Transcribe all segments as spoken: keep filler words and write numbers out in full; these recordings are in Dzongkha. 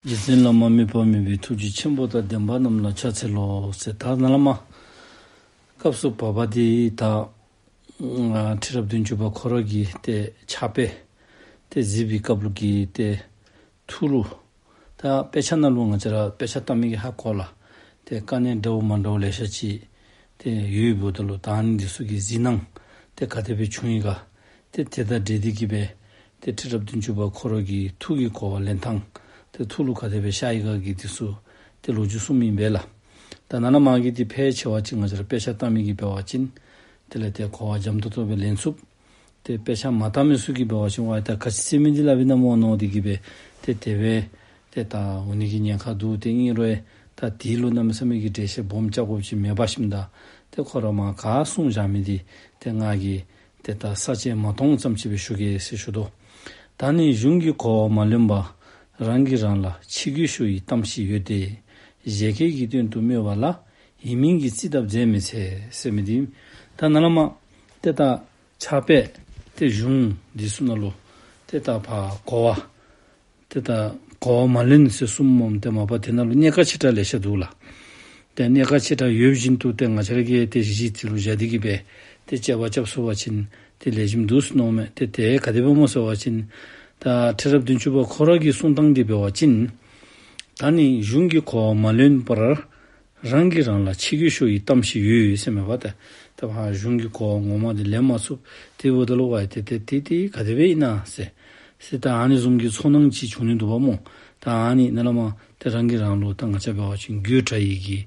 རྗེ་བཙུན་བླ་མ་དམིགས་པ་མེད་པའི་ཐུགས་རྗེ་ཆེན་པོ་དང་ལྡན་པ་རྣམས་ལ་ཕྱག་འཚལ་ལོ་ཟེར། ད་ནཱ་ལས་མར་སྐབས་སུ་བབ་པ་འདི་ད་ཨ་ཁྲི་རབས་བདུན་ཅུ་པ་ཁོ་ར་གི་ཏེ་ཕྱག་དཔེ་ཏེ་གཟིགས་པའི་སྐབས་ལུ་གི་ཏེ་ཐུགས་ལུ་ད་དཔེ་ཆ་ནང་ལུ་ང་བཅས་ར་དཔེ་ཆ་ལྟ་མི་གིས་ཧ་གོ་ལགས། ཏེ་དཀའ་གནད་འདྲཝ་མ་འདྲཝ་ལེ་ཤ་ཅིག་ཏེ་ཡོདཔ་ད་ལུ་ད་ཨ་ནི་འདི་ཚུ་གི་གཟིགས་སྣང་ཏེ་ག་དེ་སྦེ་བྱུང་ཡི་ག། ཏེ་དེ་དང་འབྲེལ་ཏེ་གིས་སྦེ་ཏེ་ཁྲི་རབས་བདུན་ཅུ་པ་ཁོ་ར་གི་ཐུགས་ཀྱི་གོ་བ་ལེན་ཐངས་ཏེ་ཐུགས་ལུ་ག་དེ་སྦེ་ཤར་ཡི་ག་གི་འདི་ཚུ་ཏེ་ལོ་རྒྱུས་གསུངམ་ཨིན་པས་ལགས། ད་ནཱ་ལས་མར་གྱི་འདི་ཕལ་ཆེ་བ་ཅིག་ང་བཅས་ར་དཔེ་ཆ་ལྟ་མི་གིས་འབད་བ་ཅིན་དེ་ལས་ཏེ་གོ་བ་འཇམ་ཏོང་ཏོ་སྦེ་ལེན་ཚུགས། ཏེ་དཔེ་ཆ་མ་ལྟ་མི་ཚུ་གིས་འབད་བ་ཅིན་ཝའི་ད་ག་ཅི་ཟེར་མི་འདི་སླབ་ཨིན་ན་སྨོ་མནོ་སྟེ་གིས་སྦེ་ཏེ་དེ་སྦེ་ཏེ་ད་འོང་ནི་གི་ཉེན་ཁ་འདུག། ཏེ་ཨིན་རུང་ད་འདི་ལུ་གནམ་མེད་ས་མེད་ཀྱི་འགྲེལ་བཤད་སྦོམ་རྐྱབ་དགོཔ་ཅིག་མེད་པ་ཞིནམ་ད་ཏེ་ཁོ་ར་མར་ག་གསུངས་བཞག་མི་འདི་ཏེ་ང་གིས་ཏེ་ད་ས་བཅད་མ་སྟོངས་ཙམ་ཅིག་སྦེ་ཞུ་གེ་ཟེར་ཞུ་དོ། ད་ནི་གཞུང་གི་གོ་བ་མ་ལོན་པར། རང་གིས་རང་ལ་ཕྱི་རྒོལ་ཤོར་བའི་གཏམ་ཞིག་ཡོད་དེ། བཞད་གད་ཀྱི་དོན་དུ་སྨྲས་པ་ལ། ཡིན་མིན་གྱིས་རྩིས་གདབ་མཛད་མི་འཚལ་ཟེར་མི་འདི། ད་ནཱ་ལས་མར་ཏེ་ད་ཕྱག་དཔེ་ཏེ་གཞུང་འདི་ཚུ་ནང་ལུ་ཏེ་ད་ཕར་གོ་བ་ཏེ་ད་གོ་བ་མ་ལོན་ཟེར་གསུངམ་སྨོ། ཏེ་མ་པ་དེ་ནང་ལུ་གནད་ཀ་ཆེ་དྲགས་ལེ་ཤ་འདུག་ལགས། ཏེ་གནད་ཀ་ཆེ་དྲགས་ཡོད་བཞིན་དུ་ཏེ་ང་བཅས་ར་གིས་ཏེ་གཞི་རྩ་ལུ་བཞག་སྟེ་གིས་སྦེ་ཏེ་དཔྱད་པ་རྐྱབ་ཚུགས་པ་ཅིན་ཏེ་ལེགས་ཤོམ་འདུག་ཟེར་མནོཝ་མས། ཏེ་དེ་ག་དེ་སྦེ་སྨོ་ཟེར་བ་ཅིན་ད་ཁྲི་རབས་བདུན་ཅུ་པ་ཁོ་ར་གི་གསུང་སྟངས་འདི་འབད་བ་ཅིན་ད་ནི་གཞུང་གི་གོ་བ་མ་ལོན་པར། རང་གིས་རང་ལ་ཕྱི་རྒོལ་ཤོར་བའི་གཏམ་ཞིག་ཡོད་ཟེར་མས་པ། ཏེ་ད་ཕར་གཞུང་གི་གོ་བ་ངོ་མ་འདི་ལེན་མ་ཚུགས། དེ་འབདཝ་ད་ལུ་ཝའི་ཏེ་ཏེ་ཏེ་ཏེ་ག་དེ་སྦེ་ཨིན་ན་ཟེར་ཟེར་ད་ཨ་ནི་བཟུམ་གྱི་ཚོར་སྣང་ཅིག་བྱུང་ནི་འདུག་པ་སྨོ། ད་ཨ་ནི་ནཱ་ལས་མར་ཏེ་རང་གིས་རང་ལུ་ད་ང་བཅས་འབད་བ་ཅིན་དགོད་བྲ་ཡི་གི་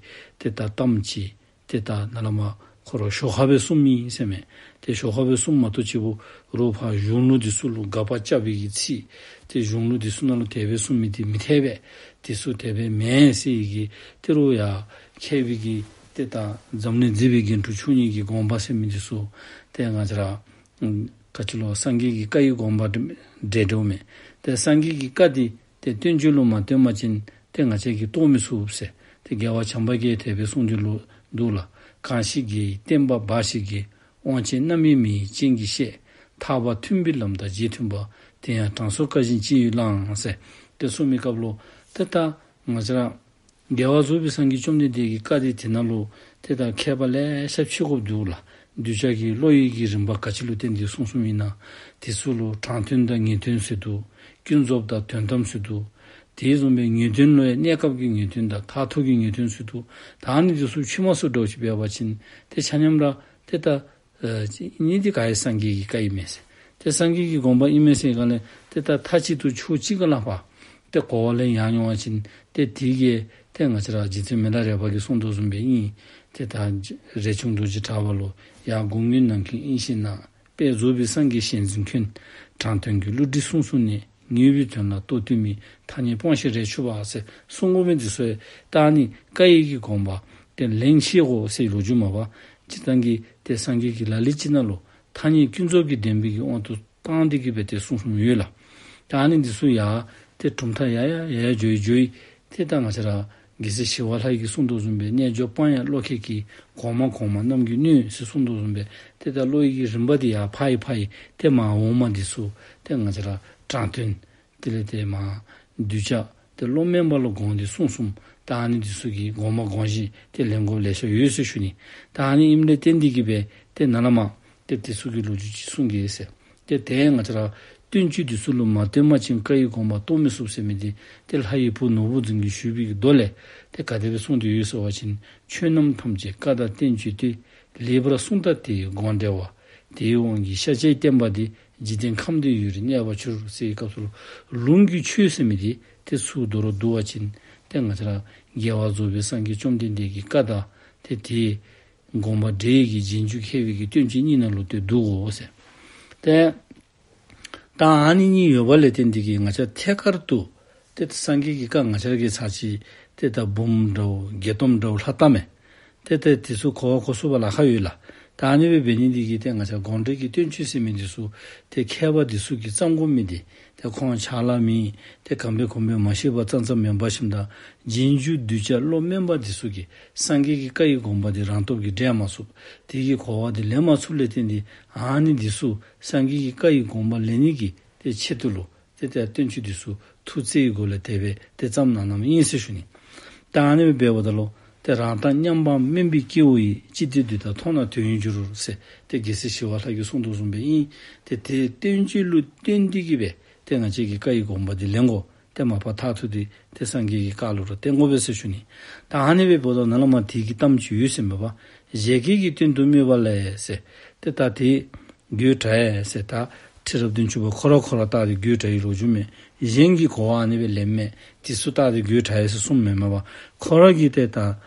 ཏེ་ད་གཏམ་ཅིག་ཏེ་ད་ནཱ་ལས་མར་ཁོ་ར་ཞོར་ཁ་སྦེ་གསུངམ་ཨིན་ཟེར་མས། ཏེ་ཞོར་ཁ་སྦེ་གསུངམ་མ་གཏོགས་ཅིག་འབད་རུང་ཕར་གཞུང་ལུགས་འདི་ཚུ་ལུ་དགག་པ་རྐྱབ་པའི་གི་ཚིག་ཏེ་གཞུང་ལུགས་འདི་ཚུ་ནང་ལུ་དེ་སྦེ་གསུངས་མི་འདི་མི་འཐད་པས། འདི་ཚུ་དེ་སྦེ་མེན་ཟེར་བའི་གི་ཏེ་རུང་ཡར་མཁས་པའི་གི་ཏེ་ད་འཛམ་གླིང་མཛེས་པའི་རྒྱན་དྲུག་མཆོག་གཉིས་ཀྱི་དགོངས་པ་ཟེར་མི་འདི་ཚུ་ཏེ་ང་བཅས་ར་ཨམ་ག་ཅི་ལོ་སངས་རྒྱས་ཀྱི་བཀའ་ཡི་དགོངས་པ་འདྲ་འདྲ་འདྲཝ་མས། ཏེ་སངས་རྒྱས་ཀྱི་བཀའ་འདི་ཏེ་བསྟན་བཅོས་ལུ་མ་བསྟན་པ་ཅིན་ཏེ་ང་བཅས་ཀྱིས་རྟོགས་མི་ཚུགས་ཟེར། ཏེ་རྒྱལ་བ་བྱམས་པ་གིས་དེ་སྦེ་གསུངས་ཏེ་ལུ་འདུག་ལགས། གང་ཞིག་རྒྱལ་བའི་བསྟན་པ་འབའ་ཞིག་གི། དབང་ཆེན་རྣམ་དབྱེ་མེད་པའི་སྤྱན་གྱིས་ཤེས། ཐར་པ་མཐུན་པའི་ལམ་དང་རྗེས་མཐུན་པ། དེ་ཡང་དྲང་སྲོང་བཀའ་བཞིན་ཅི་ཡོད་བླང་ཟེར། ཏེ་གསུངས་མི་སྐབས་ལུ་ཏེ་ད་ང་བཅས་ར་རྒྱལ་བ་རྫོགས་པའི་སངས་རྒྱས་བཅོམ་ལྡན་འདས་ཀྱི་བཀའ་འདི་དེ་ནང་ལུ་ཏེ་ད་མཁས་པ་ལེ་ཤ་ཕྱེ་དགོཔ་འདུག་ལགས། གདུལ་བྱ་གི་བློ་ཡི་གི་རིམ་པ་ག་ཅི་ལུ་བརྟེན་ཏེ་གསུངས་གསུངསམ་ཨིན་ན། དེ་ཚུ་ལུ་དྲང་དོན་དང་ངེས་དོན་ཟེར་འདུག། ཀུན་རྫོབ་དང་དོན་དམ་ཟེར་འདུག། དེ་བཟུམ་སྦེ་ངེས་དོན་ལུ་ཡང་གནས་སྐབས་ཀྱི་ངེས་དོན་དང་མཐར་ཐུག་གི་ངེས་དོན་ཟེར་འདུག། ད་ཨ་ནི་འདི་ཚུ་ཕྱེ་མ་ཚུགས་འདྲཝ་ཅིག་འབད་བ་ཅིན་ཏེ་ཆ་མཉམ་ར་ཏེ་ད་ཨ་ཨ་ནི་འདི་ག་ར་སངས་རྒྱས་ཀྱི་བཀའ་ཨིན་མས་ཟེར། ཏེ་སངས་རྒྱས་ཀྱི་དགོངས་པ་ཨིན་མས་ཟེར་ག་ལས་ཏེ་ད་མཐའ་གཅིག་ཏུ་ཕྱོགས་གཅིག་ཁ་ལས་ཕར་ཏེ་གོ་བ་ལེན་ཡར་འོང་བ་ཅིན་ཏེ་དེ་གིས་ཏེ་ང་བཅས་ར་རྗེ་བཙུན་མི་ལ་རས་པ་གིས་གསུངས་དོ་བཟུམ་སྦེ་ཨིན། ཏེ་ད་རས་ཆུང་རྡོ་རྗེ་གྲགས་པ་ལུ་ཡར་དགུང་སྔོན་ནམ་མཁའི་དབྱིངས་ཤེས་ན། དཔལ་རྫོགས་པའི་སངས་རྒྱས་ཞལ་གཟིགས་མཁན། དྲང་དོན་གྱི་བསླུ་བྲིད་གསུང་གསུངས་ནས། ངེས་པའི་དོན་ལ་རྟོག་ལྡན་མིན། ཐ་སྙད་སྤོང་ཞིང་རས་ཆུང་བ་ཟེར་གསུང་དགོ་མི་འདི་ཚུ་ཡང་ད་ཨ་ནི་བཀའ་ཡི་གི་དགོངས་པ་ཏེ་ལེན་ཤེས་དགོ་ཟེར་ལོ་རྒྱུས་མས་པ། སྤྱིར་བཏང་གི་ཏེ་སངས་རྒྱས་ཀྱི་ལག་ལེན་ཅིག་ནང་ལུ་ཐ་སྙད་ཀུན་རྫོབ་ཀྱི་བདེན་པའི་གི་དབང་དུ་བཏང་སྟེ་གིས་སྦེ་ཏེ་གསུང་གསུངམ་ཡོད་ལགས། ད་ཨ་ནི་འདི་ཚུ་ཡང་ཏེ་གྲུབ་མཐའ་ཡར་ཡར་ཡར་ཡར་འགྱོ་ཡི་འགྱོ་ཡི། ཏེ་ད་ང་བཅས་ར་རྒྱལ་སྲས་ཞི་བ་ལྷ་ཡིས་གསུངས་དོ་བཟུམ་སྦེ་རྣལ་འབྱོར་སྤང་ཡང་བློ་ཁེལ་གྱིས། གོང་མ་གོང་མ་རྣམས་ཀྱིས་གནོད་ཟེར་གསུངས་དོ་བཟུམ་སྦེ་ཏེ་ད་བློ་ཡི་གི་རིམ་པ་འདི་ཡར་ཕར་ཡར་ཕར་ཡར་ཏེ་མར་འོག་མ་འདི་ཚུ་ཏེ་ང་བཅས་ར་དྲང་དོན་དེ་ལས་ཏེ་མར་གདུལ་བྱ་ཏེ་བློ་དམན་པ་ལུ་དགོངས་ཏེ་གསུང་གསུངམ་ད་ཨ་ནི་འདི་ཚུ་གི་དགོངས་པ་དགོངས་གཞི་ཏེ་ལེན་དགོཔ་ལེ་ཤ་ཡོད་ཟེར་ཞུ་ནི། ད་ཨ་ནི་ཨིནམ་ལས་བརྟེན་ཏེ་གིས་སྦེ་ཏེ་ནཱ་ལས་མར་ཏེ་དེ་ཚུ་གི་ལོ་རྒྱུས་ཅིག་གསུང་གེ་ཟེར། ཏེ་དེ་ང་བཅས་ར་བསྟན་བཅོས་འདི་ཚུ་ལུ་མ་བརྟེན་པ་ཅིན་བཀའ་ཡི་དགོངས་པ་རྟོགས་མི་ཚུགས་ཟེར་མི་འདི་ཏེ་ལྷ་ཡི་བུ་ནོར་བུ་འཛིན་གྱིས་ཞུས་པའི་གི་མདོ་ལས་ཏེ་ག་དེ་སྦེ་གསུངས་ཏེ་ཡོད་ཟེར་བ་ཅིན། ཆོས་རྣམས་ཐམས་ཅད་བཀའ་དང་བསྟན་བཅོས་ཏེ། ལེགས་པར་གསུངས་དང་དེ་ཡི་དགོངས་འགྲེལ་བ། དེའི་དབང་གིས་ཤཱཀྱའི་བསྟན་པ་འདི། འཇིག་རྟེན་ཁམས་འདིར་ཡུན་རིང་གནས་པར་འགྱུར་ཟེར་བའི་སྐབས་སུ་ལུ་ལུང་གི་ཆོས་ཟེར་མི་འདི་ཏེ་ཚུར་མདོར་བསྡུ་བ་ཅིན་ཏེ་ང་བཅས་ར་རྒྱལ་བ་རྫོགས་པའི་སངས་རྒྱས་བཅོམ་ལྡན་འདས་ཀྱི་བཀའ་དང་ཏེ་དེའི་དགོངས་པ་འགྲེལ་གྱི་རྗེས་འཇུག་མཁས་པའི་གི་བསྟན་བཅོས་གཉིས་ནང་ལུ་ཏེ་འདུ་དགོ་ཟེར། ཏེ་ད་ཨ་ནི་གཉིས་ཡོད་པ་ལས་བརྟེན་ཏེ་གིས་ང་བཅས་ཐད་ཀར་དུ་ཏེ་སངས་རྒྱས་ཀྱི་བཀའ་ང་བཅས་ཀྱིས་ཚར་གཅིག་ཏེ་ད་འབུམ་འདྲཝ་བརྒྱད་སྟོང་འདྲཝ་ལྷག་བལྟ་མས། ཏེ་ཏེ་དེ་ཚུ་གོ་བ་གོ་ཚུགས་པར་ལཱ་ཁག་ཡོད་ལགས། ད་ཨ་ནི་སྦེ་འབད་ནི་འདི་གིས་ཏེ་ང་བཅས་དགོངས་འགྲེལ་གྱི་བསྟན་བཅོས་ཟེར་མི་འདི་ཚུ་ཏེ་མཁས་པ་འདི་ཚུ་གིས་བརྩམ་དགོ་མི་འདི་ཏེ་ཁོང་ཕྱག་ལཱ་མེད་ཏེ་གང་འབད་གོང་འབད་མ་ཤེས་པ་ཙང་ཙང་མེན་པར་ཞིནམ་ད་རྗེས་འཇུག་གདུལ་བྱ་བློ་དམན་པ་འདི་ཚུ་གིས་སངས་རྒྱས་ཀྱི་བཀའ་ཡི་དགོངས་པ་འདི་རང་སྟོབས་ཀྱིས་འགྲེལ་མ་ཚུགས། དེ་གི་གོ་བ་འདི་ལེན་མ་ཚུགསཔ་ལས་བརྟེན་ཏེ་ཨ་ནི་འདི་ཚུ་སངས་རྒྱས་ཀྱི་བཀའ་ཡི་དགོངས་པ་ལེན་ནི་གི་ཏེ་ཆེད་དུ་ལུ་ ཏེ་ད་བསྟན་བཅོས་འདི་ཚུ་ཐུགས་བརྩེ་གི་སྒོ་ལས་དེ་སྦེ་ཏེ་བརྩམས་གནང་གནངམ་ཨིན་ཟེར་ཞུ་ནི། ད་ཨ་ནི་སྦེ་འབདཝ་ད་ལུ་ཏེ་རང་དང་མཉམ་པ་དམན་པའི་སྐྱེ་བོ་ཡིས། ཅི་སྟེ་འདི་ལྟར་མཐོང་ན་དོན་ཡོད་འགྱུར་ཟེར་ཏེ་རྒྱལ་སྲས་ཞི་བ་ལྷ་གིས་གསུངས་དོ་བཟུམ་སྦེ་ཨིན། ཏེ་དེ་བསྟན་བཅོས་ལུ་བརྟེན་ཏེ་གིས་སྦེ་ཏེ་ང་བཅས་ཀྱིས་བཀའ་ཡི་དགོངས་པ་འདི་ལེན་དགོ། ཏེ་མ་པ་མཐར་ཐུག་འདི་ཏེ་སངས་རྒྱས་ཀྱི་བཀའ་ལུ་ར་བརྟེན་དགོ་པས་ཟེར་ཞུ་ནི། ད་ཨ་ནི་སྦེ་འབདཝ་ད་ནཱ་ལས་མར་དེ་གི་གཏམ་ཅིག་ཡོད་ཟེར་མས་པ། བཞད་གད་ཀྱི་སྟེང་དུ་སྨོད་པ་ལས་ཟེར། ཏེ་ད་དེ་དགོད་བྲ་ཡི་ཟེར། ད་ཁྲི་རབས་བདུན་ཅུ་པ་ཁོ་ར་ཁོ་ར་བལྟ་སྟེ་དགོད་བྲ་བའི་ལོ་རྒྱུས་མས། གཞན་གྱིས་གོ་བ་ཨ་ནི་སྦེ་ལེནམ་མས། དེ་ཚུ་བལྟ་སྟེ་དགོད་བྲ་ཡི་ཟེར་གསུངམ་མེན་མས་པ། ཁོ་ར་གི་ཏེ་ད་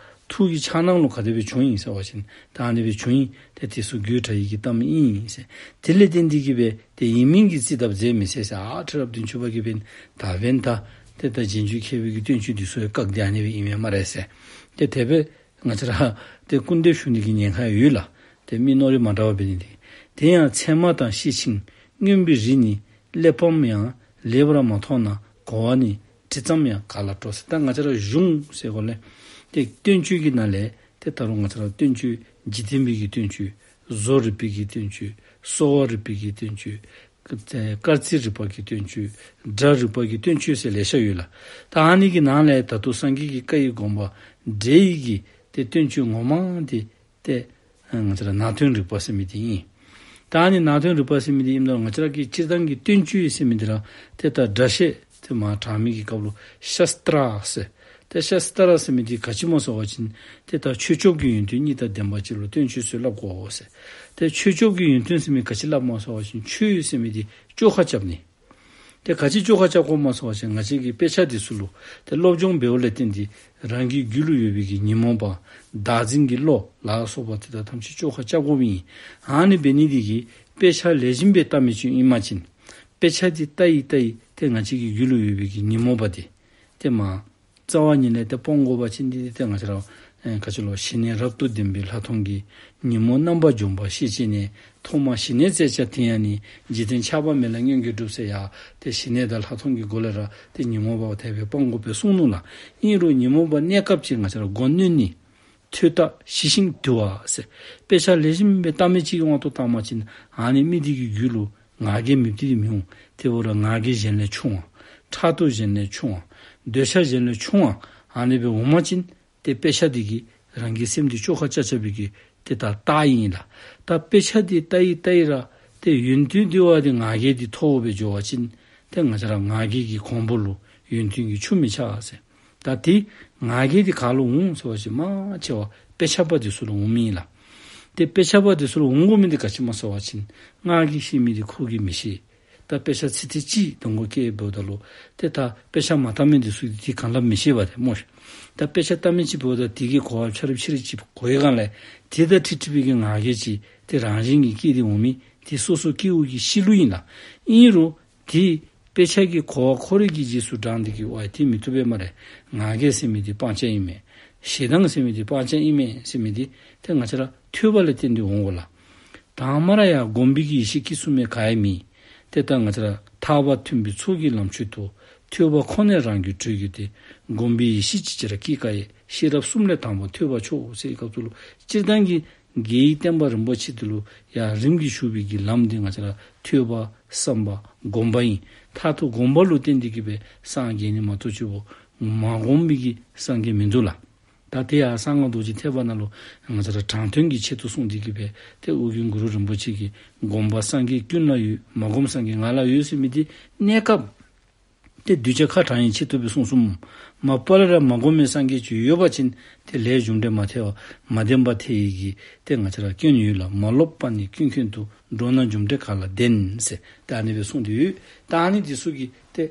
ཐུགས་ཀྱི་འཆར་སྣང་ལུ་ག་དེ་སྦེ་བྱུང་ཡི་ཟེར་བ་ཅིན་ད་ཨ་ནི་སྦེ་བྱུང་ཡི། ཏེ་དེ་ཚུ་དགོད་བྲ་ཡི་གི་གཏམ་ཨིན་ཟེར། དེ་ལས་བརྟེན་ཏེ་གིས་སྦེ་ཏེ་ཡིན་མིན་གྱི་རྩིས་གདབ་མཛད་མི་ཚུགས་ཟེར། ཨ་ཁྲི་རབས་བདུན་ཅུ་པ་གིས་འབདན་ད་འབདན་ད་ཏེ་ད་རྗེས་འཇུག་མཁས་པའི་གི་བསྟན་བཅོས་འདི་ཚུ་ཡང་བཀག་སྟེ་ཨ་ནི་སྦེ་ཨིན་མས་སྨ་རེ་ཟེར། ཏེ་དེ་སྦེ་ང་བཅས་ར་ཏེ་སྐུར་འདེབས་ཞུ་ནི་གི་ཉེན་ཁ་ཡོད་ལགས། ཏེ་མི་མནོ་རིགས་མ་འདྲཝ་འབད་ནི་འདི། དེ་ཡང་ཚད་མ་དང་ཤེར་ཕྱིན་མངོན་པའི་རིགས་ནི། གླེགས་བམ་ཡང་ལེགས་པར་མ་མཐོང་ན། གོ་བ་ནི་དྲི་ཙམ་ཡང་ག་ལ་སྤྲོ་ཟེར། ད་ང་བཅས་ར་གཞུང་ཟེར་སྒོ་ལས་ཏེ་བསྟན་བཅོས་ཀྱི་ནང་ལས་ཏེ་ད་རུང་ང་བཅས་ར་བསྟན་བཅོས་འཇིག་རྟེན་པའི་གི་བསྟན་བཅོས། བཟོ་རིག་པའི་གི་བསྟན་བཅོས། གསོ་བ་རིག་པའི་གི་བསྟན་བཅོས། སྐར་རྩིས་རིག་པ་གི་བསྟན་བཅོས། སྒྲ་རིག་པ་གི་བསྟན་བཅོས་ཟེར་ལེ་ཤ་ཡོད་ལགས། ད་ཨ་ནི་གི་ནང་ལས་ད་ལྟོ་སངས་རྒྱས་ཀྱི་བཀའ་ཡི་དགོངས་པ་འགྲེལ་བའི་གི་ཏེ་བསྟན་བཅོས་ངོ་མ་འདི་ཏེ་ང་བཅས་ར་ནང་དོན་རིག་པ་ཟེར་མི་འདི་ཨིན། ད་ཨ་ནི་ནང་དོན་རིག་པ་ཟེར་མི་འདི་ཨིནམ་ད་ང་བཅས་ར་གི་སྤྱིར་བཏང་གི་བསྟན་བཅོས་ཟེར་མི་འདི་ར་ཏེ་ད་སྒྲ་བཤད་ཏེ་མར་དྲང་མི་གི་སྐབས་ལུ་ཤཱསྟྲ་ཟེར། ཏེ་ཤཱསྟྲ་ཟེར་མི་འདི་ག་ཅི་སྨོ་ཟེར་བ་ཅིན་ཏེ་ད་ཆོས་ཕྱོགས་ཀྱི་ཡོན་ཏན་གཉིས་དང་ལྡན་པ་ཅིག་ལུ་བསྟན་བཅོས་ཟེར་སླབ་དགོ་ཟེར། ཏེ་ཆོས་ཕྱོགས་ཀྱི་ཡོན་ཏན་ཟེར་མི་ག་ཅི་སླབ་སྨོ་ཟེར་བ་ཅིན་ཆོས་ཟེར་མི་འདི་བཅོ་ཁ་རྐྱབ་ནི། ཏེ་ག་ཅི་བཅོ་ཁ་རྐྱབ་དགོཔ་སྨོ་ཟེར་བ་ཅིན་ང་བཅས་ཀྱི་དཔེ་ཆ་འདི་ཚུ་ལུ་ཏེ་སློབ་སྦྱོང་འབདཝ་ལས་བརྟེན་ཏེ་རང་གི་རྒྱུད་ལུ་ཡོད་པའི་གི་ཉོན་མོངས་པ་བདག་འཛིན་གྱི་བློ་ལ་སོགས་པ་དེ་དག་ཐམས་ཅད་བཅོ་ཁ་རྐྱབ་དགོཔ་ཨིན། ཨ་ནི་འབད་ནི་འདི་གིས་དཔེ་ཆ་ལེགས་ཤོམ་སྦེ་བལྟ་མི་ཅིག་ཨིན་པ་ཅིན་དཔེ་ཆ་འདི་བལྟ་ཡི་བལྟ་ཡི་ཏེ་ང་བཅས་ཀྱི་རྒྱུད་ལུ་ཡོད་པའི་གི་ཉོན་མོངས་པ་འདི་ཏེ་མར་རྩ་བ་ཉིད་ལས་ཏེ་སྤང་དགོ་པ་ཅིན་འདི་ཏེ་ང་བཅས་ར་ཨེ་ག་ཅི་ལོ། ཞི་གནས་རབ་ཏུ་ལྡན་པའི་ལྷག་མཐོང་གིས། ཉོན་མོངས་རྣམ་པར་འཇོམས་པ་ཤེས་བྱས་ནས། ཐོག་མར་ཞི་གནས་བཙལ་བྱ་དེ་ཡང་ནི། འཇིག་རྟེན་ཆགས་པ་མེད་ལ་མངོན་གྱིས་འགྲུབ་ཟེར། ཡ་ཏེ་ཞི་གནས་དང་ལྷག་མཐོང་གི་སྒོ་ལས་ར་ཏེ་ཉོན་མོངས་པ་དེ་སྦེ་སྤང་དགོ་པས་གསུངས་ནུག་ལགས། ཨིན་རུང་ཉོན་མོངས་པ་གནས་སྐབས་ཅིག་ང་བཅས་ར་མགོ་གནོན་ནི། ཐོས་བལྟ་ཞི་ཞིང་དུལ་བ་ཟེར། དཔེ་ཆ་ལེགས་ཤོམ་སྦེ་བལྟ་མི་ཅིག་གི་དབང་དུ་བཏང་པ་ཅིན་ཨ་ནི་མི་འདི་གི་རྒྱུད་ལུ་ང་རྒྱལ་མེདཔ་འདི་མི་འོང་། དེ་འབདཝ་ད་ང་རྒྱལ་གཞན་ལས་ཆུང་བ། ཕྲག་དོག་གཞན་ལས་ཆུང་བ། འདོད་ཆགས་གཞན་ལས་ཆུང་བ། ཨ་ནི་སྦེ་འོང་པ་ཅིན་ཏེ་དཔེ་ཆ་འདི་གིས་རང་གི་སེམས་འདི་བཅོ་ཁ་རྐྱབ་རྐྱབ་པའི་གི་ཏེ་ད་རྟགས་ཨིན་ལགས། ད་དཔེ་ཆ་འདི་བལྟ་ཡི་བལྟ་ཡི་ར་ཏེ་ཡུན་བརྟན་འདི་བ་འདི་ང་རྒྱལ་འདི་མཐོ་བོ་སྦེ་འགྱོ་བ་ཅིན་ཏེ་ང་བཅས་ར་ང་རྒྱལ་གྱི་གོང་བུ་ལུ་ཡུན་བརྟན་གྱི་ཆུ་མི་ཆགས་ཟེར། ད་ཏེ་ང་རྒྱལ་འདི་ག་ལུ་འོང་ཟེར་བ་ཅིན་མང་ཆེ་བ་དཔེ་ཆ་པ་འདི་ཚུ་ལུ་འོང་མི་ཨིན་ལགས། ཏེ་དཔེ་ཆ་པ་འདི་ཚུ་ལུ་འོང་དགོ་མི་འདི་ག་ཅི་སྨོ་ཟེར་བ་ཅིན་ང་གིས་ཤེས་མི་འདི་ཁོ་གིས་མི་ཤེས། ད་དཔེ་ཆ་ཚིག་ཐེངས་གཅིག་གདོང་ཁར་བཀལ་འབདཝ་ད་ལུ་ཏེ་ད་དཔེ་ཆ་མ་བལྟ་མི་འདི་ཚུ་འདི་གང་ལ་མི་ཤེས་པ་ཏེ་སྨོ་ཤ། ད་དཔེ་ཆ་བལྟ་མི་ཅིག་འབདཝ་ད་དེ་གི་གོ་བ་ཆ་རབ་ཆི་རབ་ཅིག་གོ་བའི་སྒང་ལས་ཏེ་ད་ཁྲིག་ཁྲི་པའི་གི་ང་རྒྱལ་ཅིག་ཏེ་རང་བཞིན་གྱིས་སྐྱེས་ཏེ་འོང་མི་འདི་སོ་སོ་སྐྱེ་བོ་གི་གཤིས་ལུགས་ཨིན་ལགས། ཨིན་རུང་ཏེ་དཔེ་ཆ་གི་གོ་བ་ཁོ་རའི་གི་རྗེས་སུ་འབྲངས་ཏེ་གིས་ཝའི་ཏེ་མི་བཏུབ་པས་སྨ་རེ། ང་རྒྱལ་ཟེར་མི་འདི་སྤང་བྱ་ཨིན་མས། ཞེ་སྡང་ཟེར་མི་འདི་སྤང་བྱ་ཨིན་མས་ཟེར་མི་འདི་ཏེ་ང་བཅས་ར་ཐོས་པ་ལས་བརྟེན་ཏེ་འོང་དགོ་ལགས། དང་པ་ར་ཡང་བསྒོམས་པའི་གི་ཡེ་ཤེས་སྐྱེས་བསུ་མེད་ག་ཡང་མེད། ཏེ་ད་ང་བཅས་ར་ཐར་པ་མཐུན་པའི་ཚོགས་ཀྱིས་ལམ་མཆོག་ཏུ། ཐོས་པ་ཁོ་ནས་རང་རྒྱུད་གྲོལ་འགྱུར་ཏེ། བསྒོམས་པའི་ཡེ་ཤེས་ཅིག་ཅར་སྐྱེས་དཀའ་ཡི། ཤེས་རབ་གསུམ་ལས་དང་པོ་ཐོས་པ་མཆོག་ཟེར་བའི་སྐབས་སུ་ལུ་སྤྱིར་བཏང་གི་རྒྱལ་བའི་བསྟན་པ་རིན་པོ་ཆེ་འདི་ལུ་ཡང་རིམ་གྱིས་ཞུགས་པའི་གི་ལམ་འདི་ང་བཅས་ར་ཐོས་པ་བསམ་པ་སྒོམ་པ་ཨིན། མཐར་ཐུག་སྒོམ་པ་ལུ་བརྟེན་ཏེ་གིས་སྦེ་སངས་རྒྱས་ནི་མ་གཏོགས་ཅིག་འབདཝ་མ་སྒོམ་པའི་གི་སངས་རྒྱས་མིན་འདུག་ལགས། ད་དེ་ཡང་གསང་སྔགས་རྡོ་རྗེ་ཐེག་པ་ནང་ལུ་ང་བཅས་ར་དྲང་དོན་གྱི་ཆེད་དུ་གསུངས་ཏེ་གིས་སྦེ་ཏེ་ཨོ་རྒྱན་གུ་རུ་རིན་པོ་ཆེ་གིས་སྒོམ་པ་སངས་རྒྱས་ཀུན་ལ་ཡོད། མ་སྒོམ་སངས་རྒྱས་ང་ལ་ཡོད་ཟེར་མི་འདི་གནས་སྐབས་ཏེ་གདུལ་བྱ་ཁ་དྲངས་ཡི་ཆེད་དུ་སྦེ་གསུངས་གསུངསམ། མ་པ་ལས་ར་མ་སྒོམ་མི་སངས་རྒྱས་ཅིག་ཡོད་པ་ཅིན་ཏེ་ལས་རྒྱུ་འབྲས་མ་ཐལ་བ་མ་བདེན་པ་ཐལ་ཡི་གི་ཏེ་ང་བཅས་ར་སྐྱོན་ཡོད་ལགས། མ་སློབ་པ་ནི་ཀུན་མཁྱེན་དུ། འགྲོ་ན་རྒྱུ་འབྲས་ག་ལ་བདེན་ཟེར་ཏེ་ཨ་ནི་སྦེ་གསུངས་ཏེ་ཡོད། ད་ཨ་ནི་འདི་ཚུ་གི་ཏེ་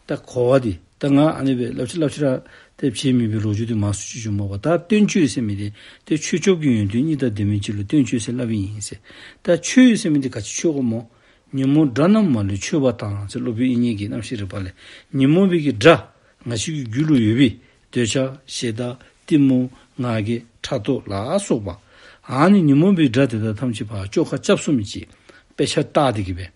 ད་གོ་བ་འདི་ད་ང་ཨ་ནི་སྦེ་སླབ་ཅི་སླབ་ཅི་ར་ཏེ་བྱེད་མི་སྦེ་ལོ་རྒྱུས་འདི་མང་སུ་ཅིག་ཞུ་མ་པ། ད་བསྟན་བཅོས་ཟེར་མི་འདི་ཏེ་ཆོས་ཕྱོགས་ཀྱི་ཡོན་ཏན་གཉིས་དང་ལྡན་མི་ཅིག་ལུ་བསྟན་བཅོས་ཟེར་སླབ་ཨིན་ཟེར། ད་ཆོས་ཟེར་མི་འདི་ག་ཅི་ཆོས་གོ་སྨོ། ཉོན་མོངས་དགྲ་རྣམས་མ་ལུས་ཆོད་པ་དང་ཟེར་སློབ་དཔོན་དབྱིག་གཉེན་གྱི་རྣམ་བཤད་རིག་པ་ལས་ཉོན་མོངས་པའི་གི་དགྲ་ང་བཅས་ཀྱི་རྒྱུད་ལུ་ཡོད་པའི་འདོད་ཆགས་ཞེ་སྡང་གཏི་མུག་ང་རྒྱལ་ཕྲག་དོག་ལ་སོགས་པ་ཨ་ནི་ཉོན་མོངས་པའི་དགྲ་དེ་དག་ཐམས་ཅད་ཕར་བཅོ་ཁ་རྐྱབ་ཚུགས་མི་ཅིག་དཔེ་ཆ་བལྟ་སྟེ་གིས་སྦེ།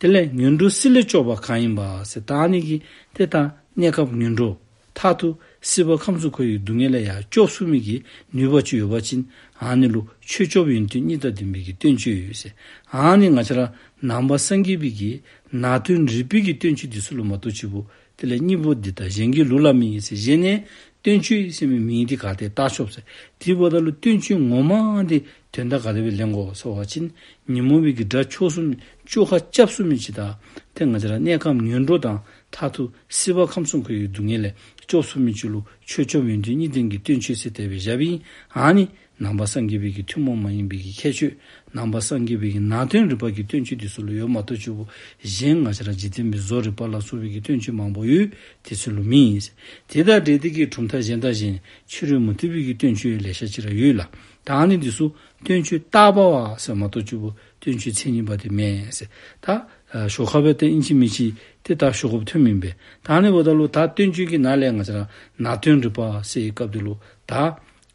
དེ་ལས་ངན་འགྲོའི་སྲིད་ལས་སྐྱོབ་པ་གང་ཡིན་པ་ཟེར་ད་ཨ་ནི་གི་ཏེ་ད་གནས་སྐབས་ངན་འགྲོ་ མཐར་ཐུག་སྲིད་པ་ཁམས་གསུམ་འཁོར་བའི་སྡུག་བསྔལ་ལས་ཡང་སྐྱོབ་ཚུགས་མི་གི་ནུས་པ་ཅིག་ཡོད་པ་ཅིན་ཨ་ནི་ལུ་ཆོས་སྐྱོབ་ཡོན་ཏན་གཉིས་དང་ལྡན་པའི་གི་བསྟན་བཅོས་ཡོད་ཟེར། ཨ་ནི་ང་བཅས་ར་ནང་པ་སངས་རྒྱས་པའི་གི་ནང་དོན་རིག་པའི་གི་བསྟན་བཅོས་འདི་ཚུ་ལུ་མ་གཏོགས་ཅིག་པོ་དེ་ལས་གཉིས་པོ་འདི་དང་གཞན་གྱི་ལུགས་ལ་མེད་ཟེར། གཞན་ནས་བསྟན་བཅོས་ཟེར་མི་མིང་འདི་ག་ཏེ་བཏགས་ཆོགཔ་ཟེར། དེ་འབདཝ་ད་ལུ་བསྟན་བཅོས་ངོ་མ་འདི་དོན་དག་ག་དེ་སྦེ་ལེན་དགོ་ཟེར་བ་ཅིན་ཉོན་མོངས་པའི་གི་དགྲ་བཅོམ་ཚུགས་མི་བཅོམ་ཁ་རྐྱབ་ཚུགས་མི་ཅིག་དང་ཏེ་ང་བཅས་ར་གནས་སྐབས་ངན་འགྲོ་དང་མཐར་ཐུག་སྲིད་པ་ཁམས་གསུམ་འཁོར་བའི་སྡུག་བསྔལ་ལས་སྐྱོབ་ཚུགས་མི་ཅིག་ལུ་ཆོས་སྐྱོབ་ཡོན་ཏན་གཉིས་ལྡན་གྱི་བསྟན་བཅོས་ཟེར་དེ་སྦེ་བཞགཔ་ཨིན། ཨ་ནི་ནང་པ་སངས་རྒྱས་པའི་གི་ཐུན་མོང་མ་ཡིན་པའི་གི་ཁྱད་ཆོས་ནང་པ་སངས་རྒྱས་པའི་གི་ནང་དོན་རིག་པ་གི་བསྟན་བཅོས་འདི་ཚུ་ལུ་ཡོད་མ་གཏོགས་ཅིག་པོ་གཞན་ང་བཅས་ར་འཇིག་རྟེན་པའི་བཟོ་རིག་པ་ལ་སོགས་པའི་གི་བསྟན་བཅོས་མང་པོ་ཡོད། དེ་ཚུ་ལུ་མེད་ཟེར། དེ་དང་འབྲེལ་ཏེ་གི་གྲུབ་མཐའ་གཞན་དང་གཞན་ཕྱི་རོལ་མུ་སྟེགས་པའི་གི་བསྟན་བཅོས་ལེ་ཤ་ཅིག་ར་ཡོད་ལགས། ད་ཨ་ནི་འདི་ཚུ་བསྟན་བཅོས་བརྟག་པ་བ་ཟེར་མ་གཏོགས་ཅིག་པོ་བསྟན་བཅོས་མཚན་ཉིད་པ་དེ་མེན་ཟེར། ད་ཨ་ཞོར་ཁ་སྦེ་ཏེ་ཨིན་ཅི་མིན་ཅི་ཏེ་ད་ཞུ་དགོཔ་ཐོནམ་ཨིན་པས། ད་ཨ་ནི་འབདཝ་ད་ལུ་ད་བསྟན་བཅོས་ཀྱི་ནང་ལས་ང་བཅས་ར་ནང་དོན་རིག་པ་ཟེར་བའི་སྐབས་འདི་ལུ་ད་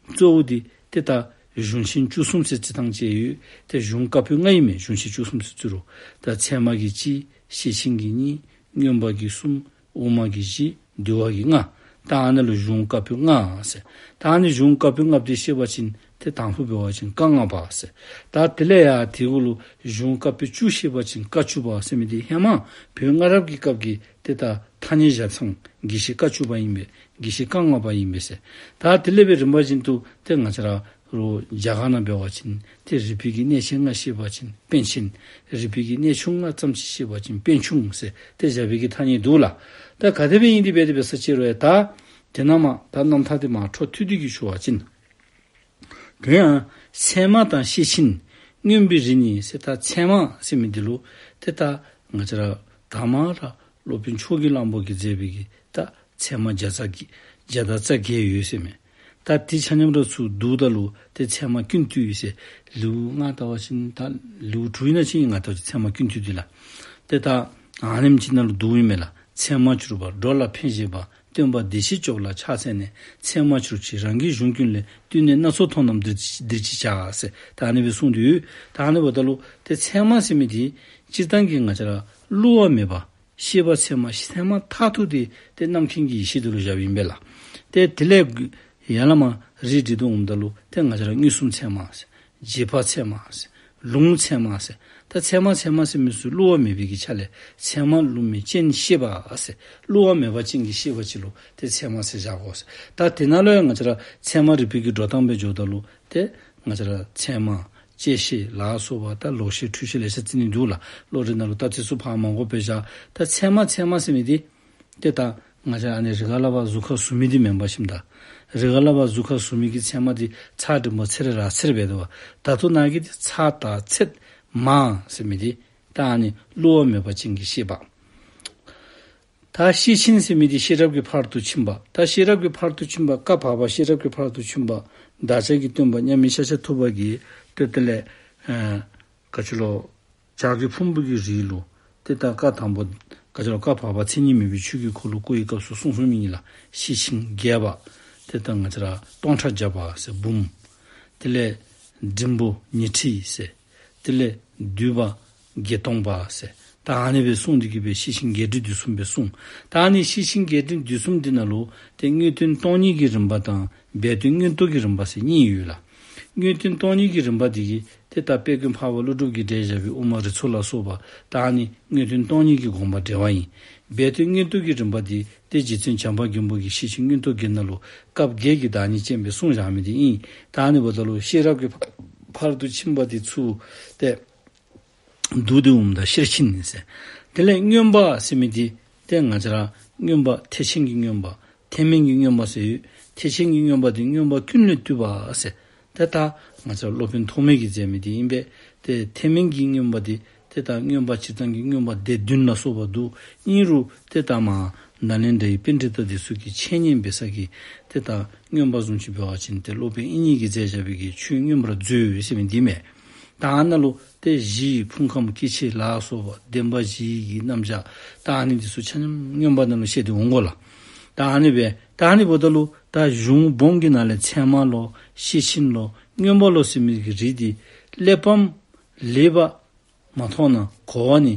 གཙོ་བོ་འདི་ཏེ་ད་གཞུང་ཆེན་བཅུ་གསུམ་ཟེར་རྩི་ཐངས་ཅིག་ཡོད། ཏེ་གཞུང་བཀའ་པོད་ལྔ་ཨིན་མས། གཞུང་ཆེན་བཅུ་གསུམ་ཟེར་རྩི་རུང་ད་ཚད་མ་གི་གཅིག། ཤེར་ཕྱིན་གྱི་གཉིས། མངོན་པ་གི་གསུམ། དབུ་མ་གི་བཞི། འདུལ་བ་གི་ལྔ། ད་ཨ་ནི་ལུ་གཞུང་བཀའ་པོད་ལྔ་ཟེར། ད་ཨ་ནི་གཞུང་བཀའ་པོད་ལྔ་འདི་བཤད་པ་ཅིན་ཏེ་དང་ཕུ་འབད་བ་ཅིན་བཀའ་ལྔ་པ་ཟེར། ད་དེ་ལས་ཡང་དེ་གུ་ལུ་གཞུང་བཀའ་པོད་བཅུ་བཤད་པ་ཅིན་བཀའ་བཅུ་པ་ཟེར་མི་འདི་ཧེ་མ་བོད་སྔ་རབས་ཀྱི་སྐབས་ཀྱི་ཏེ་ད་ཐ་སྙད་བཞག་ཐངས་དགེ་བཤེས་བཀའ་བཅུ་པ་ཨིན་པས། དགེ་བཤེས་བཀའ་ལྔ་པ་ཨིན་པས་ཟེར། ད་དེ་ལས་སྦེ་རིམ་པ་བཞིན་དུ་ཏེ་ང་བཅས་ར་ལུ་རྒྱ་གར་ནང་འབད་བ་ཅིན་ཏེ་རིག་པའི་གི་གནས་ཆེན་ལྔ་བཤད་པ་ཅིན་པཎ་ཆེན། རིག་པའི་གི་གནས་ཆུང་ལྔ་ཙམ་ཅིག་བཤད་པ་ཅིན་པཎ་ཆུང་ཟེར་ཏེ་བཞག་པའི་གི་ཐ་སྙད་འདུག་ལགས། ད་ག་དེ་སྦེ་ཨིན་ཏེ་འབད་དེ་འབད་ས་ཅིག་རུང་ཡང་ད་དེ་ནང་མ་ད་རྣམ་ཐར་དེ་མ་འཕྲོ་མཐུད་དེ་གི་ཞུ་བ་ཅིན་དེ་ཡང་ཚད་མ་དང་ཤེར་ཕྱིན་མངོན་པའི་རིགས་ནི་ཟེར། ད་ཚད་མ་ཟེར་མི་འདི་ལུ་ཏེ་ད་ང་བཅས་ར་དང་མ་ར་སློབ་དཔོན་ཕྱོགས་ཀྱི་གླང་པོ་གིས་མཛད་པའི་གི་ད་ཚད་མ་བརྒྱ་རྩ་བརྒྱད་བརྒྱ་དང་རྩ་བརྒྱད་ཡོད་ཟེར་མས། ད་དེ་ཆ་མཉམ་ར་ཚུར་བསྡུཝ་ད་ལུ་ཏེ་ཚད་མ་ཀུན་བཏུས་ཟེར། ལེའུ་ལྔ་བལྟ་བ་ཅིན་ད་ལེའུ་དྲུག་ཨིན་ན་ཅིག་ཨིན་ང་བལྟ་བ་ཅིན་ཚད་མ་ཀུན་བཏུས་འདི་ལགས། ཏེ་ད་ཨ་ནེམ་ཅིག་ནང་ལུ་བསྡུཝ་ཨིན་མས་ལགས། ཚད་མ་གྱུར་པ་འགྲོ་ལ་ཕན་བཞེད་པ། སྟོན་པ་བདེ་གཤེགས་སྐྱོབ་ལ་ཕྱག་འཚལ་ནས། ཚད་མ་གྱུར་ཅིག་རང་གི་གཞུང་ཀུན་ལས། བཏུས་ནས་སྣ་ཚོགས་མཐོང་རྣམས་འདིར་ཅིག་བྱ་ཟེར། ད་ཨ་ནི་སྦེ་གསུངས་ཏེ་ཡོད། ད་ཨ་ནི་འབདཝ་ད་ལུ་ཏེ་ཚད་མ་ཟེར་མི་འདི་སྤྱིར་བཏང་གི་ང་བཅས་ར་བསླུ་བ་མེད་པ། ཤེས་པ་ཚད་མ་ཚད་མ་མཐར་ཐུག་དེ་ཏེ་རྣམ་མཁྱེན་གྱི་ཡེ་ཤེས་དེ་ལུ་བཞགཔ་ཨིན་པས་ལགས། ཏེ་དེ་ལས་ཡར་ལས་མར་རིགས་འགྲེ་དོ་འོངམ་ད་ལུ་ཏེ་ང་བཅས་ར་མངོན་སུམ་ཚད་མ་ཟེར། རྗེས་དཔག་ཚད་མ་ཟེར། ལུང་ཚད་མ་ཟེར། ད་ཚད་མ་ཚད་མ་ཟེར་མི་ཚུ་བསླུ་བ་མེད་པའི་གི་ཆ་ལས་ཚད་མ་བསླུ་མེད་ཅན་ཤེས་པ་ཟེར། བསླུ་བ་མེད་པ་ཅན་གྱི་ཤེས་པ་ཅིག་ལུ་ཏེ་ཚད་མ་ཟེར་བཞག་དགོ་ཟེར། ད་དེ་ནང་ལུ་ཡང་ང་བཅས་ར་ཚད་མ་རིག་པའི་གི་འགྲོ་སྟངས་སྦེ་འགྱོཝ་ད་ལུ་ཏེ་ང་བཅས་ར་ཚད་མ་བཅད་ཤེས་ལ་སོགས་པ་ད་ལོག་ཤེས་འཁྲུལ་ཤེས་ལེ་ཤ་རྩི་ནི་འདུག་ལགས། བློ་རིག་ནང་ལུ་ད་དེ་ཚུ་ཕར་མ་འགོར་བར་བཞག། ད་ཚད་མ་ཚད་མ་ཟེར་མི་འདི་ཏེ་ད་ང་བཅས་ཨ་ནི་རི་ག་ལ་བ་གཟུགས་ཁར་ཟུག་མི་འདི་མེན་པ་ཤིམ་ད། རི་ག་ལ་བ་གཟུགས་ཁར་ཟུག་མི་གི་ཚད་མ་འདི་ཚད་འབྲིང་པོ་ཚད་རེ་ར་ཚད་རེ་འབད་དོ་བ། ད་ལྟོ་ནཱ་གི་འདི་ཚད་དང་ཚད་མ་ཟེར་མི་འདི་ད་ཨ་ནི་བསླུ་བ་མེད་པ་ཅན་གྱི་ཤེས་པ། ད་ཤེར་ཕྱིན་ཟེར་མི་འདི་ཤེས་རབ་ཀྱི་ཕ་རོལ་ཏུ་ཕྱིན་པ། ད་ཤེས་རབ་ཀྱི་ཕ་རོལ་ཏུ་ཕྱིན་པ་བཀའ་བར་པ་ཤེས་རབ་ཀྱི་ཕ་རོལ་ཏུ་ཕྱིན་པ་བདག་ཅག་གི་སྟོན་པ་མཉམ་མེད་ཤཱཀྱ་ཐུབ་པ་གིས་ཏེ་དེ་ལས་ཨ་ག་ཅི་ལོ་བྱ་རྒོད་ཕུང་པོ་གི་རིགས་ལུ་ཏེ་ད་བཀའ་དང་པོ་ག་ཅི་ལོ་བཀའ་བར་པ་མཚན་ཉིད་མེད་པའི་ཆོས་ཀྱི་འཁོར་ལོ་བསྐོར་བའི་སྐབས་སུ་གསུངས་གསུངསམ་ཨིན་ལགས། ཤེར་ཕྱིན་བརྒྱད་པ། ཏེ་ད་ང་བཅས་ར་སྟོང་ཕྲག་བརྒྱ་པ་ཟེར་འབུམ། དེ་ལས་འབྲིང་པོ་ཉི་ཁྲི་ཟེར། དེ་ལས་བསྡུས་པ་བརྒྱད་སྟོང་པ་ཟེར། ད་ཨ་ནི་སྦེ་གསུངས་ཏེ་གི་སྦེ་ཤེར་ཕྱིན་བརྒྱད་ཁྲི་བསྡུས་གསུམ་སྦེ་གསུངས། ད་ཨ་ནི་ཤེར་ཕྱིན་བརྒྱད་ཁྲི་བསྡུས་གསུམ་འདི་ནང་ལུ་ཏེ་དངོས་བསྟན་སྟོང་ཉིད་ཀྱི་རིམ་པ་དང་སྦས་དོན་མངོན་རྟོགས་ཀྱི་རིམ་པ་ཟེར་གཉིས་ཡོད་ལགས། དངོས་བསྟན་སྟོང་ཉིད་ཀྱི་རིམ་པ་འདི་གིས་ཏེ་ད་དཔལ་མགོན་འཕགས་པ་ཀླུ་སྒྲུབ་ཀྱིས་འགྲེལ་བཞག་པའི་དབུ་མ་རིགས་ཚོགས་ལ་སོགས་པ་ད་ཨ་ནི་དངོས་བསྟན་སྟོང་ཉིད་ཀྱི་དགོངས་པ་འགྲེལ་བ་ཨིན། སྦས་དོན་མངོན་རྟོགས་ཀྱི་རིམ་པ་འདི་ཏེ་རྗེ་བཙུན་བྱམས་པ་མགོན་པོ་གིས་ཤེར་ཕྱིན་མངོན་རྟོགས་རྒྱན་ནང་ལུ་སྐབས་བརྒྱད་ཀྱི་བདག་ཉིད་ཅན་སྦེ་གསུངས་བཞག་མི་འདི་ཨིན། ད་ཨ་ནི་འབདཝ་ད་ལུ་ཤེས་རབ་ཀྱི་ཕ་ཕ་རོལ་ཏུ་ཕྱིན་པ་འདི་ཚུ་ཏེ་བསྡུ་སྟེ་འོངམ་ད་ཤེར་ཕྱིན་ཟེར། དེ་ལས་མངོན་པ་ཟེར་མི་འདི་ཏེ་ང་བཅས་ར་མངོན་པ་ཐེག་ཆེན་གྱི་མངོན་པ་ཐེག་དམན་གྱི་མངོན་པ་ཟེར་ཡོད། ཐེག་ཆེན་གྱི་མངོན་པ་འདི་མངོན་པ་ཀུན་ལས་བཏུས་པ་ཟེར། ཏེ་ད་ང་བཅས་ར་སློབ་དཔོན་ཐོགས་མེད་ཀྱིས་མཛད་མི་འདི་ཨིན་པས། ཏེ་ཐེག་དམན་གྱི་མངོན་པ་འདི་ཏེ་ད་མངོན་པ་སྤྱིར་བཏང་གི་མངོན་པ་སྡེ་བདུན་ལ་སོགས་པ་འདུག། ཨིན་རུང་ཏེ་ད་མ་ནཱ་ལེནྡྲའི་པཎྜི་ཏ་འདི་ཚུ་གིས་འཆད་ཉན་འབད་ས་གི་ཏེ་ད་མངོན་པ་བཟུམ་ཅིག་འབད་བ་ཅིན་ཏེ་སློབ་དཔོན་དབྱིག་གཉེན་གྱིས་མཛད་བཞག་པའི་གི་ཆོས་མངོན་པར་མཛོད་ཟེར་མི་འདི་མས། ད་ཨ་ནཱ་ལུ་ཏེ་གཞི་ཕུང་ཁམས་སྐྱེ་མཆེད་ལ་སོགས་པ་བདེན་པ་བཞིའི་གི་རྣམ་གཞག་ད་ཨ་ནི་འདི་ཚུ་ཆ་མཉམ་མངོན་པ་ནང་ལུ་བཤད་དེ་འོང་དགོ་ལགས། ད་ཨ་ནི་སྦེ་ད་ཨ་ནི་འབདཝ་ད་ལུ་ད་གཞུང་སྦོམ་གྱི་ནང་ལས་ཚད་མ་ལོ་ཤེར་ཕྱིན་ལོ་མངོན་པ་ལོ་ཟེར་མི་གི་རིགས་འདི་གླེགས་བམ་ལེགས་པར་མ་མཐོང་ན་གོ་བ་ནི་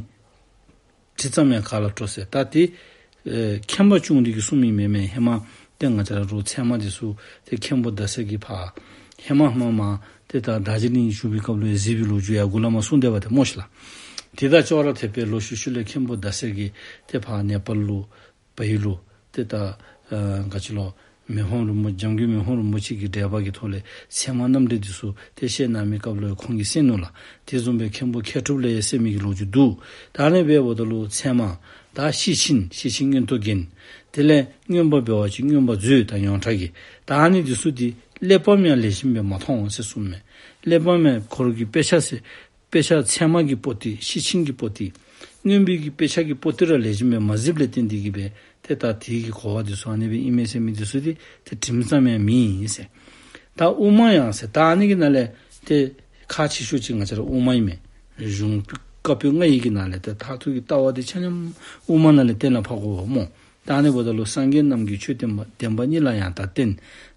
དྲི་ཙམ་ཡང་ག་ལ་སྤྲོ་ཟེར། ད་དེ་ ཨེ་མཁྱེན་པ་བྱུང་སྟེ་གིས་གསུངམ་ཨིན་མས། མེན་ཧེ་མ་ཏེ་ང་བཅས་ར་རོགས་ཚལ་མ་འདི་ཚུ་ཏེ་མཁན་པོ་ཟླ་གསལ་གྱིས་ཕར་ཧེ་མ་ཧེ་མ་མར་ཏེ་ད་རྡོ་རྗེ་གླིང་བཞུགས་པའི་སྐབས་ལུ་གཟིགས་པའི་ལོ་རྒྱུས་ཡང་མགུ་ལས་མར་གསུངས་སྡོདཔ་ཏེ་སྨོ་ཤིག་ལགས། དེ་དང་ཅོག་ར་འཐདཔ་སྦེ་ལོག་ཤུལ་ཤུལ་ལས་མཁན་པོ་ཟླ་གསལ་གྱིས་ཏེ་ཕར་ནེ་པཱལ་ལུ་བལ་ཡུལ་ལུ་ཏེ་ད་ཨ་ག་ཅི་ལོ་མི་ཕམ་རིན་པོ་འཇམ་མགོན་མི་ཕམ་རིན་པོ་ཆེ་གི་འགྲེལ་པ་གི་ཐོག་ལས་ཚད་མ་རྣམ་འགྲེལ་འདི་ཚུ་ཏེ་བཤད་གནང་མི་སྐབས་ལུ་ཁོང་གིས་གསན་ནུག་ལགས། དེ་བཟུམ་སྦེ་མཁན་པོ་མཁས་གྲུབ་ལས་ཡང་གསན་མི་གི་ལོ་རྒྱུས་འདུག། ད་ཨ་ནི་སྦེ་འབདཝ་ད་ལུ་ཚད་མ་ད་ཤེར་ཕྱིན་ཤེར་ཕྱིན་མངོན་རྟོགས་རྒྱན། དེ་ལས་མངོན་པ་འབད་བ་ཅིན་མངོན་པ་མཛོད་དང་ཡོངས་གྲགས་ཀྱི། ད་ཨ་ནི་འདི་ཚུ་འདི་གླེགས་བམ་ཡང་ལེགས་ཤོམ་སྦེ་མ་མཐོང་ཟེར་གསུངམ་མས། གླེགས་བམ་ཡང་ཁོ་ར་གི་དཔེ་ཆ་ཟེར་དཔེ་ཆ་ཚད་མ་གི་པོ་ཏི་ཤེར་ཕྱིན་གྱི་པོ་ཏི་མངོན་པའི་གི་དཔེ་ཆ་གི་པོ་ཏི་ར་ལེགས་ཤོམ་སྦེ་མ་གཟིགསཔ་ལས་བརྟེན་ཏེ་གིས་སྦེ་ཏེ་ད་དེ་གི་གོ་བ་འདི་ཚུ་ཨ་ནི་སྦེ་ཨིན་མས་ཟེར་མི་འདི་ཚུ་འདི་ཏེ་དྲིམ་ཙམ་ཡང་མེད་ཨིན་ཟེར། ད་དབུ་མ་ཡང་ཟེར་ད་ཨ་ནི་གི་ནང་ལས་ཏེ་ཁག་ཆེ་ཤོས་ཅིག་ང་བཅས་ར་དབུ་མ་ཨིན་མས། གཞུང་བཀའ་པོད་ལྔ་ཡི་གི་ནང་ལས་ཏེ་མཐར་ཐུག་གི་ལྟ་བ་འདི་ཆ་མཉམ་དབུ་མ་ནང་ལས་གཏན་ལ་ཕབ་དགོ་སྨོ། ད་ཨ་ནི་འབདཝ་ད་ལུ་སངས་རྒྱས་རྣམས་ཀྱི་ཆོས་བསྟན་པ། བདེན་པ་གཉིས་ལ་ཡང་དག་བརྟེན།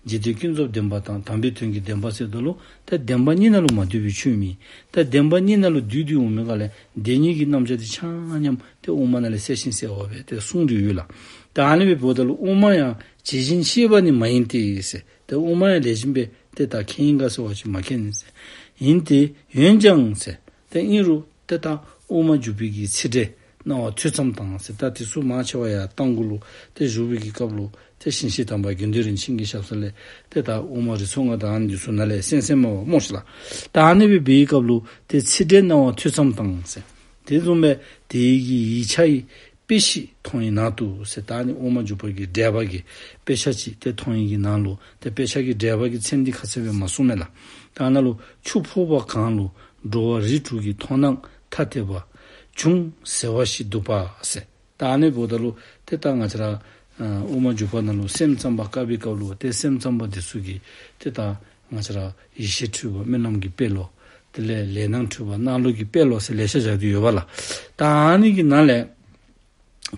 འཇིག་རྟེན་ཀུན་རྫོབ་བདེན་པ་དང་། དམ་པའི་དོན་གྱི་བདེན་པ་ཟེརཝ་ད་ལུ་ད་བདེན་པ་གཉིས་ནང་ལུ་མ་འདུས་པའི་ཆོས་མེད། ད་བདེན་པ་གཉིས་ནང་ལུ་འདུས་ཏེ་འོང་མི་ག་ལས་དེ་གཉིས་ཀྱི་རྣམ་གཞག་འདི་ཆ་མཉམ་ཏེ་དབུ་མ་ནང་ལས་གསལ་ཤིང་གསལ་བ་སྦེ་ཏེ་གསུངས་ཏེ་ཡོད་ལགས། ད་ཨ་ནི་སྦེ་འབདཝ་ད་ལུ་དབུ་མ་ཡང་ཇི་བཞིན་ཤེས་པ་ནི་མ་ཡིན་ཏེ་ཟེར། ད་དབུ་མ་ཡང་ལེགས་ཤོམ་སྦེ་ཏེ་ད་མཁྱེན་ཡི་ག་ཟེར་བ་ཅིན་མ་མཁྱེན་ཟེར། ཡིན་ཏེ་འོན་ཀྱང་ཟེར། ཏེ་ཨིན་རུང་ཏེ་ད་དབུ་མ་འཇུག་པའི་གི་ཚིག་འགྲེལ་གནང་བ་ཐོས་ཙམ་དང་ཟེར། ད་དེ་ཚུ་མང་ཆེ་བ་ཡར་རྟ་མགོ་ལུ་ཏེ་བཞུགས་པའི་གི་སྐབས་ལུ་ཏེ་ཞིང་གཤེགས་དམ་པ་དགེ་འདུན་རིན་ཆེན་གྱི་ཞབས་ས་ལས་ཏེ་ད་དབུ་མ་རིགས་ཚོགས་ལྔ་དང་ཨ་ནི་འདི་ཚུ་ནང་ལས་གསན་གསནམ་སྨོ་ཤིག་ལགས། ད་ཨ་ནི་སྦེ་འབད་བའི་སྐབས་ལུ་ཏེ་ཚིག་འགྲེལ་གནང་བ་ཐོས་ཙམ་དང་ཟེར། དེ་བཟུམ་སྦེ་དེ་ཡི་གི་ཡིག་ཆ་ཡི་དཔེ་ཞིག་མཐོང་བའི་ནང་དུ་ཟེར། ད་ཨ་ནི་དབུ་མ་འཇུག་པ་གི་འགྲེལ་པ་གི་དཔེ་ཆ་ཅིག་ཏེ་མཐོང་བའི་གི་ནང་ལུ་ཏེ་དཔེ་ཆ་གི་འགྲེལ་པ་གི་མཚན་འདི་ཁ་གསལ་སྦེ་མ་གསུངས་མས་ལགས། ད་ཨ་ནཱ་ལུ་ཆུ་ཕོར་པ་གང་ལུ་འགྲོ་བ་རིགས་དྲུག་གི་མཐོང་སྣང་ཐ་དད་པ་བྱུང་ཟེར་བ་ཞིག་འདུག་པ་ཟེར། ད་ཨ་ནི་འབདཝ་ད་ལུ་ཏེ་ད་ང་བཅས་ར་ཨ་དབུ་མ་འཇུག་པ་ནང་ལུ་སེམས་ཙམ་པ་བཀག་པའི་སྐབས་ལུ་ཏེ་སེམས་ཙམ་པ་འདི་ཚུ་གིས་ཏེ་ད་ང་བཅས་ར་ཡིད་ཤེས་འཁྲུལ་པ་རྨི་ལམ་གྱི་དཔེ་ལུ། དེ་ལས་ལས་སྣང་འཁྲུལ་པ་སྣང་ལུགས་ཀྱི་དཔེ་ལུ་ཟེར་ལེ་ཤ་བཞག་སྟེ་ཡོད་པ་ལགས། ད་ཨ་ནི་གི་ནང་ལས་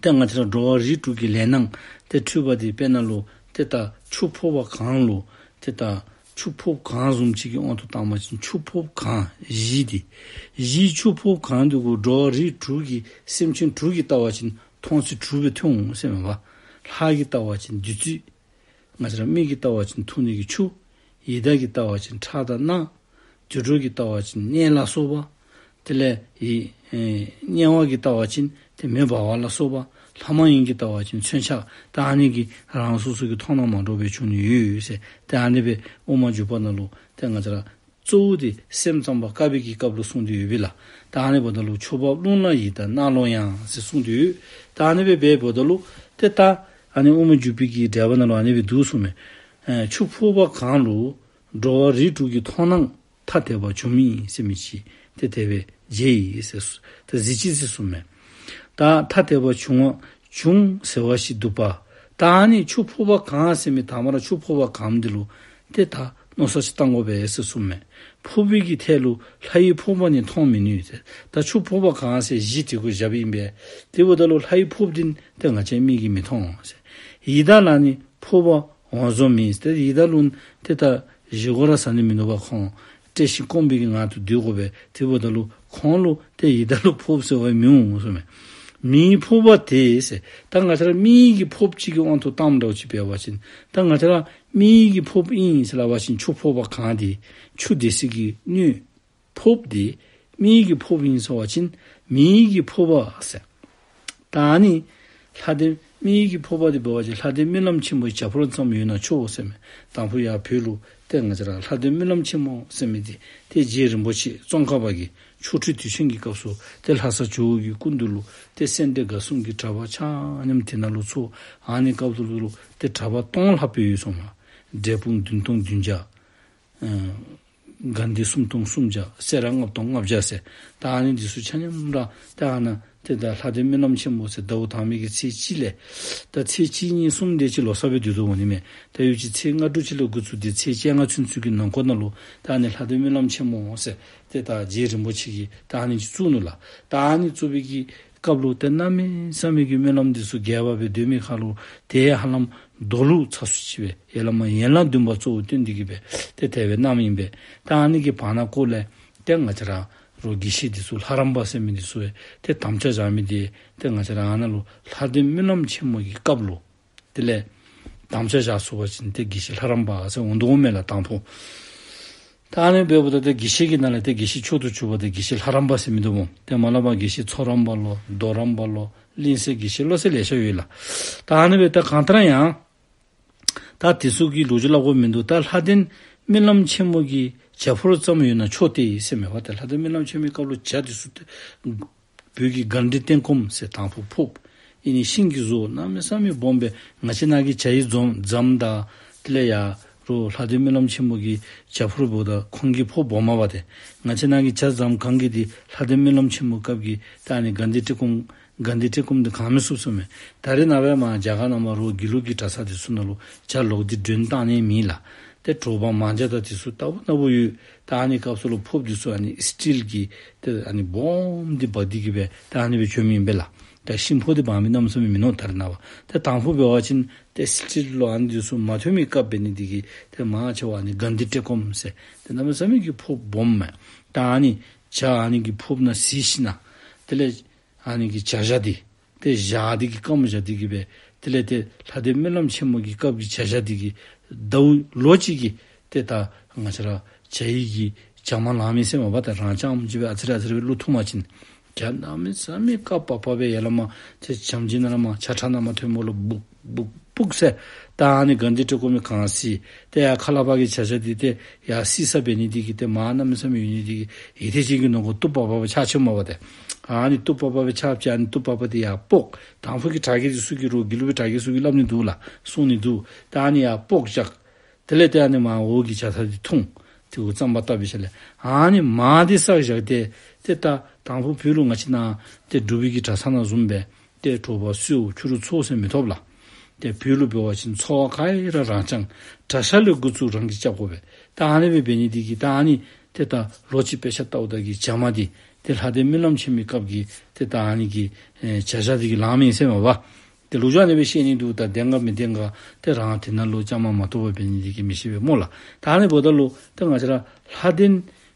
ཏེ་ང་བཅས་ར་འགྲོ་བ་རིགས་དྲུག་གི་ལས་སྣང་ཏེ་འཁྲུལ་པ་འདི་དཔེར་ན་ལུ་ཏེ་ད་ཆུ་ཕོར་པ་གང་ལུ་ཏེ་ད་ཆུ་ཕོརཔ་གང་བཟུམ་ཅིག་གི་དབང་དུ་བཏང་བ་ཅིན་ཆུ་ཕོརཔ་གང་གཞི་འདི་གཞི་ཆུ་ཕོརཔ་གང་འདི་གུ་འགྲོ་བ་རིགས་དྲུག་གི་སེམས་ཅན་དྲུག་གིས་བལྟ་བ་ཅིན་མཐོང་ཚུལ་དྲུག་སྦེ་ཐོན་འོང་ཟེར་མས་པ། ལྷ་གིས་བལྟ་བ་ཅིན་བདུད་རྩི། ང་བཅས་ར་མི་གིས་བལྟ་བ་ཅིན་འཐུང་ནི་གི་ཆུ། ཡི་དྭགས་ཀྱིས་བལྟ་བ་ཅིན་ཁྲག་དང་རྣག། དུད་འགྲོ་གིས་བལྟ་བ་ཅིན་གནས་ལ་སོགས་པ། དེ་ལས་ཡི་ཨེ་དམྱལ་བ་གིས་བལྟ་བ་ཅིན་ཏེ་མེ་འབར་བ་ལ་སོགས་པ། ལྷ་མ་ཡིན་གྱིས་བལྟ་བ་ཅིན་མཚོན་ཆ། ད་ཨ་ནི་གི་རང་སོ་སོ་གི་མཐོང་སྣང་མ་འདྲཝ་སྦེ་བྱུང་ནི་ཡོད་ཟེར། ཏེ་ཨ་ནི་སྦེ་དབུ་མ་འཇུག་པ་ནང་ལུ་ཏེ་ང་བཅས་ར་གཙོ་བོ་འདི་སེམས་ཙམ་པ་བཀག་པའི་གི་སྐབས་ལུ་གསུངས་ཏེ་ཡོད་པས་ལགས། ད་ཨ་ནི་འབདཝ་ད་ལུ་ཆུ་འབབ་རླུང་ལ་ཡིད་དང་རྣ་ལུ་ཡང་ཟེར་གསུངས་ཏེ་ཡོད། ད་ཨ་ནི་སྦེ་འབད་འབདཝ་ད་ལུ་ཏེ་ད་ཨ་ནི་དབུ་མ་འཇུག་པའི་གི་འགྲེལ་པ་ནང་ལུ་ཨ་ནི་སྦེ་འདུག་གསུངས་མས། ཨེ་ཆུ་ཕོརཔ་གང་ལུ་འགྲོ་བ་རིགས་དྲུག་གི་མཐོང་སྣང་ཐ་དད་པ་བྱུང་མི་ཟེར་མི་ཅིག་ཏེ་དེ་སྦེ་མཇལ་ཡི་ཟེར་ཏེ་གཟིགས་ཅི་ཟེར་གསུངས་མས། ད་ཐ་དད་པ་བྱུང་བ་བྱུང་ཟེར་བ་ཞིག་འདུག་པ། ད་ཨ་ནི་ཆུ་ཕོརཔ་གང་ཟེར་མི་དང་པ་ར་ཆུ་ཕོརཔ་གང་འདི་ལུ་ཏེ་ད་མནོ་བསམ་ཅིག་བཏང་དགོ་པས་ཟེར་གསུངས་མས། ཕོར་པའི་གི་ཐད་ལུ་ལྷ་ཡི་ཕོར་པ་ནི་མཐོང་མི་ནུས་ཟེར། ད་ཆུ་ཕོརཔ་གང་ཟེར་གཞི་དེ་གུ་བཞགཔ་ཨིན་པས། དེ་འབདཝ་ད་ལུ་ལྷ་ཡི་ཕོརཔ་འདི་ཏེ་ང་བཅས་མིག་གིས་མི་མཐོང་ཟེར། ཡི་དྭགས་ལ་ནི་ཕོརཔ་འོང་བཟོ་མིན་ཟེར། ཏེ་ཡི་དྭགས་ལུ་ཏེ་ད་བཞེས་སྒོ་ར་ཟ་ནི་མིན་འདུག་པ། ཁོང་བཀྲེས་ཤིང་སྐོམ་པའི་གི་ངང་དུ་སྡོད་དགོ་པས། དེ་འབདཝ་ད་ལུ་ཁོང་ལུ་ཏེ་ཡི་དྭགས་ལུ་ཕོརཔ་ཟེར་བ་མི་འོང་གསུངས་མས། མིའི་ཕོརཔ་དེ་ཟེར། ད་ང་བཅས་ར་མིའི་གི་ཕོརཔ་ཅིག་གི་དབང་དུ་བཏངམ་འདྲཝ་ཅིག་འབད་བ་ཅིན་ད་ང་བཅས་ར་མིའི་གི་ཕོརཔ་ཨིན་ཟེར་སླབ་པ་ཅིན་ཆུ་ཕོརཔ་གང་འདི་ཆུ་དེ་ཚུ་གི་སྣོད་ཕོརཔ་འདི་མིའི་གི་ཕོརཔ་ཨིན་ཟེར་བ་ཅིན་མིའི་གི་ཕོརཔ་ཟེར། ད་ཨ་ནི་ལྷ་ལྡན་མིའི་གི་ཕོརཔ་འདི་འབད་བ་ཅིན་ལྷ་ལྡན་སྨོན་ལམ་ཆེན་མོའི་བྱ་འཕུར་ཙམ་ཡོད་ན་ཆོག་ཟེར་མས། དང་ཕུ་ཡར་བོད་ལུ་ཏེ་ང་བཅས་ར་ལྷ་ལྡན་སྨོན་ལམ་ཆེན་མོ་ཟེར་མི་འདི་ཏེ་རྗེ་རིན་པོ་ཆེ་ཙོང་ཁ་པ་གིས་ཆོ་འཕྲུལ་དུས་ཆེན་གྱི་སྐབས་སུ་ཏེ་ལྷ་ས་ཇོ་བོ་གི་སྐུ་མདུན་ལུ་ཏེ་སེ་འབྲས་དགའ་གསུམ་གྱི་གྲྭ་པ་ཆ་མཉམ་དེ་ནང་ལུ་ཚོགས། ཨ་ནི་སྐབས་སུ་ལུ་ཏེ་གྲྭ་པ་སྟོང་ལྷགཔ་སྦེ་ཡོད་གསུངས་མས། འབྲས་སྤུངས་བདུན་སྟོང་བདུན་བརྒྱ། ཨ་དགའ་ལྡན་སུམ་སྟོང་སུམ་བརྒྱ། སེ་ར་ལྔ་སྟོང་ལྔ་བརྒྱ་ཟེར། ད་ཨ་ནི་འདི་ཚུ་ཆ་མཉམ་ར་ཏེ་ཨ་ནཱ་ཏེ་ད་ལྷ་ལྡན་སྨོན་ལམ་ཆེན་མོ་ཟེར་ཟླཝ་དང་པའི་གི་ཚེས་གཅིག་ལས་ད་ཚེས་གཅིག་གཉིས་གསུམ་དེ་ཅིག་ལོ་གསར་སྦེ་སྡོད་དོ་འོང་ནི་མས། ད་ཡོད་ཅི་ཚེས་ལྔ་དྲུག་ཅིག་ལས་འགོ་བཙུགས་ཏེ་ཚེས་བཅོ་ལྔ་ཚུན་ཚོད་ཀྱི་ནང་འཁོད་ནང་ལུ་ད་ཨ་ནི་ལྷ་ལྡན་སྨོན་ལམ་ཆེན་མོ་ཟེར་ཏེ་ད་རྗེ་རིན་པོ་ཆེ་གིས་ད་ཨ་ནི་ཅིག་བཙུགས་ནུག་ལགས། ད་ཨ་ནི་བཙུགས་པའི་གི་སྐབས་ལུ་ཏེ་གནམ་མེད་ས་མེད་ཀྱི་སྨོན་ལམ་འདི་ཚུ་རྒྱས་པ་སྦེ་སྡོད་མི་ཁར་ལུ་ཏེ་ཧ་ལམ་མདོ་ལུགས་ཚ་སུ་ཅིག་སྦེ་ཡ་ལ་མ་ཡན་ལག་བདུན་པ་གཙོ་བོ་བསྟན་ཏེ་གིས་སྦེ་ཏེ་དེ་སྦེ་གནངམ་ཨིན་པས། ད་ཨ་ནི་གི་བར་ན་ཀོ་ལས་ཏེ་ང་བཅས་ར་ རོགས་དགེ་བཤེས་འདི་ཚུ་ལྷ་རམས་པ་ཟེར་མི་འདི་ཚུ་ཡང་ཏེ་དམ་བཅའ་བཞག་མི་འདི་ཏེ་ང་བཅས་ར་ཨ་ནཱ་ལུ་ལྷ་ལྡན་སྨོན་ལམ་ཆེན་མོ་གི་སྐབས་ལུ་དེ་ལས་དམ་བཅའ་བཞག་ཚུགས་པ་ཅིན་ཏེ་དགེ་བཤེས་ལྷ་རམས་པ་ཟེར་འོང་དོ་མས་ལགས་དང་ཕུ། ད་ཨ་ནི་འབདཝ་ད་ཏེ་དགེ་བཤེས་ཀྱི་ནང་ལས་ཏེ་དགེ་བཤེས་མཆོག་ཏུ་གྱུར་པ་ཏེ་དགེ་བཤེས་ལྷ་རམས་པ་ཟེར་མི་འདུག་སྨོ། ཏེ་མ་ལ་བ་དགེ་བཤེས་ཚོགས་རམས་པ་ལོ་མདོ་རམས་པ་ལོ་གླིང་སྲས་དགེ་བཤེས་བློ་གསལ་ལེ་ཤ་ཡོད་ལགས། ད་ཨ་ནི་འབདཝ་ད་གང་ལྟར་ཡང་ད་དེ་ཚུ་གི་ལོ་རྒྱུས་སླབ་དགོཔ་མིན་འདུག། ད་ལྷ་ལྡན་སྨོན་ལམ་ཆེན་མོ་གི་བྱ་འཕུར་ཙམ་ཡོད་ན་ཆོག་སྟེ་ཟེར་མས་པ། ཏེ་ལྷ་ལྡན་སྨོན་ལམ་ཆེན་མོའི་སྐབས་ལུ་བྱ་འདི་ཚུ་ཏེ་བོད་ཀྱི་དགའ་ལྡན་བཀྲེས་སྐོམ་ཟེར་དང་ཕུ་ཕོརཔ་ཨིན་ནི་ཤིང་གིས་བཟོ་གནམ་མེད་ས་མེད་སྦོམ་སྦེ་ང་བཅས་ནང་གི་བྱ་ཡི་འཛོམ་རྫམ་དང་དེ་ལས་ཡར་རོགས་ལྷ་ལྡན་སྨོན་ལམ་ཆེན་མོ་གི་བྱ་འཕུར་འབདཝ་ད་ཁོང་གི་ཕོརཔ་སྦོམ་མས་པ། ཏེ་ང་བཅས་ནང་གི་བྱ་རྫམ་གང་གི་འདི་ལྷ་ལྡན་སྨོན་ལམ་ཆེན་མོ་སྐབས་ཀྱི་ད་ཨ་ནི་དགའ་ལྡན་བཀྲེས་སྐོམ་དགའ་ལྡན་བཀྲེས་སྐོམ་འདི་གང་མི་ཚུགས་ཟེར་མས། ད་རེས་ནངས་པ་མར་རྒྱ་གར་ནང་མར་རོགས་དགེ་ལུགས་ཀྱི་གྲྭ་ས་འདི་ཚུ་ནང་ལུ་བྱ་ལོག་སྟེ་མགྲོན་བཏང་ནི་མེད་ལགས། ཏེ་དྲོ་པ་མང་ཇ་དང་འདི་ཚུ་ལྟ་བུ་ལྟ་བུ་ཡོད། ད་ཨ་ནི་སྐབས་སུ་ལུ་ཕོརཔ་འདི་ཚུ་ཨ་ནི་སི་ཊིལ་གྱི་ཏེ་ཨ་ནི་སྦོམ་འདི་འབག་སྟེ་གི་སྦེ་ད་ཨ་ནི་སྦེ་བྱོནམ་ཨིན་པས་ལགས། ད་ཤིང་ཕོར་འདི་འབག་མི་གནམ་མེད་ས་མེད་མིན་ནུག་ད་རེས་ནངས་པ། ཏེ་དང་ཕུ་འབད་བ་ཅིན་ཏེ་སི་ཊིལ་ལོ་ཨ་ནི་འདི་ཚུ་མ་ཐོན་མི་སྐབས་འབད་ནི་འདི་གིས་ཏེ་མང་ཆེ་བ་ཨ་ནི་དགའ་ལྡན་བཀྲེས་སྐོམ་ཟེར་ཏེ་གནམ་མེད་ས་མེད་ཀྱི་ཕོརཔ་སྦོམ་མས། ད་ཨ་ནི་བྱ་ཨ་ནི་གི་ཕོརཔ་ནང་བཟེད་ཞིནམ་དེ་ལས་ཨ་ནི་གི་བྱ་ཞག་འདི་ཏེ་བཞག་སྟེ་གི་སྐམ་བཞག་སྟེ་གི་སྦེ་དེ་ལས་ཏེ་ལྷ་ལྡན་སྨོན་ལམ་ཆེན་མོ་གི་སྐབས་ཀྱི་བྱ་ཞག་འདི་གིས་ཟླཝ་ལོ་གཅིག་གི་ཏེ་ད་ང་བཅས་ར་བྱ་ཡི་གི་བྱ་མ་ལང་མི་ཟེར་མས་པ། ད་རང་རྐྱངམ་ཅིག་སྦེ་ཨ་ཙི་རེ་ཨ་ཙི་རེ་སྦེ་བླུག་བཏུབ་པ་ཅིན་བྱ་གནམ་མེད་ས་མེད་སྐམ་པག་པ་སྦེ་ཡར་ལས་མར་ཏེ་བྱམས་ཆེན་ནང་ལས་མར་བྱ་ཁྲ་ནང་མར་ཐོནམ་ལུ་སྦུག་སྦུག་སྦུག་ཟེར་ད་ཨ་ནི་དགའ་ལྡན་བཀྲེས་སྐོམ་གྱིས་གང་བཟི། ཏེ་ཡར་ཁ་ལས་ཕར་གྱི་བྱ་ཞག་འདི་ཏེ་ཡར་བཟི་ས་འབད་ནི་འདི་གིས་ཏེ་མར་གནམ་མེད་ས་མེད་ཡོད་ནི་འདི་གིས་ཡེ་ཏེ་ཅིག་གི་ནང་ཁོ་སྟུག་པག་པ་སྦེ་ཆགས་ཆི་མས་པ། ཏེ་ཨ་ནི་སྟུག་པག་པ་སྦེ་ཆགས་ཅི། ཨ་ནི་སྟུག་པག་པ་འདི་ཡར་ཕོག། དང་ཕུ་གི་དྲག་གི་འདི་ཚུ་གིས་རོགས་དགེ་ལུགས་པའི་དྲག་གི་ཚུ་གིས་སླབ་ནི་འདུག་ལགས། གསུང་ནི་འདུག། ཏེ་ཨ་ནི་ཡར་ཕོག་བཞག། དེ་ལས་ཏེ་ཨ་ནི་མར་འོག་གི་བྱ་ཐ་འདི་འཐུང་། ཏེ་འོ་རྩམ་པ་བཏབ་པའི་ཤུལ་ལས་ཨ་ནི་མར་འདི་བསགས་བཞག་སྟེ་ཏེ་ད་དང་ཕུ་བོད་ལུ་ང་བཅས་ནཱ་ཏེ་འབྲུག་པའི་གི་གྲྭ་ས་ནང་བཟུམ་སྦེ་ཏེ་དྲོ་པ་གསོལཝ་ཕྱི་རུ་ཚོགས་ཟེར་མི་ཐོབ་ལགས། ཏེ་བོད་ལུ་འབད་བ་ཅིན་ཚོགས་པ་ག་ར་རང་རྐྱང་གྲྭ་ཤག་ལས་འགོ་བཙུགས་རང་གིས་རྐྱབ་དགོ་པས། ད་ཨ་ནི་སྦེ་འབད་ནི་འདི་གིས་ད་ཨ་ནི་ཏེ་ད་ལོ་གཅིག་དཔེ་ཆ་ལྟཝ་ད་གི་བྱ་མ་འདི་ཏེ་ལྷ་ལྡན་སྨོན་ལམ་ཆེན་མོའི་སྐབས་ཀྱི་ཏེ་ད་ཨ་ནི་གི་ཨེ་བྱ་ཞག་འདི་གིས་ལང་མི་ཟེར་མས་པ། ཏེ་ལོ་རྒྱུས་ཨ་ནི་སྦེ་བཤད་ནི་འདུག། ད་བདེན་ག་མི་བདེན་ག་ཏེ་རང་དེ་ནང་ལུ་བཅའ་མར་མ་གཏོགས་པ་འབད་ནི་འདི་གིས་མི་ཤེས་པས་སྨོ་ལགས། ད་ཨ་ནི་འབདཝ་ད་ལུ་ཏེ་ང་བཅས་ར་ལྷ་ལྡན་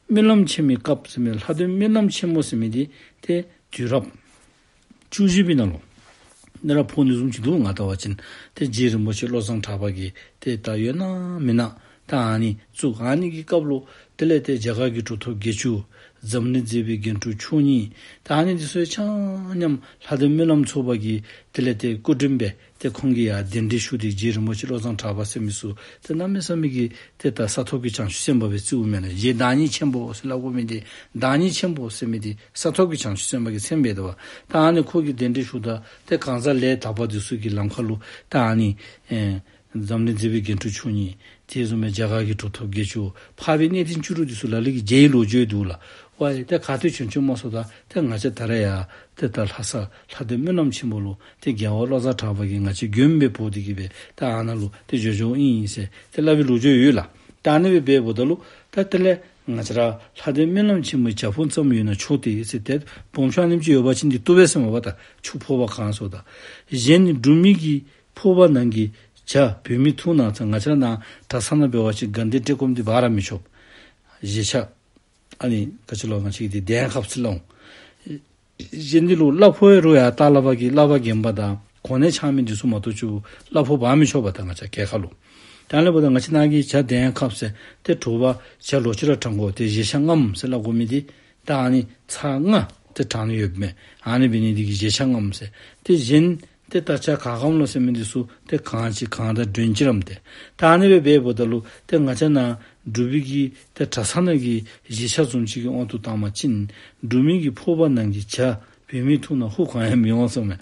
སྨོན་ལམ་ཆེན་མོའི་སྐབས་ཟེར་མི་ལྷ་ལྡན་སྨོན་ལམ་ཆེན་མོ་ཟེར་མི་འདི་ཏེ་དུས་རབས་བཅུ་བཞི་པའི་ནང་ལུ་ནཱ་ར་ཕོག་ནི་བཟུམ་ཅིག་འདུག། ང་བལྟ་བ་ཅིན་ཏེ་རྗེ་རིན་པོ་ཆེ་བློ་བཟང་གྲགས་པ་གིས་ཏེ་ད་ཡོད་ན་མེད་ན་ད་ཨ་ནི་བཙུགས། ཨ་ནི་གི་སྐབས་ལུ་དེ་ལས་ཏེ་རྒྱ་གར་གྱི་གྲུབ་ཐོབ་བརྒྱད་ཅུ། འཛམ་གླིང་མཛེས་པའི་རྒྱན་དྲུག་མཆོག་གཉིས། ད་ཨ་ནི་འདི་ཚུ་ཆ་མཉམ་ལྷ་ལྡན་སྨོན་ལམ་ཚོགས་པ་གི་དེ་ལས་ཏེ་སྐུ་མགྲོན་སྦེ་ཏེ་ཁོང་གིས་ཡར་གདན་འདྲེན་ཞུ་སྟེ་རྗེ་རིན་པོ་ཆེ་བློ་བཟང་གྲགས་པ་ཟེར་མི་ཚུ་ཏེ་གནམ་མེད་ས་མེད་ཀྱི་ཏེ་ད་ས་ཐོབ་ཀྱི་བྱང་ཆུབ་སེམས་དཔའ་སྦེ་བརྩིཝ་མས་ལགས། རྗེ་བདག་ཉིད་ཆེན་པོ་ཟེར་སླབ་དགོ་མི་འདི་བདག་ཉིད་ཆེན་པོ་ཟེར་མི་འདི་ས་ཐོབ་ཀྱི་བྱང་ཆུབ་སེམས་དཔའ་གི་མཚན་འབད་དོ་བ། ད་ཨ་ནི་ཁོ་གིས་གདན་འདྲེན་ཞུཝ་ད་ཏེ་གང་ཟག་ལས་དག་པ་འདི་ཚུ་གི་ལམ་ཁ་ལུ་ད་ཨ་ནི་ཨེ་འཛམ་གླིང་མཛེས་པའི་རྒྱན་དྲུག་མཆོག་གཉིས། དེ་བཟུམ་སྦེ་རྒྱ་གར་གྱི་གྲུབ་ཐོབ་བརྒྱད་ཅུ། འཕགས་པའི་གནས་བརྟན་བཅུ་དྲུག་འདི་ཚུ་ལ་ལུ་གི་མཇལ་ལོ་རྒྱུས་འདུག་ལགས། ཝའི་ཏེ་ག་ཏེ་བྱོན་བྱོནམ་སྨོ་ཟེརཝ་ད་ཏེ་ང་བཅས་ད་རེས་ཡར་ཏེ་ད་ལྷ་ས་ལྷ་ལྡན་སྨོན་ལམ་ཆེན་པོ་ལུ་ཏེ་རྒྱལ་བ་བློ་བཟང་གྲགས་པ་གིས་ང་བཅས་མགྱོནམ་སྦེ་འབོ་སྟེ་གི་སྦེ་ད་ཨ་ནཱ་ལུ་ཏེ་འགྱོ་འགྱོཝ་ཨིན་ཟེར་ཏེ་སླབ་པའི་ལོ་རྒྱུས་ཡོད་ལགས། ད་ཨ་ནི་སྦེ་འབདཝ་ད་ལུ་ད་དེ་ལས་ང་བཅས་ར་ལྷ་ལྡན་སྨོན་ལམ་ཆེན་མོའི་བྱ་འཕུར་ཙམ་ཡོད་ན་ཆོག་སྟེ་ཟེར་ཏེ་སྦོམ་ཆུང་ཨ་ནེམ་ཅིག་ཡོད་པ་ཅིན་འདི་བཏུབ་པས་ཟེར་མས་པ། ད་ཆུ་ཕོར་པ་གང་ཟེརཝ་ད་གཞན་འབྲུག་མི་གི་ཕོར་པ་ནང་གི་བྱ་བུད་མེད་འཐུང་ན་ཚ། ང་བཅས་ར་ནཱ་གྲྭ་ས་ནང་འབད་བ་ཅིན་དགའ་ལྡན་བཀྲེས་སྐོམ་འདི་འབག་ར་མི་ཆོག། བཞེས་ཆས་ཨ་ནི་ག་ཅི་ལོ་ང་བཅས་ཀྱི་འདི་གདན་ཁབ་ཟེར་སླབ་འོང་། གཞན་འདི་ལུ་གླ་ཕོགས་ཡོད་རུང་ཡང་ད་གླ་པ་གིས་གླ་པ་རྒན་པ་དང་གོ་གནས་འཆང་མི་འདི་ཚུ་མ་གཏོགས་ཆུ་གླ་ཕོགས་འབག་མི་ཆོག་པ། ད་ང་བཅས་རྒྱལ་ཁབ་ལུ་ད་ཨ་ནི་འབདཝ་ད་ང་བཅས་ནཱ་གི་བྱ་གདན་ཁབ་ཟེར་ཏེ་དྲོ་པ་བྱ་ལོག་ཅི་ར་དྲང་དགོ། ཏེ་བཞེས་ཆས་རྔམ་ཟེར་སླབ་དགོ་མི་འདི་ད་ཨ་ནི་ཚར་ལྔ་ཏེ་དྲང་ནི་ཡོདཔ་མས། ཨ་ནི་འབད་ནི་འདི་གིས་བཞེས་ཆས་རྔམ་ཟེར། ཏེ་གཞན་ཏེ་ད་བྱ་ག་གམ་ལོ་ཟེར་མི་འདི་ཚུ་ཏེ་གངས་ཅིག་གངས་དང་མགྲོན་གཅིག་རམ་ཏེ། ད་ཨ་ནི་སྦེ་འབདཝ་ད་ལུ་ཏེ་ང་བཅས་ནཱ་འབྲུག་པའི་གི་ཏེ་གྲྭ་ས་ནང་གི་བཞེས་ཆས་བཟུམ་ཅིག་གི་དབང་དུ་བཏང་བ་ཅིན་འབྲུག་མི་གི་ཕོར་པ་ནང་གི་བྱ་བུད་མེད་འཐུང་ན་ཧུ་གང་ཡང་མི་འོང་ཟེར་མས།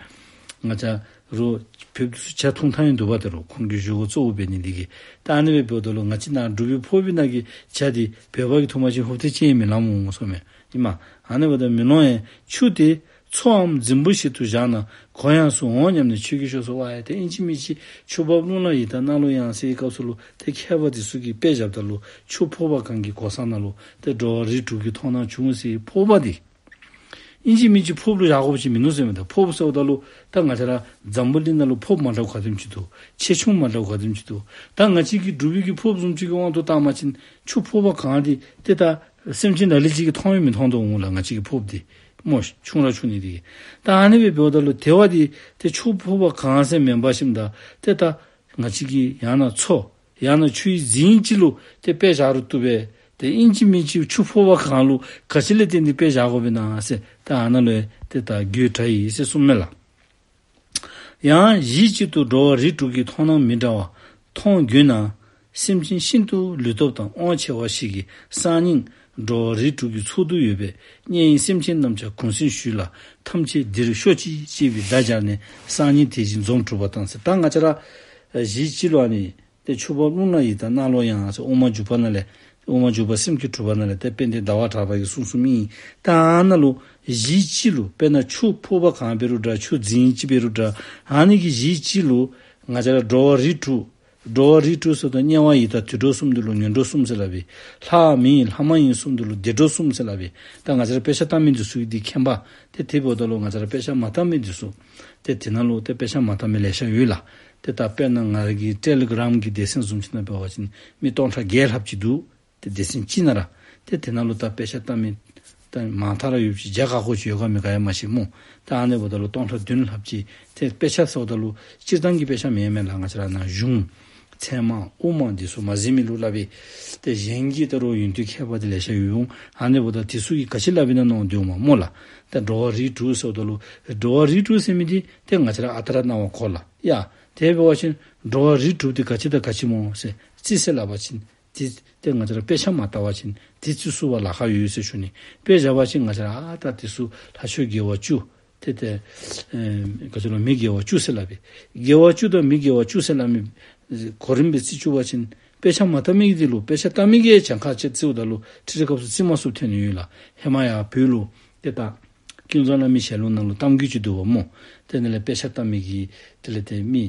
ང་བཅས་རོགས་བོདཔ་འདི་ཚུ་བྱ་འཐུང་ཐངས་ཡང་འདུག་པ། ཏེ་རོགས་ཁོང་གི་བཞེས་སྒོ་གཙོ་བོ་འབད་ནི་འདི་གིས། ད་ཨ་ནི་སྦེ་འབདཝ་ད་ལུ་ང་བཅས་ནཱ་འབྲུག་པའི་ཕོར་པའི་ནང་གི་བྱ་འདི་བོད་པ་གིས་འཐུང་པ་ཅིན་ཧུབ་སྟེ་ཅིག་ཡང་མི་ལང་འོང་ཟེར་མས། ཨིན་མས། ཨ་ནི་འབདཝ་ད་མི་ལང་ཡང་ཆུ་དེ་མཚོའམ་རྫིང་བུ་ཞིག་ཏུ་བཞག་ན་གོ་ཡངས་སུ་འོང་སྙམ་ནས་ཆོས་ཀྱི་ཤུགས་སུ་ཝའི་ཏེ་ཨིན་ཅི་མིན་ཅི་ཆུ་འབབ་རླུང་ལ་ཡི་དྭགས་གནག་ལུ་ཡང་ཟེར་བའི་སྐབས་སུ་ལུ་ཏེ་མཁས་པ་འདི་ཚུ་གིས་དཔེ་བཞགཔ་ད་ལུ་ཆུ་ཕོར་པ་གང་གི་གོ་ས་ནང་ལུ་ཏེ་འགྲོ་བ་རིགས་དྲུག་གི་མཐོང་སྣང་འབྱུང་ཟེར་ཕོར་པ་འདི་ཨིན་ཅི་མིན་ཅི་ཕོརཔ་ལུ་བཞག་དགོཔ་ཅིག་མིན་ནུག་ཟེར་མས། ད་ཕོརཔ་ཟེརཝ་ད་ལུ་ད་ང་བཅས་ར་འཛམ་བུ་གླིང་ནང་ལུ་ཕོརཔ་མ་འདྲཝ་ག་དེམ་ཅིག་འདུག། ཆེ་ཆུང་མ་འདྲཝ་ག་དེམ་ཅིག་འདུག། ད་ང་བཅས་ཀྱི་འབྲུག་པའི་གི་ཕོརཔ་བཟུམ་ཅིག་གི་དབང་དུ་བཏང་བ་ཅིན་ཆུ་ཕོར་པ་གང་འདི་ཏེ་ད་ སེམས་ཅན་ལ་ལུ་ཅིག་གིས་མཐོང་ཡང་མི་མཐོང་དོ་འོང་ལགས། ང་བཅས་ཀྱིས་ཕོགཔ་འདི་སྨོ། ཆུང་ར་ཆུང་ནི་འདི་གིས། ད་ཨ་ནི་སྦེ་འབདཝ་ད་ལུ་དེ་བ་འདི་ཏེ་ཆུ་ཕོར་པ་གང་ཟེར་མེན་པར་ཞིནམ་ད་ཏེ་ད་ང་བཅས་ཀྱི་ཡང་ན་མཚོ་ཡང་ན་ཆུའི་རྫིང་ཅིག་ལུ་ཏེ་དཔེ་བཞག་རུང་བཏུབ་པས། ཏེ་ཨིན་ཅི་མིན་ཅི་ཆུ་ཕོར་པ་གང་ལུ་ག་ཅི་ལས་བརྟེན་ཏེ་དཔེ་བཞག་དགོ་པས་ན་ཟེར་ད་ཨ་ནཱ་ལུ་ཏེ་ད་རྒྱུད་གྲགས་ཡི་ཟེར་གསུངམ་མས་ལགས། ཡང་གཞི་གཅིག་ཏུ་འགྲོ་བ་རིགས་དྲུག་གི་མཐོང་སྣང་མི་འདྲ་བ་མཐོང་དགོས་ན། སེམས་ཅན་ཤིན་ཏུ་ལུས་སྟོབས་དང་དབང་ཆེ་བ་ཞིག་གི་གསར་རྙིང་འགྲོ་བ་རིགས་དྲུག་གི་ཚོགས་འདུ་ཡོད་པས། བརྙེས་ཡིན་སེམས་ཅན་རྣམས་ཀྱང་གུང་གསེང་ཞུས་ལ། ཐམས་ཅད་འདིར་ཤོག་ཅིག་ཅེས་པའི་བརྡ་སྦྱར་ནས་གསར་རྙིང་དེ་བཞིན་འཛོམས་གྲུབ་པ་དང་ཟེར། ད་ང་བཅས་ར་གཞི་གཅིག་ལུ་ཨ་ནི་ཏེ་ཆུ་འབབ་རླུང་ལ་ཡི་དྭགས་གནག་ལོག་ཡང་ཟེར་དབུ་མ་འཇུག་པ་ནང་ལས་དབུ་མ་འཇུག་པ་སེམས་ཀྱི་གྲུབ་པ་ནང་ལས་ཏེ་དཔལ་ལྡན་ཟླ་བ་གྲགས་པ་གིས་གསུངས་གསུངསམ་ཨིན། ད་ཨ་ནཱ་ལུ་གཞི་གཅིག་ལུ་དཔེར་ན་ཆུ་ཕོར་པ་གང་འབད་རུང་འདྲ་ཆུ་རྫིང་ཅིག་འབད་རུང་འདྲ་ཨ་ནི་གི་གཞི་གཅིག་ལུ་ང་བཅས་ར་འགྲོ་བ་རིགས་དྲུག་འགྲོ་བ་རིགས་དྲུག་ཟེརཝ་ད་དམྱལ་བ་ཡི་དྭགས་དུད་འགྲོ་གསུམ་འདི་ལུ་ངན་འགྲོ་གསུམ་ཟེར་སླབ་པས། ལྷ་མི་ལྷ་མ་ཡིན་གསུམ་འདི་ལུ་བདེ་འགྲོ་གསུམ་ཟེར་སླབ་པས། ད་ང་བཅས་ར་དཔེ་ཆ་ལྟ་མི་འདི་ཚུ་གིས་འདི་མཁྱེན་པས། ཏེ་དེ་འབདཝ་ད་ལུ་ང་བཅས་ར་དཔེ་ཆ་མ་ལྟ་མི་འདི་ཚུ་ཏེ་དེ་ནང་ལུ་ཏེ་དཔེ་ཆ་མ་ལྟ་མི་ལེ་ཤ་ཡོད་ལགས། ཏེ་ད་དཔེར་ན་ང་ར་གི་ཊེ་ལི་གྲམ་གྱི་སྡེ་ཚན་བཟུམ་ཅིག་ནང་འབད་བ་ཅིན་མི་སྟོང་ཕྲག་བརྒྱད་ལྷགཔ་ཅིག་འདུག། ཏེ་སྡེ་ཚན་གཅིག་ནང་ར། ཏེ་དེ་ནང་ལུ་ད་དཔེ་ཆ་ལྟ་མི་ད་མང་ཐག་ར་ཡོདཔ་ཅིག་བརྒྱ་ཁ་ཁོ་ཅིག་ཡོད་ག་མེད་ག་ཡང་མ་ཤེས་སྨོ། ད་ཨ་ནི་འབདཝ་ད་ལུ་སྟོང་ཕྲག་བདུན་ལྷགཔ་ཅིག་ཏེ་དཔེ་ཆ་ཟེརཝ་ད་ལུ་སྤྱིར་བཏང་གི་དཔེ་ཆ་མེན་མས་ལགས། ང་བཅས་ར་ནཱ་གཞུང་ཚད་མ་དབུ་མ་འདི་ཚུ་མ་གཟིགས་མི་ལུ་སླབ་པས། ཏེ་གཞན་གྱི་ད་རུང་ཡོན་ཏན་མཁས་པ་འདི་ལེ་ཤ་ཡོད་འོང་། ཨ་ནི་འབདཝ་ད་དེ་ཚུ་གིས་ག་ཅི་སླབ་ཨིན་ན་མནོ་སྡོདཔ་སྨོ་ལགས། ད་འགྲོ་བ་རིགས་དྲུག་ཟེརཝ་ད་ལུ་འགྲོ་བ་རིགས་དྲུག་ཟེར་མི་འདི་ཏེ་ང་བཅས་ར་ཨ་རྟག་ར་སྣང་བ་གོ་ལགས། ཡ་དེ་འབད་བ་ཅིན་འགྲོ་བ་རིགས་དྲུག་འདི་ག་ཅི་དང་ག་ཅི་སྨོ་ཟེར་རྩིས་ཟེར་སླབ་པ་ཅིན་ཏེ་ཏེ་ང་བཅས་ར་དཔེ་ཆ་མ་ལྟ་བ་ཅིན་ཏེ་རྩིས་ཚུགས་པར་ལཱ་ཁག་ཡོད་ཟེར་ཞུ་ནི། དཔེ་བཞག་པ་ཅིན་ང་བཅས་ར་ཨ་ད་དེ་ཚུ་ལྷ་ཆོས་དགེ་བ་བཅུ་ཏེ་ཏེ་ཨེ་ག་ཅི་ལོ་མི་དགེ་བ་བཅུ་ཟེར་སླབ་པས། དགེ་བ་བཅུ་དང་མི་དགེ་བ་བཅུ་ཟེར་སླབ་མི་གོ་རིམ་སྦེ་རྩིས་བཅུག་པ་ཅིན་དཔེ་ཆ་མ་ལྟ་མི་གི་འདི་ལུ་དཔེ་ཆ་ལྟ་མི་གིས་གྱངས་ཁ་ཅིག་རྩིཝ་ད་ལུ་ཁྲི་ཁྲི་སྐབས་སུ་རྩིས་མ་ཚུགསཔ་ཐོན་ནི་ཡོད་ལགས། ཧེ་མ་ཡར་བོད་ལུ་ཏེ་ད་ཀུན་བཟང་བླ་མའི་ཞལ་ལུང་ནང་ལུ་གཏམ་རྒྱུད་ཅིག་འདུག་པ་སྨོ། དེ་ནང་ལས་དཔེ་ཆ་ལྟ་མི་གི་དེ་ལས་ཏེ་མི་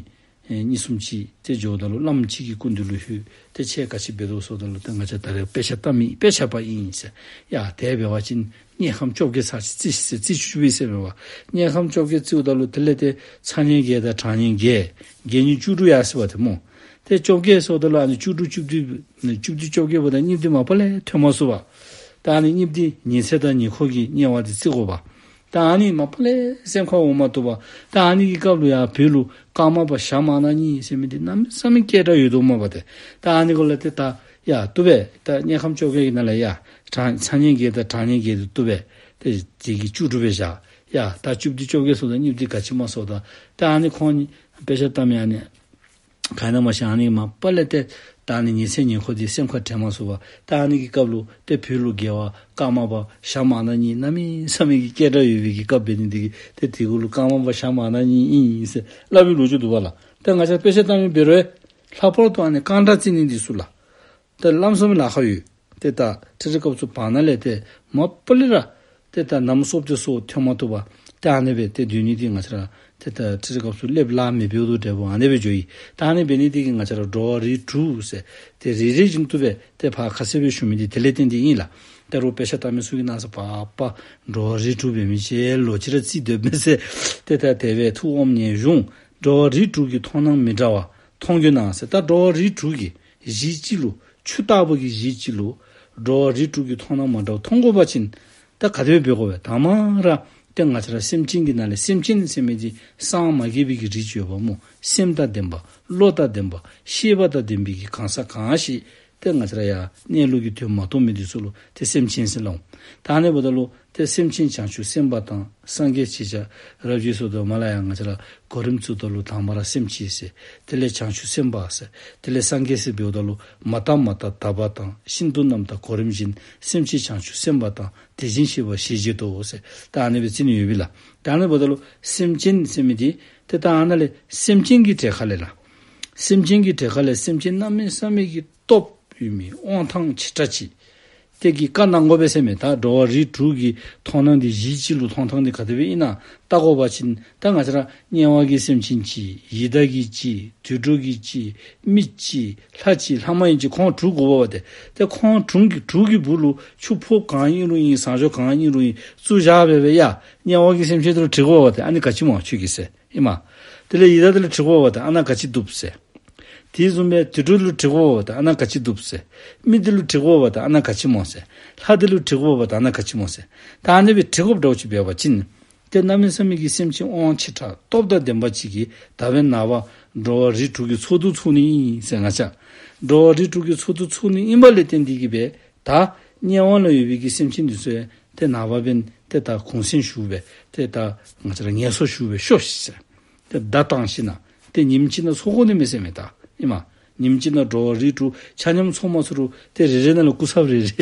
ཨེ་གཉིས་གསུམ་ཅིག་ཏེ་འགྱོཝ་ད་ལུ་བླམ་ཅིག་གི་སྐུ་མདུན་ལུ་ལྷོད། ཏེ་ཁྱེད་ག་ཅི་འབད་དོ་ཟེརཝ་ད་ལུ་ཏེ་ང་བཅས་ད་རེས་དཔེ་ཆ་ལྟ་མི་དཔེ་ཆ་པ་ཨིན་ཟེར། ཡ་དེ་འབད་བ་ཅིན་དམྱལ་ཁམས་བཅོ་བརྒྱད་ཚར་ཅིག་རྩིས་ཤིག་ཟེར་རྩིས་བཅུག་པས་ཟེར་འབད་བ། དམྱལ་ཁམས་བཅོ་བརྒྱད་རྩིཝ་ད་ལུ་དེ་ལས་ཏེ་ཚ་དམྱལ་བརྒྱད་དང་གྲང་དམྱལ་བརྒྱད་བརྒྱད་གཉིས་བཅུ་དྲུག་ཡར་སོ་བ་ཏེ་སྨོ། ཏེ་བཅོ་བརྒྱད་ཟེརཝ་ད་ལུ་ཨ་ནི་བཅུ་དྲུག་བཅུ་བདུན་བཅུ་བདུན་བཅོ་བརྒྱད་འབདཝ་ད་གཉིས་བདུན་མ་པ་ལས་ཐོན་མ་ཚུགས་པས། ད་ཨ་ནི་གཉིས་བདུན་ཉི་ཚེ་དང་ཉེ་འཁོར་གྱི་དམྱལ་བ་འདི་རྩི་དགོ་པས། ད་ཨ་ནི་མ་པ་ལས་སེམས་ཁར་འོང་མ་བཏུབ་པས། ད་ཨ་ནི་གི་སྐབས་ལུ་ཡར་བོད་ལུ་ཀརྨ་པ་ཞྭ་དམར་ནག་གཉིས་ཟེར་མི་འདི་གནམ་མེད་ས་མེད་སྐད་གྲགས་ཡོད་དོ་སྨོ་པ་ཏེ། ད་ཨ་ནི་གུ་ལུ་ཏེ་ད་ཡ་བཏུབ་པས། ད་དམྱལ་ཁམས་བཅོ་བརྒྱད་ཀྱི་ནང་ལས་ཡ་གྲང་ཚ་དམྱལ་བརྒྱད་དང་གྲང་དམྱལ་བརྒྱད་འདི་བཏུབ་པས། ཏེ་དེ་གིས་བཅུ་དྲུག་སྦེ་བཞག། ཡ་ད་བཅུ་བདུན་བཅོ་བརྒྱད་ཟེརཝ་ད་གཉིས་བདུན་ག་ཅི་མ་ཟེརཝ་ད། ད་ཨ་ནི་ཁོང་གཉིས་དཔེ་ཆ་ལྟ་མི་ཨ་ནི་ག་ཨིན་ན་མ་ཤེས། ཨ་ནི་མ་པ་ལས་ཏེ་ད་ཨ་ནི་ཉི་ཚེ་ཉེ་འཁོར་འདི་སེམས་ཁར་དྲན་མ་ཚུགས་པས། ད་ཨ་ནི་གི་སྐབས་ལུ་ཏེ་བོད་ལུ་རྒྱལ་བ་ཀརྨ་པ་ཞྭ་དམར་ནག་གཉིས་གནམ་མེད་ས་མེད་ཀྱི་སྐད་གྲགས་ཡོད་པའི་གི་སྐབས་འབད་ནི་འདི་གིས་ཏེ་དེ་གུ་ལུ་ཀརྨ་པ་ཞྭ་དམར་ནག་གཉིས་ཨིན་ཟེར་སླབ་པའི་ལོ་རྒྱུས་འདུག་པ་ལགས། ཏེ་ང་བཅས་དཔེ་ཆ་ལྟ་མི་འབད་རུང་ལྷག་པར་དུ་ཨ་ནི་རྐང་གྲངས་རྩི་ནི་འདི་ཚུ་ལགས། ཏེ་ལམ་སང་མི་ལཱ་ཁག་ཡོད། ཏེ་ད་ཁྲི་ཁྲི་སྐབས་སུ་བར་ན་ལས་ཏེ་མ་པ་ལས་ར་ཏེ་ད་ནམ་སོབ་ཏེ་སོབ་ཐོན་མ་བཏུབ་པས། ཏེ་ཨ་ནི་སྦེ་ཏེ་སྡོད་ནི་འདི་ང་བཅས་ར་ཏེ་ད་ཁྲི་ཁྲི་སྐབས་སུ་སླེབས་ལཱ་མི་འབདཝ་དོ་འདྲ་པོ་ཨ་ནི་སྦེ་འགྱོ་ཡི། ད་ཨ་ནི་འབད་ནི་འདི་གིས་ང་བཅས་ར་འགྲོ་བ་རིགས་དྲུག་ཟེར་ཏེ་རེ་རེ་བཞིན་དུ་སྦེ་ཏེ་ཕར་ཁ་གསལ་སྦེ་ཞུ་མི་འདི་དེ་ལས་བརྟེན་ཏེ་ཨིན་ལགས། ད་རུང་དཔེ་ཆ་ལྟ་མི་ཚུ་གིས་ནང་ས་པ་པ་འགྲོ་བ་རིགས་དྲུག་འབད་མི་ཅིག་ལོག་ཅི་ར་རྩིས་སྡོདཔ་མས་ཟེར་ཏེ་ད་དེ་སྦེ་ཐུགས་ཕམ་ནི་འོང་། འགྲོ་བ་རིགས་དྲུག་གི་མཐོང་སྣང་མི་འདྲ་བ་མཐོང་དགོས་ན་ཟེར། ད་འགྲོ་བ་རིགས་དྲུག་གི་གཞི་གཅིག་ལུ་ཆུ་ལྟ་བུ་གི་གཞི་གཅིག་ལུ་འགྲོ་བ་རིགས་དྲུག་གི་མཐོང་སྣང་མ་འདྲཝ་མཐོང་དགོ་པ་ཅིན་ད་ག་དེ་སྦེ་འབད་དགོ་པས། དང་པ་ར་ཏེ་ང་བཅས་ར་སེམས་ཅན་གྱི་ནང་ལས་སེམས་ཅན་ཟེར་མི་འདི་སངས་མ་རྒྱས་པའི་གི་རིགས་ཅིག་ཡོདཔ་སྨོ། སེམས་དང་ལྡན་པ་བློ་དང་ལྡན་པ་ཤེས་པ་དང་ལྡན་པའི་གི་གང་ཟག་གང་ཞིག་ཏེ་ང་བཅས་ར་ཡང་གནས་ལུགས་ཀྱི་དོན་མ་རྟོགས་མི་འདི་ཚུ་ལུ་ཏེ་སེམས་ཅན་ཟེར་སླབ་འོང་། ད་ཨ་ནི་འབདཝ་ད་ལུ་ཏེ་སེམས་ཅན་བྱང་ཆུབ་སེམས་དཔའ་དང་སངས་རྒྱས་ཅིག་ཅར་རབ་འབྱམས་སུ་དོ་མ་ལ་ཡང་ང་བཅས་ར་གོ་རིམ་བཙུགསཔ་ད་ལུ་དང་པ་ར་སེམས་ཅན་ཟེར། དེ་ལས་བྱང་ཆུབ་སེམས་དཔའ་ཟེར། དེ་ལས་སངས་རྒྱས་ཟེར་འབདཝ་ད་ལུ་མ་དག་མ་དག་དག་པ་དང་ཤིན་ཏུ་རྣམ་དག་གོ་རིམ་བཞིན་སེམས་ཅན་བྱང་ཆུབ་སེམས་དཔའ་དང་དེ་བཞིན་གཤེགས་པ་ཞེས་བརྗོད་དོ་ཟེར། ད་ཨ་ནི་སྦེ་རྩི་ནི་ཡོད་པས་ལགས། ད་ཨ་ནི་འབདཝ་ད་ལུ་སེམས་ཅན་ཟེར་མི་འདི་ཏེ་ད་ཨ་ནཱ་ལས་སེམས་ཅན་གྱི་གྲས་ཁ་ལས་ལགས། སེམས་ཅན་གྱི་གྲས་ཁ་ལས་སེམས་ཅན་གནམ་མེད་ས་མེད་ཀྱི་སྟོབས་ཡོད་མི་དབང་ཐང་ཆེ་དྲགས་ཅིག་ཏེ་གིས་བཀའ་གནང་དགོ་པས་ཟེར་མས། ད་འགྲོ་བ་རིགས་དྲུག་གི་མཐོང་སྣང་འདི་གཞི་གཅིག་ལུ་མཐོང་ཐངས་འདི་ག་དེ་སྦེ་ཨིན་ན་བལྟ་དགོ་པ་ཅིན་ད་ང་བཅས་ར་དམྱལ་བ་གི་སེམས་ཅན་གཅིག་ཡི་དྭགས་ཀྱི་གཅིག་དུད་འགྲོ་གི་གཅིག་མི་གཅིག་ལྷ་གཅིག་ལྷ་མ་ཡིན་གཅིག་ཁོང་དྲུག་དགོ་པས་པ་ཏེ། ཏེ་ཁོང་དྲུག་གི་དྲུག་གི་སྦུག་ལུ་ཆུ་ཕོརཔ་གང་ཨིན་རུང་ཨིན་ཟངས་གཞོང་གང་ཨིན་རུང་ཨིན་བཙུགས་བཞག་སྦེ་སྦེ་ཡ་དམྱལ་བ་གི་སེམས་ཅན་དེ་ལུ་དྲི་དགོ་པས་པ་ཏེ། ཨ་ནི་ག་ཅི་སྨོ་ཁྱོད་ཀྱིས་ཟེར་ཨིན་མས། དེ་ལས་ཡི་དྭགས་དེ་ལུ་དྲི་དགོ་པས་པ་ཏེ། ཨ་ནཱ་ག་ཅི་འདུག་ཟེར། དེ་བཟུམ་སྦེ་དུད་འགྲོ་ལུ་འདྲི་དགོཔ་ད་ཨ་ནཱ་ག་ཅི་འདུག་ཟེར། མི་འདི་ལུ་འདྲི་དགོཔ་ད་ཨ་ནཱ་ག་ཅི་སྨོ་ཟེར། ལྷ་འདི་ལུ་འདྲི་དགོཔ་ད་ཨ་ནཱ་ག་ཅི་སྨོ་ཟེར། ད་ཨ་ནི་སྦེ་འདྲི་དགོཔ་འདྲཝ་ཅིག་འབད་བ་ཅིན་ཏེ་གནམ་མེད་ས་མེད་ཀྱི་སེམས་ཅན་དབང་ཆེ་དྲགས་སྟོབས་དང་ལྡན་པ་ཅིག་གིས་ད་འབདན་ནངས་པ་འགྲོ་བ་རིགས་དྲུག་གི་ཚོགས་འདུ་ཚོགས་ནི་ཨིན་ཟེར། ང་བཅས་འགྲོ་བ་རིགས་དྲུག་གི་ཚོགས་འདུ་ཚོགས་ནི་ཨིན་པ་ལས་བརྟེན་ཏེ་གིས་སྦེ་ད་དམྱལ་བ་ལུ་ཡོད་པའི་གི་སེམས་ཅན་འདི་ཚུ་ཏེ་ནངས་པ་འབདན་ཏེ་ད་གུང་སེང་ཞུ་སྦེ་ཏེ་ད་ང་བཅས་ར་ངལ་གསོ་ཞུ་སྦེ་ཤོག་ཤིག་ཟེར། ཏེ་བརྡ་བཏང་ཞིན་ན་ཏེ་ཉིནམ་གཅིག་ནང་ཚོགས་དགོ་ནི་མས་ཟེར་མས། ད་ཨིན་མས། ཉིནམ་གཅིག་ནང་འགྲོ་བ་རིགས་དྲུག་ཆ་མཉམ་ཚོགས་མ་ཚུགས་རུང་ཏེ་རེ་རེ་ནང་ལུ་སྐུ་ཚབ་རེ་རེ།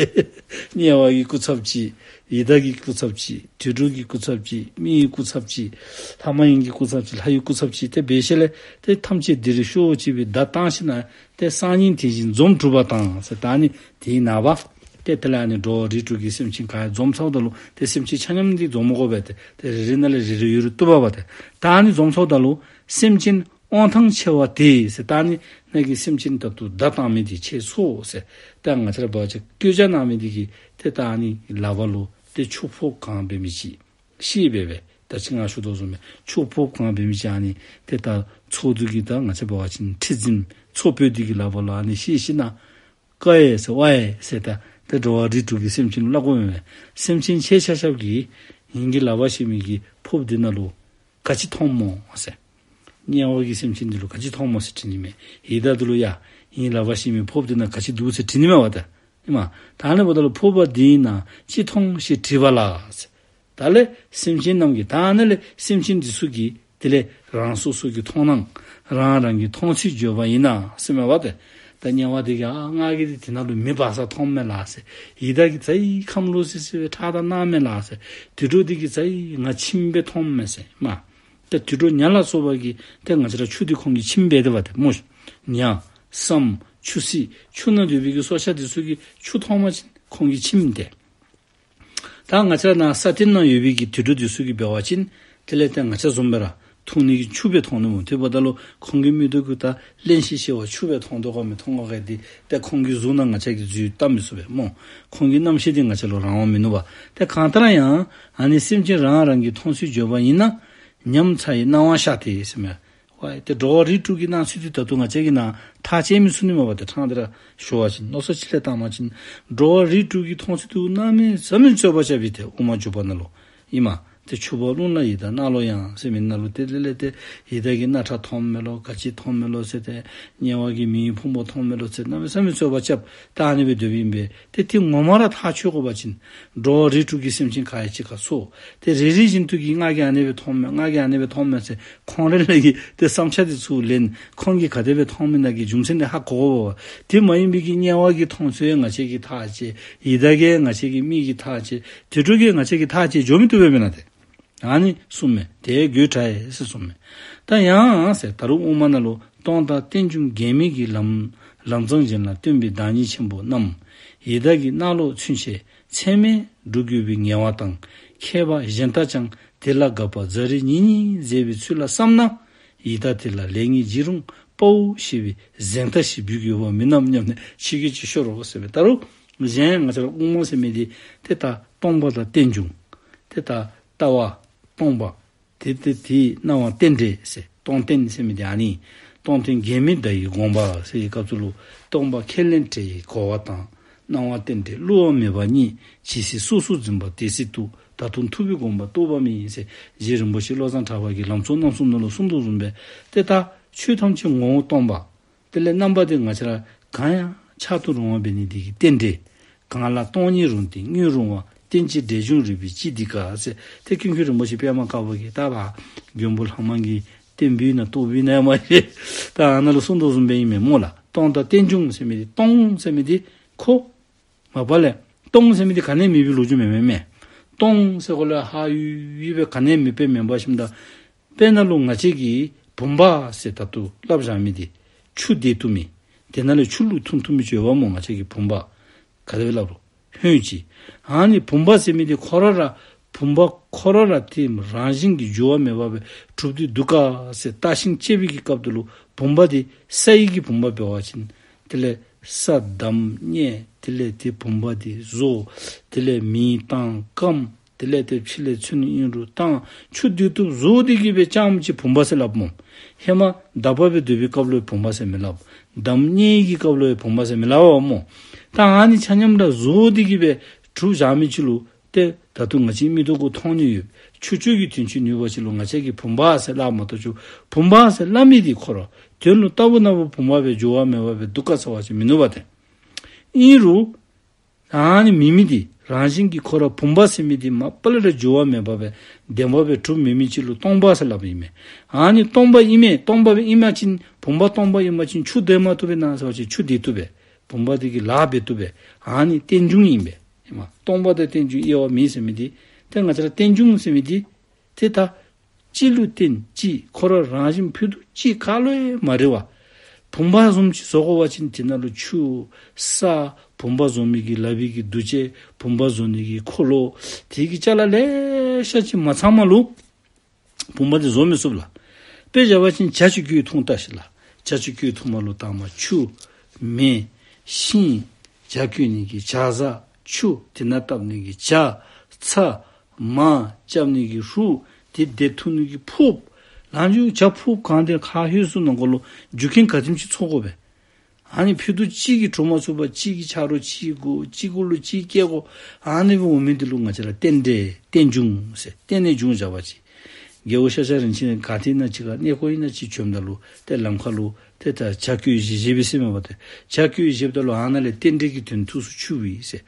དམྱལ་བ་གི་སྐུ་ཚབ་ཅིག། ཡི་དྭགས་ཀྱི་སྐུ་ཚབ་ཅིག། དུད་འགྲོ་གི་སྐུ་ཚབ་ཅིག། མི་ཡི་སྐུ་ཚབ་ཅིག། ལྷ་མ་ཡིན་གྱི་སྐུ་ཚབ་ཅིག། ལྷ་ཡི་སྐུ་ཚབ་ཅིག། ཏེ་འབད་ཞིནམ་ལས་ཏེ་ཐམས་ཅད་འདིར་ཤོག་ཅིག་སྦེ་བརྡ་བཏང་ཞིན་ན་ཏེ་སང་ཉིན་དེ་བཞིན་འཛོམས་གྲུབ་པ་དང་ཟེར། ད་ཨ་ནི་དེའི་ནངས་པ་ཏེ་དེ་ལས་ཨ་ནི་འགྲོ་བ་རིགས་དྲུག་གི་སེམས་ཅན་ག་ར་འཛོམས་ཚརཝ་ད་ལུ་ཏེ་སེམས་ཅན་ཆ་མཉམ་འདི་འཛོམས་མི་དགོ་པས། ཏེ་ཏེ་རེ་རེ་ནང་ལས་རེ་རེ་ཡོད་རུང་བཏུབ་པས་པ། ཏེ་ད་ཨ་ནི་འཛོམས་ཚརཝ་ད་ལུ་སེམས་ཅན་དབང་ཐང་ཆེ་བ་དེ་ཟེར། ད་ཨ་ནི་ནང་གི་སེམས་ཅན་ད་ལྟོ་བརྡ་བཏང་མི་འདི་ཁྱེད་ཚོ་ཟེར། ད་ང་བཅས་ར་འབད་བ་ཅིན་བཀོད་རྒྱ་གནང་མི་འདི་གིས་ཏེ་ད་ཨ་ནི་ལག་པ་ལུ་ཏེ་ཆུ་ཕོརཔ་གང་འབད་མི་ཅིག་བཤེད་འབད་སྦེ་ད་ཅི་ང་ཞུ་དོ་བཟུམ་སྦེ་ཆུ་ཕོརཔ་གང་འབད་མི་ཅིག་ཨ་ནི་ཏེ་ད་ཚོགས་འདུ་གི་ད་ང་བཅས་འབད་བ་ཅིན་ཁྲི་འཛིན་ཚོགས་དཔོན་འདི་གི་ལག་པ་ལུ་ཨ་ནི་བཤེད་ཞིན་ན་ཀ་ཡེ་ཟེར་ཝ་ཡེ་ཟེར། ད་ཏེ་འགྲོ་བ་རིགས་དྲུག་གི་སེམས་ཅན་ལུ་སླབ་དགོ་མས། སེམས་ཅན་ཁྱེད་ཆ་ཁྱབ་ཀྱིས་ངེ་གི་ལག་པ་བཤེད་མི་གི་ཕོརཔ་འདི་ནང་ལུ་ག་ཅི་མཐོངམ་སྨོ་ཟེར། དམྱལ་བ་གི་སེམས་ཅན་འདི་ལུ་ག་ཅི་མཐོངམ་སྨོ་ཟེར་དྲི་ནི་མས། ཡི་དྭགས་འདི་ལུ་ཡ་ངེ་གི་ལག་པ་བཤེད་མི་ཕོརཔ་འདི་ནང་ག་ཅི་འདུག་ཟེར་དྲི་ནི་མས་པ། ད་ཨིན་མས། ད་ཨ་ནི་འབདཝ་ད་ལུ་ཕོརཔ་འདི་ནང་ཅི་མཐོང་ཞེས་དྲིས་པ་ལ་ཟེར། ད་ལས་སེམས་ཅན་རྣམས་ཀྱིས་ད་ཨ་ནི་ལས་སེམས་ཅན་འདི་ཚུ་གིས་དེ་ལས་རང་སོ་སོ་གི་མཐོང་སྣང་རང་རང་གི་མཐོང་ཚུལ་བརྗོད་པ་ཡིན་ན་ཟེར་མས་པ། ཏེ་ད་དམྱལ་བ་འདི་གིས་ཨ་ང་གིས་འདི་དེ་ནང་ལུ་མེ་འབར་ས་མཐོངམ་མས་ལགས་ཟེར། ཡི་དྭགས་ཀྱིས་ཙ་ཡི་ཁམས་ལོག་སི་སི་སྦེ་ཁྲག་དང་རྣག་མས་ལགས་ཟེར། དུད་འགྲོ་འདི་གིས་ཙ་ཡི་ང་ཁྱིམ་སྦེ་མཐོངམ་མས་ཟེར་མས། ཏེ་དུད་འགྲོ་ཉ་ལ་སོགས་པ་གིས་ཏེ་ང་བཅས་ར་ཆུ་འདི་ཁོང་གི་ཁྱིམ་འབད་དེ་པ་ཏེ་སྨོ་ཤིག། ཉ་སྲམ་ཆུ་སྲིན་ཆུ་ནང་སྡོད་པའི་གི་སྲོག་ཆགས་འདི་ཚུ་གིས་ཆུ་མཐོང་པ་ཅིན་ཁོང་གི་ཁྱིམ་ཏེ། ད་ང་བཅས་ར་ནཱ་ས་སྟེང་ནང་ཡོད་པའི་གི་དུད་འགྲོ་འདི་ཚུ་གིས་འབད་བ་ཅིན་དེ་ལས་ཏེ་ང་བཅས་བཟུམ་སྦེ་ར་འཐུང་ནི་གི་ཆུ་སྦེ་མཐོང་ནི་སྨོ། དེ་འབདཝ་ད་ལུ་ཁོང་གི་མིག་ཏོ་གིས་ད་བརླན་ཤི་ཤི་བ་ཆུ་སྦེ་མཐོང་དོ་ག་མི་མཐོང་ག་ག་འདི་ཏེ་ཁོང་གི་གཟུགས་ནང་ང་བཅས་ཀྱིས་འཛུལ་བལྟ་མི་ཚུགས་པས་སྨོ། ཁོང་གི་རྣམ་ཤེས་འདི་ང་བཅས་ལུ་རང་དབང་མིན་ནུག་པ། ཏེ་གང་ལྟར་ཡང་ཨ་ནི་སེམས་ཅན་རང་རང་གི་མཐོང་ཚུལ་བརྗོད་པ་ཡིན་ན་ཉམས་ཚ་ཡི་སྣང་བ་ཤར་ཏེ་ཟེར་མས། ཝའི་ཏེ་འགྲོ་བ་རིགས་དྲུག་གི་སྣང་ཚུལ་འདི་ད་ལྟོ་ང་བཅས་ཀྱིས་ནཱ་ཐག་བཅད་མི་ཚུགས་ནི་མས་པ། ཏེ་ཕྲང་སྟེ་ར་ཞུ་བ་ཅིན་མནོ་བསམ་ཅིག་ལས་བཏང་བ་ཅིན་འགྲོ་བ་རིགས་དྲུག་གི་མཐོང་ཚུལ་འདི་གནམ་མེད་ས་མེད་རྩོད་པ་རྐྱབ་པས་ཏེ་དབུ་མ་འཇུག་པ་ནང་ལུ་ཨིན་མས། ཏེ་ཆུ་བ་རླུང་ལ་ཡི་དྭགས་རྣ་ལོ་ཡང་ཟེར་མི་ནང་ལུ་ཏེ་ལས་ལས་ཏེ་ཡི་དྭགས་ཀྱིས་རྣ་ཁྲ་མཐོངམ་མས་ལོ་ག་ཅི་མཐོངམ་མས་ལོ་ཟེར་ཏེ་དམྱལ་བ་གིས་མེའི་ཕུང་པོ་མཐོངམ་མས་ལོ་ཟེར་གནམ་མེད་ས་མེད་རྩོད་པ་རྐྱབ་ད་ཨ་ནི་སྦེ་སྡོདཔ་ཨིན་པས། ཏེ་དེ་ངོ་མ་ར་ཐག་ཆོད་དགོ་པ་ཅིན་འགྲོ་བ་རིགས་དྲུག་གི་སེམས་ཅན་ག་ཡང་གཅིག་ཁར་ཚོགས་ཏེ་རེ་རེ་བཞིན་དུ་གིས་ང་གིས་ཨ་ནི་སྦེ་མཐོངམ་མས་ང་གིས་ཨ་ནི་སྦེ་མཐོངམ་མས་ཟེར་ཁོང་ར་ལས་ཀྱི་ཏེ་བསམ་འཆར་འདི་ཚུར་ལེན། ཁོང་གིས་ག་དེ་སྦེ་མཐོང་མི་ནང་གི་རྒྱུ་མཚན་འདི་ཧ་གོ་དགོ་པས། དེ་མ་ཡིན་པའི་གི་དམྱལ་བ་གི་མཐོང་ཚུལ་ཡང་ང་བཅས་ཀྱིས་ཐག་བཅད། ཡི་དྭགས་ཀྱི་ང་བཅས་ཀྱི་མིག་གིས་ཐག་བཅད། དུད་འགྲོ་གི་ང་བཅས་ཀྱིས་ཐག་བཅད་འགྱོ་མི་བཏུབ་པས་མེན་ན་ཏེ། ཨ་ནི་གསུངམ་མས། དེ་དགོད་བྲ་ཡི་ཟེར་གསུངམ་མས། ད་ཡང་ཟེར་ད་རུང་དབུ་མ་ནང་ལུ་སྟོང་དང་རྟེན་འབྱུང་འགལ་མེད་ཀྱི་ལམ་ལམ་མཛངས་གཞན་ལ་སྟོན་པའི་བདག་ཉིད་ཆེན་པོ་རྣམས་ཡི་དྭགས་ཀྱི་རྣ་ལོག་ཚུན་ཆད་ཚད་མས་སྒྲུབ་དགོས་པའི་ངལ་བ་དང་མཁས་པ་གཞན་དག་ཀྱང་དེ་ལ་དགག་པ་ཛ་རིགས་ཉིད་ཉིད་མཛད་པའི་ཚུལ་ལ་བསམ་ན། ཡི་དྭགས་དེ་ལ་ལེགས་ཉེས་བགྱིད་རུང་དཔའ་བོ་ཞེས་པའི་གཟེངས་རྟགས་ཤིག་འབུལ་དགོས་པ་མིན་ནམ་སྙམ་ནས་ཆི་གི་ཅིག་ཤོར་རོ་ཟེར་མས། ད་རུང་གཞན་ང་བཅས་ར་དབུ་མ་ཟེར་མི་འདི་ཏེ་ད་སྟོང་པ་དང་རྟེན་འབྱུང་ཏེ་ད་ལྟ་བ་སྟོང་པ་དེ་ཏེ་དེའི་སྣང་བ་རྟེན་འབྲེལ་ཟེར། སྟོང་རྟེན་ཟེར་མི་འདི་ཨ་ནི་སྟོང་རྟེན་འགལ་མེད་བརྡ་ཡི་དགོངས་པ་ཟེར་བའི་སྐབས་སུ་ལུ་སྟོང་པ་ཁས་ལེན་བྲལ་བའི་གོ་བ་དང་སྣང་བ་རྟེན་འབྲེལ་བསླུ་བ་མེད་པ་གཉིས། ཇི་སྲིད་སོ་སོར་འཛིན་པ་དེ་སྲིད་དུ། ད་དུང་ཐུབ་པའི་དགོངས་པ་རྟོགས་པ་མེད་ཟེར་རྗེ་རིན་པོ་ཆེ་བློ་བཟང་གྲགས་པ་གིས་ལམ་གཙོ་རྣམ་གསུམ་ནང་ལུ་གསུངས་དོ་བཟུམ་སྦེ་ཏེ་ད་ཆོས་ཐམས་ཅད་ངོ་བོ་སྟོང་པ། དེ་ལས་རྣམ་པ་འདི་ང་བཅས་ར་གང་ཡང་ཆགས་སུ་རུང་བ་འབད་ནི་འདི་གིས་རྟེན་འབྲེལ། གང་ལ་སྟོང་ཉིད་རུང་སྟེ་དངོས་རུང་བ། རྟེན་ཅིང་འབྲེལ་འབྱུང་རིགས་པའི་སྤྱི་འདི་ཀ་ཟེར་ཏེ་ཀུན་མཁྱེན་རིན་པོ་ཆེ་པདྨ་དཀར་པོ་གིས་ད་བ་མགོན་པོ་ལྷ་མང་གི་རྟེན་འབུལ་ན་རྟོགས་འབུལ་ན་ཡང་མ་ཤེས། ད་ཨ་ནཱ་ལུ་གསུངས་དོ་བཟུམ་སྦེ་ཨིན་མས་སྨོ་ལགས། སྟོང་དང་རྟེན་འབྱུང་ཟེར་མི་འདི་སྟོང་ཟེར་མི་འདི་ཁོ་མ་པ་ལས་སྟོང་ཟེར་མི་འདི་ག་ནི་ཡང་མེད་པའི་ལོ་རྒྱུས་མེན་མས་མས། སྟོང་ཟེར་གོ་ལས་ཧ་ཡུ་ཡུ་སྦེ་ག་ནི་ཡང་མེད་པའི་མེན་པ་ཞིནམ་ད་དཔེར་ན་ལུ་ང་བཅས་ཀྱིས་བུམ་པ་ཟེར་ད་ལྟོ་སླབ་བཞག་མི་འདི་ཆུ་བདེ་བཏུབ་མི་དེ་ནང་ལས་ཆུ་བླུགས་འཐུང་བཏུབ་མི་ཅིག་ཡོདཔ་སྨོ། ང་བཅས་ཀྱིས་བུམ་པ་ག་དེ་སྦེ་སླབ་རུང་ཧོན་ཅིག། ཨ་ནི་བུམ་པ་ཟེར་མི་འདི་ཁོ་ར་ར་བུམ་པ་ཁོ་ར་ར་དེ་རང་བཞིན་གྱིས་འགྱུར་བ་མེད་པ་སྦེ་གྲུབ་སྟེ་འདུག་ག་ཟེར་བརྟག་ཤིང་དཔྱད་པའི་གི་སྐབས་དེ་ལུ་བུམ་པ་འདི་ས་ཡི་གི་བུམ་པ་འབད་བ་ཅིན་དེ་ལས་ས་འདམ་མཉེ་དེ་ལས་དེ་བུམ་པ་འདི་བཟོ་དེ་ལས་མེ་བཏང་སྐམ་ དེ་ལས་ཏེ་ཕྱི་ལས་ཚོན་ཨིན་རུང་བཏང་། ཆུ་འདི་བཏུབ་བཟོ་སྟེ་གི་སྦེ་ཅམ་ཅིག་བུམ་པ་ཟེར་སླབ་སྨོ། ཧེ་མ་བརྡབ་པ་སྦེ་སྡོད་པའི་སྐབས་ལུ་བུམ་པ་ཟེར་མི་སླབ། བརྡབ་ནི་གི་སྐབས་ལུ་བུམ་པ་ཟེར་མི་སླབ་པས་སྨོ། ད་ཨ་ནི་ཆ་མཉམ་ར་བཟོ་སྟེ་གི་སྦེ་གྲུབ་བཞག་མི་ཅིག་ལུ་ཏེ་ད་ལྟོ་ང་བཅས་མིག་ཏོ་གུ་མཐོང་ནི་ཡོད། ཆུ་སྤྱོད་ཀྱི་དོན་ཅིག་ནུས་པ་ཅིག་ལུ་ང་བཅས་ཀྱིས་བུམ་པ་ཟེར་སླབ་མ་གཏོགས་ཅིག་བུམ་པ་ཟེར་སླབ་མི་འདི་ཁོ་ར་དོན་ལུ་རྟག་བུ་ན་བུ་བུམ་པ་སྦེ་འགྱུར་བ་མེད་པ་སྦེ་འདུག་ག་ཟེར་བ་ཅིན་མི་ནུས་པ་སྟེ། ཨིན་རུང་ཨ་ནི་མེད་མི་འདི་རང་བཞིན་གྱིས་ཁོ་ར་བུམ་པ་ཟེར་མི་འདི་མ་པ་ལས་ར་འགྱུར་བ་མེད་པ་སྦེ་བདེན་པ་སྦེ་གྲུབ་མེད་མི་ཅིག་ལུ་སྟོང་པ་ཟེར་སླབ་ཨིན་མས། ཨ་ནི་སྟོང་པ་ཨིན་མས། སྟོང་པ་སྦེ་ཨིན་པ་ཅིན་བུམ་པ་སྟོང་པ་ཨིན་པ་ཅིན་ཆུ་འདི་མ་བཏུབ་པས་ན་ཟེར་བ་ཅིན་ཆུ་འདི་བཏུབ་པས། བུམ་པ་འདི་གི་ལཱ་འབད་བཏུབ་པས། ཨ་ནི་རྟེན་འབྱུང་ཨིན་པས། ཨིན་མས། སྟོང་པ་དང་རྟེན་འབྱུང་དབྱེ་བ་མེད་ཟེར་མི་འདི་ཏེ་ང་བཅས་ར་རྟེན་འབྱུང་ཟེར་མི་འདི་ཏེ་ད་གཅིག་ལུ་བརྟེན་གཅིག་ཁོ་ར་རང་བཞིན་ཕུད་རྡོག་གཅིག་ཁ་ལུ་ཡང་མ་རེག་པར་བུམ་པ་བཟུམ་ཅིག་བཟོ་དགོ་པ་ཅིན་དེ་ནང་ལུ་ཆུ་ས་བུམ་པ་བཟོ་མི་གི་ལག་པའི་གི་རྡོ་ཅིག་བུམ་པ་བཟོ་ནི་གི་འཁོར་ལོ་དེ་གི་ཅ་ལ་ལེ་ཤ་ཅིག་མ་ཚང་མ་ལུ་བུམ་པ་འདི་བཟོ་མི་ཚུགས་ལགས། དཔེ་བཞག་པ་ཅིན་བྱ་ཅིག་སྐྱེ་བའི་ཐུང་ལྟ་ཞིག་ལགས། བྱ་ཅིག་སྐྱེ་བའི་ཐུང་མ་ལུ་དང་པ་ཆུ་མེ་ཤིང་། བྱ་སྐྱེ་ནི་གི་བྱ་ས་ཆུ། དེ་ནང་བཏབ་ནི་གི་བྱ་ཚ། མར་རྐྱབ་ནི་གི་ཧྲུག། དེ་དེ་འཐུ་ནི་གི་ཕུརཔ། ལང་ཅུང་བྱ་ཕུརཔ་གང་དེ་ཁ་ཧེ་སུ་ནང་འཁོད་ལུ་རྒྱུ་རྐྱེན་ག་དེམ་ཅིག་ཚོགས་དགོ་པས། ཨ་ནི་ཕུད་རྡོག་གཅིག་གིས་གྲུབ་མ་ཚུགས་པར་གཅིག་གི་ཆ་རོགས་གཅིག་དགོ། གཅིག་གུ་ལུ་གཅིག་སྐྱེལ་དགོ། ཨ་ནི་སྦེ་འོང་མི་འདི་ལུ་ང་བཅས་ར་རྟེན་འབྲེལ་རྟེན་འབྱུང་ཟེར་རྟེན་ནས་འབྱུང་བཞག་པ་ཅིག། རྒྱལ་པོ་ཤཱཀྱ་རིན་ཆེན་ག་ཏེ་ན་ཅིག་ཁར་གནས་སྐོར་ཨིན་ན་ཅིག་བྱོནམ་ད་ལུ་ཏེ་ལམ་ཁ་ལུ་ཏེ་ད་བྱ་སྐྱེ་བའི་གཞི་བཞེས་པས་ཟེར་མས་པ་ཏེ། བྱ་སྐྱེ་བའི་གཞི་བཞེསཔ་ད་ལུ་ཨ་ནཱ་ལས་རྟེན་འབྲེལ་གྱི་དོན་ཐུགས་སུ་ཆུད་པས་ཟེར།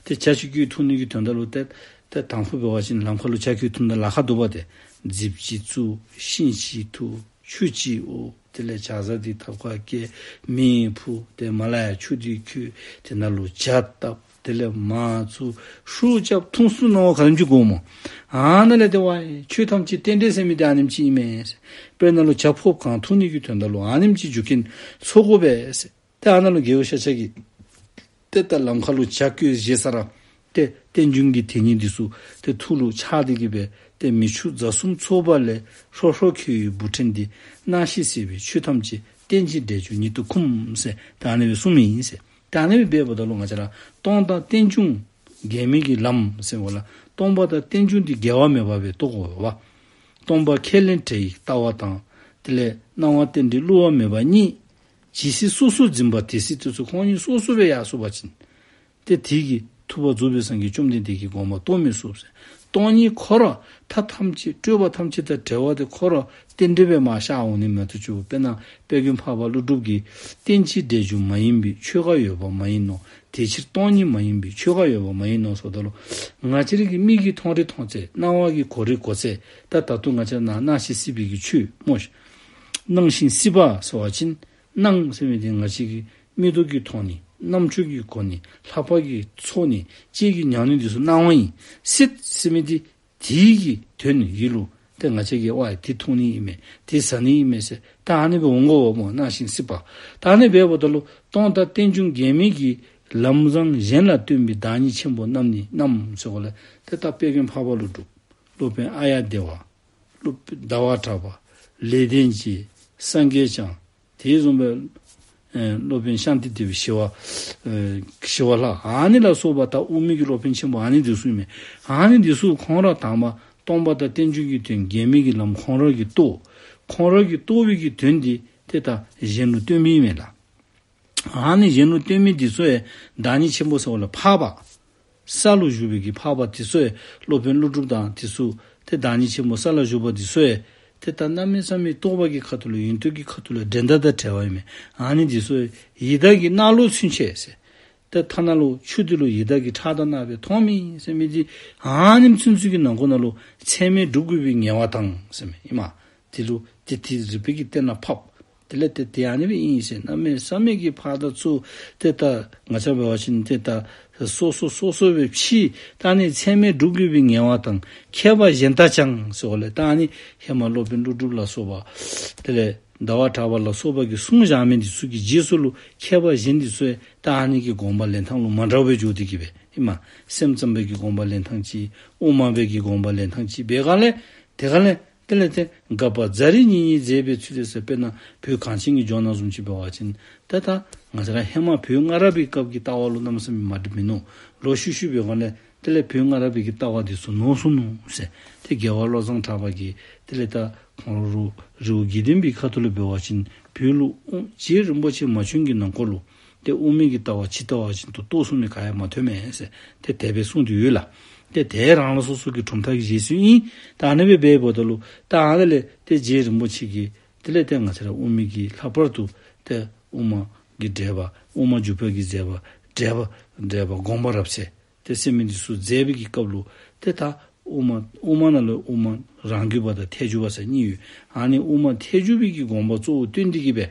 ཏེ་བྱ་ཅིག་སྐྱེ་བའི་ཐུང་ནི་གི་དོན་དག་ལུ་ཏེ་ཏེ་དང་ཕུ་འབད་བ་ཅིན་ལམ་ཁ་ལུ་བྱ་སྐྱེ་བའི་ཐུང་ད་ལཱ་ཁག་འདུག་པ་ཏེ། རྫིཔ་ཅིག་བཙུགས། ཤིང་ཅིག་འཐུ། ཆུ་ཅིག་དབོ། དེ་ལས་བྱ་ས་འདི་ཐབ་ཁར་བཀལ། མེ་ཕུ། ཏེ་མར་ལས་ཡར་ཆུ་འདི་ཁོལ། དེ་ནང་ལུ་བྱ་བཏབ། དེ་ལས་མར་བཙུགས། ཧྲུག་རྐྱབ། འཐུང་ཚུགས་ནི་ག་དེམ་ཅིག་དགོ་སྨོ། ཨ་ནཱ་ལས་ཏེ་ཝའེ་ཆོས་ཐམས་ཅད་རྟེན་འབྲེལ་ཟེར་མི་འདི་ཨ་ནེམ་ཅིག་ཨིན་མས་ཟེར། དཔེར་ན་ལུ་བྱ་ཕུརཔ་གང་འཐུ་ནི་གི་དོན་དག་ལུ་ཨ་ནེམ་ཅིག་རྒྱུ་རྐྱེན་ཚོགས་དགོ་པས་ཟེར། ཏེ་ཨ་ནཱ་ལུ་རྒྱལ་པོ་ཤཱཀྱ་གིས་ཏེ་ད་ལམ་ཁ་ལུ་བྱ་སྐྱེ་བའི་གཞི་བཞེས་ས་ར་ཏེ་རྟེན་འབྱུང་གི་དེ་ཉིད་འདི་ཚུ་ཏེ་ཐུགས་ལུ་འཆར་ཏེ་གི་སྦེ་ཏེ་མི་ཕྱུགས་རྫ་གསུམ་ཚོགས་པ་ལས། ཧྲོ་ཧྲོ་ཁེ་ཡི་བུ་ཕྲན་འདི། སྣང་ཞིང་སྲིད་པའི་ཆོས་ཐམས་ཅད། རྟེན་ཅིང་འབྲེལ་འབྱུང་ཉིད་དུ་འཁུམས་ཟེར་ད་ཨ་ནི་སྦེ་གསུངས་མི་ཨིན་ཟེར། ད་ཨ་ནི་སྦེ་འབདཝ་ད་ལུ་ང་བཅས་ར་སྟོང་དང་རྟེན་འབྱུང་འགལ་མེད་ཀྱི་ལམ་ཟེར་བ་ལ་སྟོང་པ་དང་རྟེན་འབྱུང་འདི་འགལ་བ་མེད་པ་སྦེ་རྟོགས་དགོ་པས། སྟོང་པ་ཁས་ལེན་བྲལ་བའི་ལྟ་བ་དང་། དེ་ལས་སྣང་བ་རྟེན་འབྲེལ་བསླུ་བ་མེད་པ་གཉིས། ཇི་སྲིད་སོ་སོར་འཛིན་པ་དེ་སྲིད་དུ་ཚུར། ཁོང་གཉིས་སོ་སོ་སྦེ་ཡར་སོང་པ་ཅིན་ཏེ་དེ་གིས་ཐུབ་པ་རྫོགས་པའི་སངས་རྒྱས་བཅོམ་ལྡན་འདས་ཀྱི་དགོངས་པ་རྟོགས་མི་ཚུགས་ཟེར། སྟོང་ཉིད་ཁོ་ར་མཐའ་ཐམས་ཅད་སྤྲོས་པ་ཐམས་ཅད་དང་བྲལ་བ་དེ་ཁོ་ར་རྟེན་འབྲེལ་སྦེ་མར་ཤར་འོང་ནི་མ་གཏོགས་ཅིག། དཔེར་ན་དཔལ་མགོན་འཕགས་པ་ཀླུ་སྒྲུབ་ཀྱིས་རྟེན་ཅིང་འབྲེལ་འབྱུང་མ་ཡིན་པའི། ཆོས་འགའ་ཡོད་པ་མ་ཡིན་ནོ། དེ་ཕྱིར་སྟོང་ཉིད་མ་ཡིན་པའི། ཆོས་འགའ་ཡོད་པ་མ་ཡིན་ནོ་ཟེརཝ་ད་ལུ་ང་བཅས་རའི་གི་མིག་གིས་མཐོང་རིགས་མཐོང་ཚད། རྣ་བ་གིས་གོ་རིགས་གོ་ཚད། ད་ད་ལྟོ་ང་བཅས་ནང་སྣང་ཞིང་སྲིད་པའི་གི་ཆོས་སྨོ། སྣང་ཞིང་སྲིད་པ་ཟེར་བ་ཅིན་སྣང་ཟེར་མི་འདི་ང་བཅས་ཀྱི་མིག་ཏོ་གིས་མཐོང་ནི། རྣམ་ཅོ་གིས་གོ་ནི། ལྷ་པ་གིས་ཚོར་ནི། ལྕེ་གིས་མྱང་ནི་འདི་ཚུ་སྣང་བ་ཨིན། སྲིད་ཟེར་མི་འདི་དེ་གི་དོན་ཡིད་ལུ་ཏེ་ང་བཅས་ཀྱིས་ཝའེ་དེ་འཐུང་ནི་ཨིན་མས། དེ་ཟ་ནི་ཨིན་མས་ཟེར་ད་ཨ་ནི་སྦེ་འོང་དགོ་པས་སྨོ། སྣང་ཞིང་སྲིད་པ། ད་ཨ་ནི་སྦེ་འབདཝ་ད་ལུ་སྟོང་དང་རྟེན་འབྱུང་འགལ་མེད་ཀྱི་ལམ་བཟང་གཞན་ལ་སྟོན་པའི་བདག་ཉིད་ཆེན་པོ་རྣམས་ནི་རྣམས་ཟེརཝ་ལས་ཏེ་ད་དཔལ་མགོན་འཕགས་པ་ཀླུ་སྒྲུབ། སློབ་དཔོན་ཨཱརྱ་དེ་བ། སློབ་དཔོན་ཟླ་བ་གྲགས་པ། ལེགས་ལྡན་འབྱེད། སངས་རྒྱས་བསྐྱངས། དེ་བཟུམ་སྦེ་ཨེ་སློབ་དཔོན་ཤཱནྟི་དེ་བའི་ཞི་བ་ཨེ་ཞི་བ་ལྷ། ཨ་ནི་ལ་སོགས་པ་ད་དབུ་མའི་གི་སློབ་དཔོན་ཆེན་པོ་ཨ་ནི་འདི་ཚུ་ཨིན་མས། ཨ་ནི་འདི་ཚུ་ཁོང་ར་དང་པ་སྟོང་པ་དང་རྟེན་འབྱུང་གི་དོན་འགལ་མེད་ཀྱི་ལམ་ཁོང་ར་གིས་རྟོགས། ཁོང་ར་གིས་རྟོགས་པའི་གི་དོན་འདི་ཏེ་ད་གཞན་ལུ་སྟོན་མི་ཨིན་མས་ལགས། ཨ་ནི་གཞན་ལུ་སྟོན་མི་འདི་ཚུ་ཡང་བདག་ཉིད་ཆེན་པོ་ཟེརཝ་ལས་འཕགས་པ། ས་ལུ་བཞུགས་པའི་གི་འཕགས་པ་འདི་ཚུ་ཡང་སློབ་དཔོན་ཀླུ་སྒྲུབ་དང་འདི་ཚུ་ཏེ་བདག་ཉིད་ཆེན་པོ་ས་ལ་བཞུགས་པ་འདི་ཚུ་ཡང་ཏེ་ད་གནམ་མེད་ས་མེད་རྟོགས་པ་གི་ཁ་ཐུག་ལས་ཡོན་ཏན་གྱི་ཁ་ཐུག་ལས་འགྲན་ཟླ་དང་བྲལ་བ་ཨིན་མས། ཨ་ནི་འདི་ཚུ་ཡང་ཡི་དྭགས་ཀྱི་གནག་ལོ་ཚུན་ཆད་ཟེར། ཏེ་ཐ་ན་ལུ་ཆུ་འདི་ལུ་ཡི་དྭགས་ཀྱི་ཁྲག་དང་ནག་པའི་མཐོང་མི་ཟེར་མི་འདི་ཨ་ནེམ་ཚུན་ཚོད་ཀྱི་ནང་འཁོད་ནང་ལུ་ཚད་མས་གྲུབ་དགོ་པའི་ངལ་བ་དང་ཟེར་མི་ཨིན་མས། དེ་ལུ་དེ་དེ་རིག་པའི་གི་སྟེང་ན་ཕབ། དེ་ལས་ཏེ་དེ་ཨ་ནི་སྦེ་ཨིན་ཟེར་གནམ་མེད་ས་མེད་ཀྱི་ཕར་དང་ཚུར་ཏེ་ད་ང་བཅས་འབད་བ་ཅིན་ཏེ་ད་སོ་སོ་སོ་སོ་སྦེ་ཕྱེ། ད་ཨ་ནི་ཚད་མས་གྲུབ་དགོ་པའི་ངལ་བ་དང་མཁས་པ་གཞན་དག་ཀྱང་ཟེརཝ་ལས་ད་ཨ་ནི་ཧེ་མ་སློབ་དཔོན་ཀླུ་སྒྲུབ་ལ་སོགས་པ་དེ་ལས་ཟླ་བ་གྲགས་པ་ལ་སོགས་པ་གིས་གསུངས་བཞག་མི་འདི་ཚུ་གི་རྗེས་སུ་ལུ་མཁས་པ་གཞན་འདི་ཚུ་ཡང་ད་ཨ་ནི་གི་དགོངས་པ་ལེན་ཐངས་ལུ་མ་འདྲཝ་སྦེ་འགྱོ་སྟེ་གི་སྦེ་ཨིན་མས། སེམས་ཙམ་པའི་གི་དགོངས་པ་ལེན་ཐངས་ཅིག། དབུ་མ་པའི་གི་དགོངས་པ་ལེན་ཐངས་ཅིག་འབད་ག་ལས་དེ་ག་ལས་དེ་ལས་ཏེ་དགག་པ་རྫ་རི་ཉིལ་ཉིལ་མཛད་པའི་ཚུལ་དེ་ཟེར། དཔེར་ན་བོད་གངས་ཅན་གྱི་ལྗོངས་ནང་བཟུམ་ཅིག་འབད་བ་ཅིན་ཏེ་ད་ང་བཅས་ར་ཧེ་མ་བོད་སྔ་རབས་པའི་སྐབས་ཀྱི་ལྟ་བ་ལུ་གནམ་མེད་ས་མེད་མ་འགྲིག་མིན་ནུག། ལོག་ཤུལ་ཤུལ་འབད་ག་ལས་ དེ་ལས་བོད་སྔ་རབས་པའི་གི་ལྟ་བ་འདི་ཚུ་ནོར་སོང་ནུག་ཟེར། ཏེ་རྒྱལ་བ་བློ་བཟང་གྲགས་པ་གིས་དེ་ལས་ད་ཁོང་ར་རི་བོ་དགེ་ལྡན་པའི་ཁ་ཐུག་ལུ་འབད་བ་ཅིན་བོད་ལུ་དབུ་རྗེ་རིན་པོ་ཆེ་མ་བྱོན་གྱི་ནང་འཁོད་ལུ་ཏེ་དབུ་མའི་གི་ལྟ་བ་ཇི་ལྟ་བ་བཞིན་དུ་རྟོགས་ཚུགས་མི་ག་ཡང་མ་ཐོནམ་མས་ཟེར། ཏེ་དེ་སྦེ་གསུངས་ཏེ་ཡོད་ལགས། ཏེ་དེ་རང་རང་སོ་སོ་གི་གྲུབ་མཐའ་གི་རྗེས་སུ་ཨིན། ད་ཨ་ནི་སྦེ་འབདཝ་ད་ལུ་ད་ཨ་ནི་ལས་ཏེ་རྗེ་རིན་པོ་ཆེ་གིས་དེ་ལས་ཏེ་ང་བཅས་ར་དབུ་མའི་གི་ལྷག་པར་དུ་ཏེ་དབུ་མ་གི་འགྲེལ་པ་དབུ་མ་འཇུག་པའི་གི་མཛད་པ་འགྲེལ་པ་འགྲེལ་པ་དགོངས་པ་རབ་གསལ་ཏེ་ཟེར་མི་འདི་ཚུ་མཛད་པའི་གི་སྐབས་ལུ་ཏེ་ད་དབུ་མ་དབུ་མ་ནང་ལུ་དབུ་མ་རང་རྒྱུད་པ་དང་ཐལ་འགྱུར་བ་ཟེར་གཉིས་ཡོད། ཨ་ནི་དབུ་མ་ཐལ་འགྱུར་བའི་གི་དགོངས་པ་གཙོ་བོ་བཏོན་ཏེ་གི་སྦེ་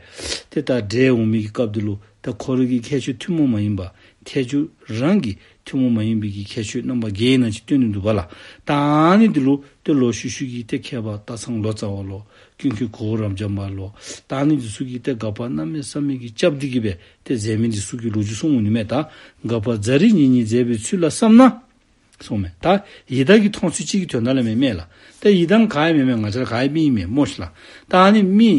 ཏེ་ད་འགྲེལ་འོང་མི་གི་སྐབས་འདི་ལུ་ད་ཁོ་རའི་གི་ཁྱད་ཆོས་ཐུན་མོང་མ་ཡིན་པ་ཐལ་འགྱུར་རང་གི་ཐུན་མོང་མ་ཡིན་པའི་གི་ཁྱད་ཆོས་རྣམ་པ་བརྒྱད་ནང་ཅིག་བཏོན་ནི་འདུག་པ་ལགས། ད་ཨ་ནི་འདི་ལུ་ཏེ་ལོག་ཤུལ་ཤུལ་གྱི་ཏེ་མཁས་པ་སྟག་ཚང་ལོ་ཙཱ་བ་ལོ་ཀུན་མཁྱེན་གུ་རུ་རབ་འབྱམས་པ་ལོ་ད་ཨ་ནི་འདི་ཚུ་གིས་ཏེ་དགག་པ་གནམ་མེད་ས་མེད་ཀྱི་རྐྱབ་སྟེ་གི་སྦེ་ཏེ་མཛད་མི་འདི་ཚུ་གི་ལོ་རྒྱུས་གསུངས་འོང་ནི་མས། ད་དགག་པ་རྫ་རི་ཉིལ་ཉིལ་མཛད་པའི་ཚུལ་ལ་བསམ་ན་གསུངས་མས། ད་ཡི་དྭགས་ཀྱིས་མཐོང་ཚུལ་གཅིག་གི་དོན་དག་ལས་མེན་མས་ལགས། ད་ཡི་དྭགས་ག་ཡང་མེན་མས། ང་བཅས་ར་ག་ཡང་མི་ཨིན་མས་སྨོ་ཤིག་ལགས། ད་ཨ་ནི་མི་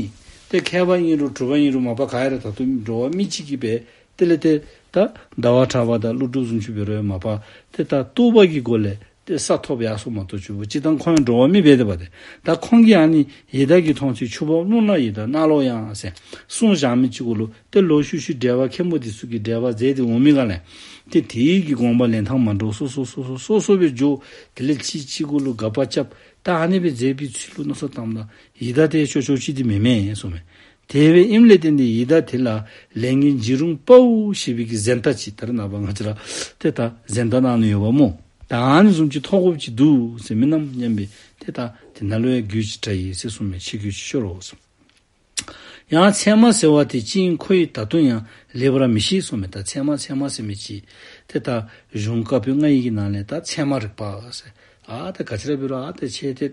ཏེ་མཁས་པ་ཨིན་རུང་གྲུབ་པ་ཨིན་རུང་མ་པ་ག་ཡང་ར་ད་ལྟོ་འགྲོ་བ་མི་གཅིག་གིས་སྦེ་དེ་ལས་ཏེ་ད་ཟླ་བ་གྲགས་པ་དང་ཀླུ་སྒྲུབ་བཟུམ་ཅིག་འབད་རུང་མ་པ་ཏེ་ད་རྟོགས་པ་གི་སྒོ་ལས་ཏེ་ས་ཐོབ་ཡར་སོང་མ་གཏོགས་ཆུ་བོ་སྤྱིར་བཏང་ཁོང་ཡང་འགྲོ་བ་མི་འབད་དེ་པ་ཏེ། ད་ཁོང་གིས་ཨ་ནི་ཡི་དྭགས་ཀྱིས་མཐོང་ཚུལ་ཆུ་བོ་རླུང་ལ་ཡི་དྭགས་ནག་ལོག་ཡང་ཟེར་གསུངས་བཞག་མི་ཅིག་གུ་ལུ་ཏེ་ལོག་ཤུལ་ཤུལ་འགྲེལ་པ་མཁན་པོ་འདི་ཚུ་གིས་འགྲེལ་པ་མཛད་དེ་འོང་མི་ག་ལས་ཏེ་དེའི་གི་དགོངས་པ་ལེན་ཐངས་མ་འདྲཝ་སོ་སོ་སོ་སོ་སོ་སོ་སྦེ་འགྱོ། དེ་ལས་གཅིག་གཅིག་གུ་ལུ་དགག་པ་རྐྱབ། ད་ཨ་ནི་སྦེ་མཛད་པའི་ཚུལ་ལུ་མནོ་བསམ་བཏངམ་ད་ཡི་དྭགས་དེ་ཅོག་ཅོག་ཅིག་འདི་མེན་མས་གསུངས་མས། དེ་སྦེ་ཨིནམ་ལས་བརྟེན་ཏེ་ཡི་དྭགས་དེ་ལ་ལས་ངན་བྱིན་རུང་པའོ་ཞེས་པའི་གི་གཟན་རྟགས་ཅིག་ད་རེས་ནངས་པ་ང་བཅས་ར་ཏེ་ད་གཟན་རྟགས་གནང་ནི་ཡོདཔ་སྨོ། ད་ཨ་ནི་བཟུམ་ཅིག་ཐོབ་དགོཔ་ཅིག་འདུག་ཟེར་མིན་ནམ་སྙམ་སྦེ་ཏེ་ད་དེ་ནང་ལུ་ཡང་རྒྱུས་ཅིག་འདྲ་ཡི་ཟེར་གསུངས་མས། ཆེ་རྒྱུས་ཅིག་ཤོར་རོ་གསུངས། ཡང་ཚད་མ་ཟེར་བ་དེ་ཅི་ཡིན་ཁོ་ཡིས་ད་དུང་ཡང་ལེགས་པར་མི་ཤེས་གསུངས་མས། ད་ཚད་མ་ཚད་མ་ཟེར་མི་ཅིག་ཏེ་ད་གཞུང་བཀའ་པོད་ལྔ་ཡི་གི་ནང་ལས་ད་ཚད་མ་རིག་པ་ཟེར། ཨ་ད་ག་ཅི་ར་འབད་རུང་ཨ་ད་ཁྱོད་ཏེ་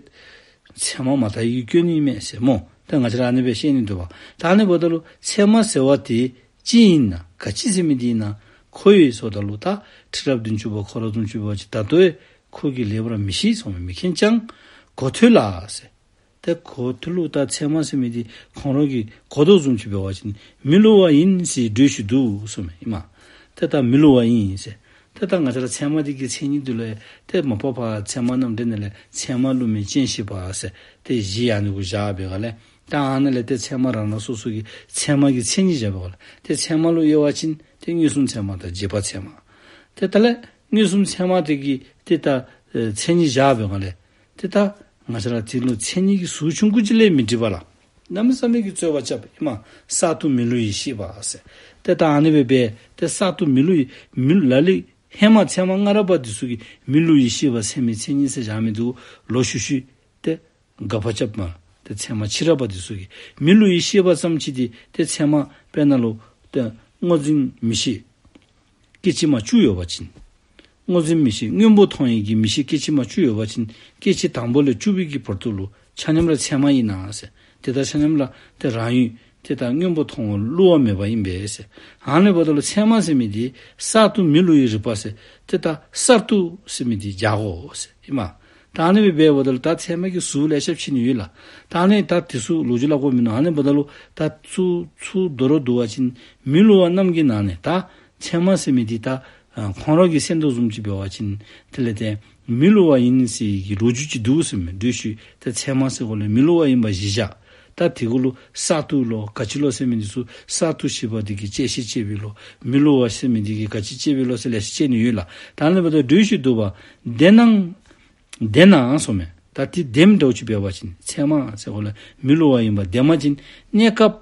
ཚད་མ་མ་དག་གི་སྐྱོན་ཨིན་མས་ཟེར་སྨོ། ད་ང་བཅས་ར་ཨ་ནི་སྦེ་ཤེས་ནི་འདུག་པ། ད་ཨ་ནི་འབདཝ་ད་ལུ་ཚད་མ་ཟེར་བ་དེ་ཅི་ཨིན་ན་ག་ཅི་ཟེར་མི་དེ་ཨིན་ན་ཁོ་ཡིས་ཟེརཝ་ད་ལུ་ད་ཁྲི་རབས་བདུན་ཅུ་པ་ཁོ་ར་བཟུམ་ཅིག་འབད་བ་ཅིན་ད་ལྟོ་ཡང་ཁོ་གིས་ལེགས་པར་མི་ཤེས་གསུངས་མས། མི་མཁྱེན་ཀྱང་གོ་ཐོས་ལ་ཟེར། ཏེ་གོ་ཐོས་ལུ་ད་ཚད་མ་ཟེར་མི་དེ་ཁོང་ར་གིས་གོ་དོ་བཟུམ་ཅིག་འབད་བ་ཅིན་མི་སླུ་བ་ཡིན་ཟེར་འགྲེལ་ཞུ་འདུག་གསུངས་མས་ཨིན་མས། ཏེ་ད་མི་སླུ་བ་ཡིན་ཟེར། ཏེ་ད་ང་བཅས་ར་ཚད་མ་དེ་གི་མཚན་ཉིད་དེ་ལུ་ཡང་ཏེ་མ་པ་ཕར་ཚད་མ་རྣམ་འགྲེལ་ནང་ལས་ཚད་མ་སླུ་མེད་རྐྱེན་ཤེས་པ་ཟེར་ཏེ་བཞི་ཨ་ནི་གུ་བཞག་པའི་སྒང་ལས་ད་ཨ་ནི་ལས་ཏེ་ཚད་མ་རང་རང་སོ་སོ་གི་ཚད་མ་གི་མཚན་ཉིད་བཞག་པའི་སྒང་ལས་ཏེ་ཚད་མ་ལུ་དབྱེ་བ་ཅིན་ཏེ་མངོན་སུམ་ཚད་མ་དང་རྗེས་དཔག་ཚད་མ། ཏེ་ད་ལས་མངོན་སུམ་ཚད་མ་དེ་གི་ཏེ་ད་ཨེ་མཚན་ཉིད་བཞག་པའི་སྒང་ལས་ཏེ་ད་ང་བཅས་ར་དེ་ལུ་མཚན་ཉིད་ཀྱི་ཟུར་ཆུང་ཀུ་ཅིག་ལས་མི་འགྲིག་པ་ལགས། གནམ་མེད་ས་མེད་ཀྱི་རྩོད་པ་རྐྱབ་ཨིན་མས། གསར་དུ་མི་སླུ་ཡིས་ཤེས་པ་ཟེར། ཏེ་ད་ཨ་ནི་སྦེ་འབད་ཏེ་གསར་དུ་མི་སླུ་ཡིས་མི་ལ་ལུ་ཧེ་མ་ཚད་མ་སྔ་རབས་པ་འདི་ཚུ་གིས་མི་སླུ་ཡིས་ཤེས་པ་ཟེར་མི་མཚན་ཉིད་ཟེར་བཞག་མི་འདི་ལོག་ཤུལ་ཤུལ་ཏེ་དགག་པ་རྐྱབ་མས། ཏེ་ཚད་མ་ཕྱི་རབས་པ་འདི་ཚུ་གིས་མི་སླུ་ཡིས་ཤེས་པ་ཙམ་ཅིག་འདི་ཏེ་ཚད་མ་དཔེར་ན་ལུ་ཏེ་སྔོ་འཛིན་མིག་ཤེས་སྐད་ཅིག་མ་བཅུ་ཡོད་པ་ཅིན། སྔོ་འཛིན་མིག་ཤེས་སྔོན་པོ་མཐོང་བའི་གི་མིག་ཤེས་སྐད་ཅིག་མ་བཅུ་ཡོད་པ་ཅིན་སྐད་ཅིག་དང་པོ་ལས་བཅུ་པའི་གི་བར་དུ་ལུ་ཆ་མཉམ་ར་ཚད་མ་ཨིན་ན་ཟེར། ཏེ་ད་ཆ་མཉམ་ར་ཏེ་རང་ཡུལ་ཏེ་ད་སྔོན་པོ་མཐོང་བ་སླུ་བ་མེད་པ་ཨིན་པས་ཟེར། ཨ་ནི་འབདཝ་ད་ལུ་ཚད་མ་ཟེར་མི་འདི་གསར་དུ་མི་སླུ་ཡི་རིག་པ་ཟེར། ཏེ་ད་གསར་དུ་ཟེར་མི་འདི་རྒྱག་དགོ་ཟེར་ཨིན་མས། ད་ཨ་ནི་སྦེ་འབདཝ་ད་ལུ་ད་ཚད་མ་གི་ཟུར་ལེ་ཤ་ཕྱེ་ནི་ཡོད་ལགས། ད་ཨ་ནི་ད་དེ་ཚུ་ལོ་རྒྱུས་སླབ་དགོཔ་མིན་ནུག། ཨ་ནི་འབདཝ་ད་ལུ་ད་ཚུར་ཚུར་མདོར་བསྡུ་བ་ཅིན་མི་སླུ་བ་རྣམས་ཀྱི་ནང་ནས་ད་ཚད་མ་ཟེར་མི་འདི་ད་ཨ་ཁོང་ར་གིས་གསན་དོ་བཟུམ་ཅིག་འབད་བ་ཅིན་དེ་ལས་ཏེ་མི་སླུ་བ་ཡིན་ཟེར་གྱི་ལོ་རྒྱུས་ཅིག་འདུག་ཟེར་མས། འགྲེལ་ཞུ་ཏེ་ཚད་མ་ཟེར་སྒང་ལས་མི་སླུ་བ་ཡིན་པ་གཞི་བཞག། ད་དེ་གུ་ལུ་གསར་དུ་ལོ་ག་ཅི་ལོ་ཟེར་མི་འདི་ཚུ་གསར་དུ་ཤེས་པ་འདི་གིས་བཅད་ཤེས་བཅད་པའི་ལོ། མི་སླུ་བ་ཟེར་མི་འདི་གིས་ག་ཅི་བཅད་པའི་ལོ་ཟེར་ལེ་ཤ་བཅད་ནི་ཡོད་ལགས། ད་ཨ་ནི་འབདཝ་ད་འགྲེལ་ཞུ་འདུག་པ། བདེན་ན་བདེན་ནའང་གསུངས་མས། ད་དེ་བདེནམ་འདྲཝ་ཅིག་འབད་བ་ཅིན་ཚད་མ་ཟེར་སྒང་ལས་མི་སླུ་བ་ཡིན་པ་བདེན་པ་ཅིན་གནས་སྐབས་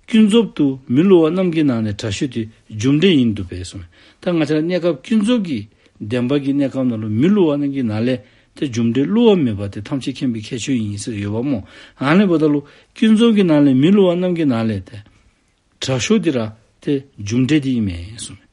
ཀུན་རྫོབ་ཏུ་མི་སླུ་བ་རྣམས་ཀྱི་ནང་ནས་དྲག་ཤོས་དེ་རྒྱུ་འབྲས་ཡིན་འདུག་པས་གསུངས་མས། ད་ང་བཅས་ར་གནས་སྐབས་ཀུན་རྫོབ་ཀྱི་བདེན་པ་གི་གནས་སྐབས་ནང་ལུ་མི་སླུ་བ་རྣམས་ཀྱི་ནང་ལས་ཏེ་རྒྱུ་འབྲས་བསླུ་བ་མེད་པ་དེ་ཐམས་ཅད་མཁྱེན་པའི་ཁྱད་ཆོས་ཨིན་ཟེར་ཡོདཔ་སྨོ། ཨ་ནི་འབདཝ་ད་ལུ་ཀུན་རྫོབ་ཀྱི་ནང་ལས་མི་སླུ་བ་རྣམས་ཀྱི་ནང་ལས་ཏེ་དྲག་ཤོས་འདི་ར་ཏེ་རྒྱུ་འབྲས་འདི་ཨིན་མས་གསུངས་མས།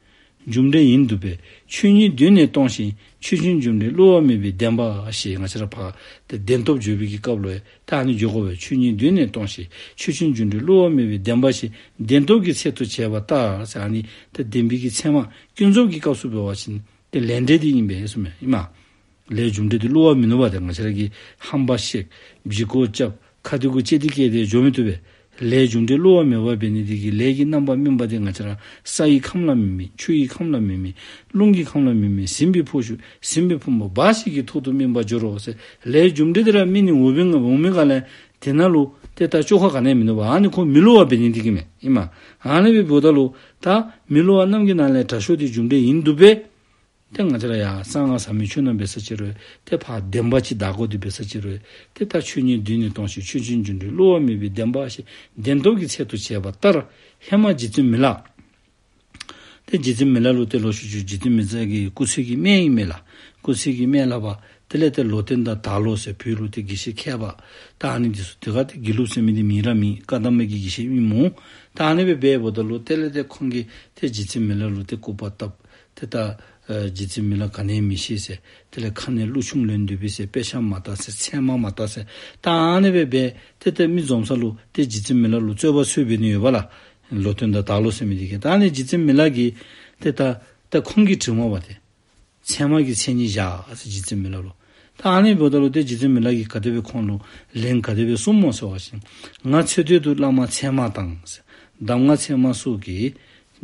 རྒྱུ་འབྲས་ཡིན་འདུག་པས། ཆོས་ཉིད་གདོད་ནས་སྟོང་ཞིང་ཆོས་ཅན་རྒྱུ་འབྲས་བསླུ་བ་མེད་པའི་བདེན་པ་ཞེས་ང་བཅས་ར་ཕར་ཏེ་བདེན་སྟོབས་བརྗོད་པའི་གི་སྐབས་ལུ་ད་ཨ་ནི་བརྗོད་དགོ་པས། ཆོས་ཉིད་གདོད་ནས་སྟོང་ཞིང་ཆོས་ཅན་རྒྱུ་འབྲས་བསླུ་བ་མེད་པའི་བདེན་པ་ཞེས་བདེན་སྟོབས་ཀྱི་ཚད་དུ་བྱས་པ་ལྟར་ཟེར། ཨ་ནི་ཏེ་བདེན་པའི་གི་ཚད་མ་ཀུན་རྫོབ་ཀྱི་སྐབས་སུ་འབད་བ་ཅིན་ཏེ་ལས་འབྲས་འདི་ཨིན་པས་གསུངས་མས་ཨིན་མས། ལས་རྒྱུ་འབྲས་འདི་བསླུ་བ་མིན་ནུག་པ། ཏེ་ང་བཅས་ར་གིས་ཧམ་པ་བཤད་བྱི་གོ་རྐྱབ་ཁ་འདི་གུ་ལྕེ་འདི་བཀལ་ཏེ་འགྱོ་མི་བཏུབ་པས། ལས་རྒྱུ་འབྲས་བསླུ་བ་མེད་པ་འབད་ནི་དེ་གིས་ལས་ཀྱི་རྣམ་པར་སྨིན་པ་དེ་ང་བཅས་ར་ས་ཡི་ཁམས་ལ་མི་དམིགས། ཆུ་ཡི་ཁམས་ལ་མི་དམིགས། རླུང་གི་ཁམས་ལ་མི་དམིགས། ཟིན་པའི་ཕོ་ཤུ་ཟིན་པའི་ཕུང་པོ་འབའ་ཞིག་གི་ཐོག་ཏུ་སྨིན་པར་འགྱུར་རོ་ཟེར། ལས་རྒྱུ་འབྲས་དེ་ར་སྨིན་ནི་འོང་བའི་འོང་མི་ག་ལས་དེ་ནང་ལུ་ཏེ་ད་བཅོས་ཁ་ག་ནི་ཡང་མིན་འདུག་པ། ཨ་ནི་ཁོ་མི་བསླུ་བ་འབད་ནི་དེ་གིས་མས་ཨིན་མས། ཨ་ནི་འབདཝ་ད་ལུ་ད་མི་བསླུ་བ་རྣམས་ཀྱི་ནང་ལས་དྲག་ཤོས་དེ་རྒྱུ་འབྲས་ཨིན་འདུག་པས། ཏེ་ང་བཅས་ར་ཡང་གསང་སྔགས་ཟབ་མོའི་ཆོས་རྣམས་འབད་ས་ཅིག་རུང་ཏེ་ཕར་བདེན་པ་ཅིག་བདའ་དགོ་དེ་འབད་ས་ཅིག་རུང་ཏེ་ད་ཆོས་ཉིད་དུས་ནི་སྟོང་ཞིང་ཆོས་ཅན་རྒྱུ་འབྲས་བསླུ་བ་མེད་པའི་བདེན་པ་ཞེས་བདེན་སྟོབས་ཀྱི་ཚད་དུ་བྱས་པ་ལྟར་ཧེ་མ་རྗེ་བཙུན་མི་ལ། ཏེ་རྗེ་བཙུན་མི་ལ་ལུ་ཏེ་ལོག་ཤུལ་ཅིག་རྗེ་བཙུན་མི་ལ་གི་སྐུ་ཚེ་གི་སྨད་ཨིན་མས་ལགས། སྐུ་ཚེ་གི་སྨད་ལྷག་པ་དེ་ལས་ཏེ་ལོ་ཏོན་དང་དར་ལོ་ཟེར་བོད་ལུ་ཏེ་དགེ་བཤེས་མཁས་པ་ད་ཨ་ནི་འདི་ཚུ་དེ་ག་ཏེ་དགེ་ལུགས་ཟེར་མི་འདི་མིང་ར་མེད། བཀའ་གདམས་པའི་གི་དགེ་བཤེས་ཨིན་མོ། ད་ཨ་ནི་སྦེ་འབདཝ་ད་ལུ་དེ་ལས་ཏེ་ཁོང་གིས་ཏེ་རྗེ་བཙུན་མི་ལ་ལུ་ཏེ་སྐུར་པ་བཏབ། ཏེ་ད་ཨ་རྗེ་བཙུན་མི་ལ་ག་ནི་ཡང་མི་ཤེས་ཟེར། དེ་ལས་ཁ་ནས་གླུ་ཆུང་ལེན་སྡོད་པས་ཟེར། དཔེ་ཆ་མ་བལྟ་ཟེར། ཚད་མ་མ་བལྟ་ཟེར། ད་ཨ་ནི་སྦེ་འབད་ཏེ་ཏེ་མི་འཛོམས་ས་ལུ་ཏེ་རྗེ་བཙུན་མི་ལ་ལུ་རྩོད་པ་རྩོད་འབད་ནི་ཡོདཔ་ལགས། ལོ་ཏོན་དང་དར་ལོ་ཟེར་མི་འདི་གིས། ད་ཨ་ནི་རྗེ་བཙུན་མི་ལ་གིས་ཏེ་ད་ད་ཁོང་གིས་དྲིཝ་མས་པ་ཏེ། ཚད་མ་གི་མཚན་ཉིད་བཞག་ཟེར་རྗེ་བཙུན་མི་ལ་ལུ། ད་ཨ་ནི་འབདཝ་ད་ལུ་ཏེ་རྗེ་བཙུན་མི་ལ་གིས་ག་དེ་སྦེ་ཁོང་ལུ་ལན་ག་དེ་སྦེ་གསུངམ་སྨོ་ཟེར་བ་ཅིན། ང་ཚེ་སྟོད་དུ་བླ་མ་ཚད་མ་དང་ཟེར། གདམས་ངག་ཚད་མ་སོགས་ཀྱིས་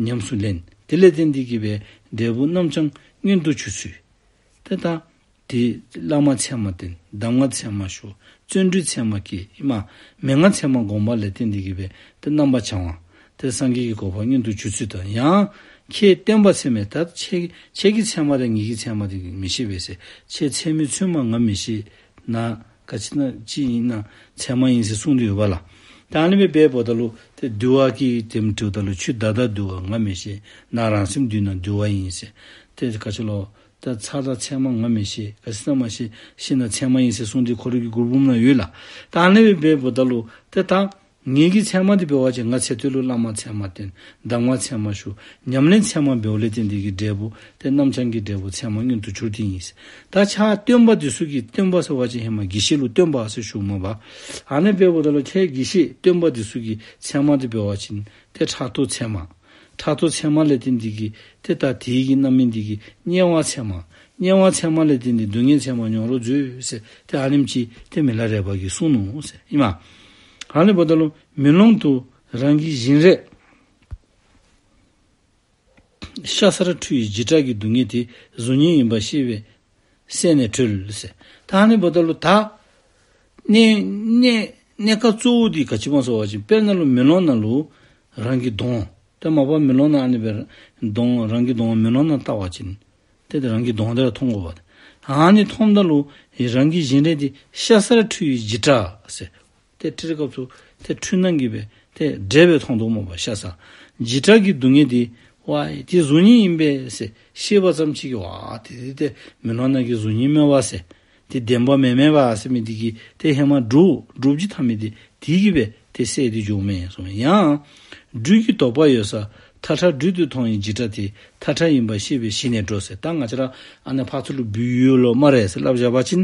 ཉམས་སུ་ལེན། དེ་ལས་བརྟེན་ཏེ་གིས་སྦེ་འབྲས་བུ་རྣམ་བྱང་མངོན་དུ་གྱུར་ཚུལ། ཏེ་ད་ཏེ་བླ་མ་ཚད་མ་བསྟེན། གདམས་ངག་ཚད་མ་ཞུ། བརྩོན་འགྲུས་ཚད་མ་བསྐྱེད། ཨིན་མས། མན་ངག་ཚད་མ་བསྒོམ་པ་ལས་བརྟེན་ཏེ་གིས་སྦེ་ཏེ་རྣམ་པར་བྱང་བ། ཏེ་སངས་རྒྱས་ཀྱི་གོ་འཕང་མངོན་དུ་གྱུར་ཚུལ་དང་། ཡང་ཁྱེད་སྟོན་པ་ཚད་མས། ད་ཁྱེད་ཁྱེད་ཀྱི་ཚད་མ་དང་ངེ་གི་ཚད་མ་དེ་མི་ཤེས་པས་ཟེར། ཁྱེད་ཚད་མའི་ཚུལ་མ་ང་མི་ཤེས། ན་ག་ཅི་ན་ཅི་ཨིན་ན་ཚད་མ་ཨིན་ཟེར་གསུངས་ཏེ་ཡོདཔ་ལགས། ད་ཨ་ནི་སྦེ་འབདཝ་ད་ལུ་ཏེ་འདུལ་བ་གི་དེམ་དྲིཝ་ད་ལུ་ཆོས་བདག་ལྟ་འདུལ་བ་ང་མི་ཤེས། ན་རང་སེམས་འདུལ་ན་འདུལ་བ་ཨིན་ཟེར། ཏེ་ག་ཅི་ལོ། ད་ཚད་དང་ཚད་མ་ང་མི་ཤེས། ག་ཅི་ན་མ་ཤེས། ཤེས་ན་ཚད་མ་ཨིན་ཟེར་གསུངས་ཏེ་ཁོ་རའི་གི་མགུར་འབུམ་ནང་ཡོད་ལགས། ད་ཨ་ནི་སྦེ་འབདཝ་ད་ལུ་ཏེ་ད་ངེ་གི་ཚད་མ་འདི་འབད་བ་ཅིན་ང་ཚེ་སྟོད་ལུ་བླ་མ་ཚད་མ་བསྟེན། གདམས་ངག་ཚད་མ་ཞུ། ཉམས་ལེན་ཚད་མ་འབདཝ་ལས་བརྟེན་ཏེ་གིས་འབྲས་བུ་ཏེ་རྣམ་བྱང་གི་འབྲས་བུ་ཚད་མ་མངོན་དུ་གྱུར་ཏེ་ཨིན་ཟེར། ད་ཕྱག་སྟོན་པ་འདི་ཚུ་གིས་སྟོན་པ་ཟེར་བ་ཅིན་ཧེ་མ་དགེ་བཤེས་ལུ་སྟོན་པ་ཟེར་ཞུཝ་མས་པ། ཨ་ནི་སྦེ་འབདཝ་ད་ལུ་ཁྱེད་དགེ་བཤེས་སྟོན་པ་འདི་ཚུ་གི་ཚད་མ་འདི་འབད་བ་ཅིན་ཏེ་ཕྲག་དོག་ཚད་མ། ཕྲག་དོག་ཚད་མ་ལས་བརྟེན་ཏེ་གིས་ཏེ་ད་དེ་གི་རྣམ་སྨིན་འདི་གིས་དམྱལ་བ་ཚད་མ། དམྱལ་བ་ཚད་མ་ལས་བརྟེན་ཏེ་སྡུག་བསྔལ་ཚད་མ་མྱོང་རོགས་མཛོད་ཟེར། ཏེ་ཨ་ནེམ་ཅིག་ཏེ་མི་ལ་རས་པ་གིས་གསུངས་ནུག་ཟེར་ཨིན་མས། ཨ་ནི་འབདཝ་ད་ལུ་མེ་ལོང་དུ་རང་གི་བཞིན་རས། ཤ་ཟར་འཁྲུ་བའི་འཇིགས་སྐྲག་གི་སྡུག་བསྔལ་དེ་གཟུགས་བརྙན་ཡིན་པ་ཤེས་པས་བསལ་ནས་གྲོལ་ཟེར། ད་ཨ་ནི་འབདཝ་ད་ལུ་ད་གནས་གནས་གནས་སྐབས་གཙོ་བོ་འདི་ག་ཅི་སྨོ་ཟེར་བ་ཅིན་དཔེར་ན་ལུ་མེ་ལོང་ནང་ལུ་རང་གི་གདོང་། ད་མ་པ་མེ་ལོང་ནང་ཨ་ནི་སྦེ་གདོང་རང་གི་གདོང་མེ་ལོང་ནང་བལྟ་བ་ཅིན་ཏེ་རང་གི་གདོང་དེ་ར་མཐོང་དགོ་པས། ཨ་ནི་མཐོངམ་ད་ལུ་རང་གི་བཞིན་རས་འདི་ཤ་ཟར་འཁྲུ་བའི་འཇིགས་སྐྲག་ཟེར། ཏེ་འཁྲུལ་སྐབས་སུ་ཏེ་འཁྲུལ་སྣང་གིས་སྦེ་ཏེ་འདྲེས་སྦེ་མཐོང་དོ་སྨོ་པ་ཤ་ཟ། འཇིགས་སྐྲག་གི་སྡུག་བསྔལ་འདི་ཝའི་དེ་གཟུགས་བརྙན་ཨིན་པས་ཟེར་ཤེས་པ་ཙམ་ཅིག་གིས་ཝའི་དེ་དེ་ཏེ་མེ་ལོང་ནང་གི་གཟུགས་བརྙན་མས་པ་ཟེར། དེ་བདེན་པ་མེན་མས་པ་ཟེར་མི་འདི་གིས་ཏེ་ཧེ་མ་འདྲོག་འདྲོགཔ་ཅིག་འཐབ་མི་འདི་དེ་གིས་སྦེ་ཏེ་བསལ་ཏེ་འགྱོཝ་མས་གསུངས། ཡང་སྦྲུལ་གྱི་དོགས་པ་ཡོད་ས་མཐའ་བྲལ་སྦྲུལ་དུ་མཐོང་བའི་འཇིགས་སྐྲག་དེ་མཐའ་བྲལ་ཡིན་པ་ཤེས་པས་ཞི་ནས་འགྲོ་ཟེར། ད་ང་བཅས་ར་ཨ་ནི་ཕར་ཚུར་ལུ་སྦུལ་ཡོད་ལོ་སྨ་རེ་ཟེར་སླབ་བཞག་པ་ཅིན་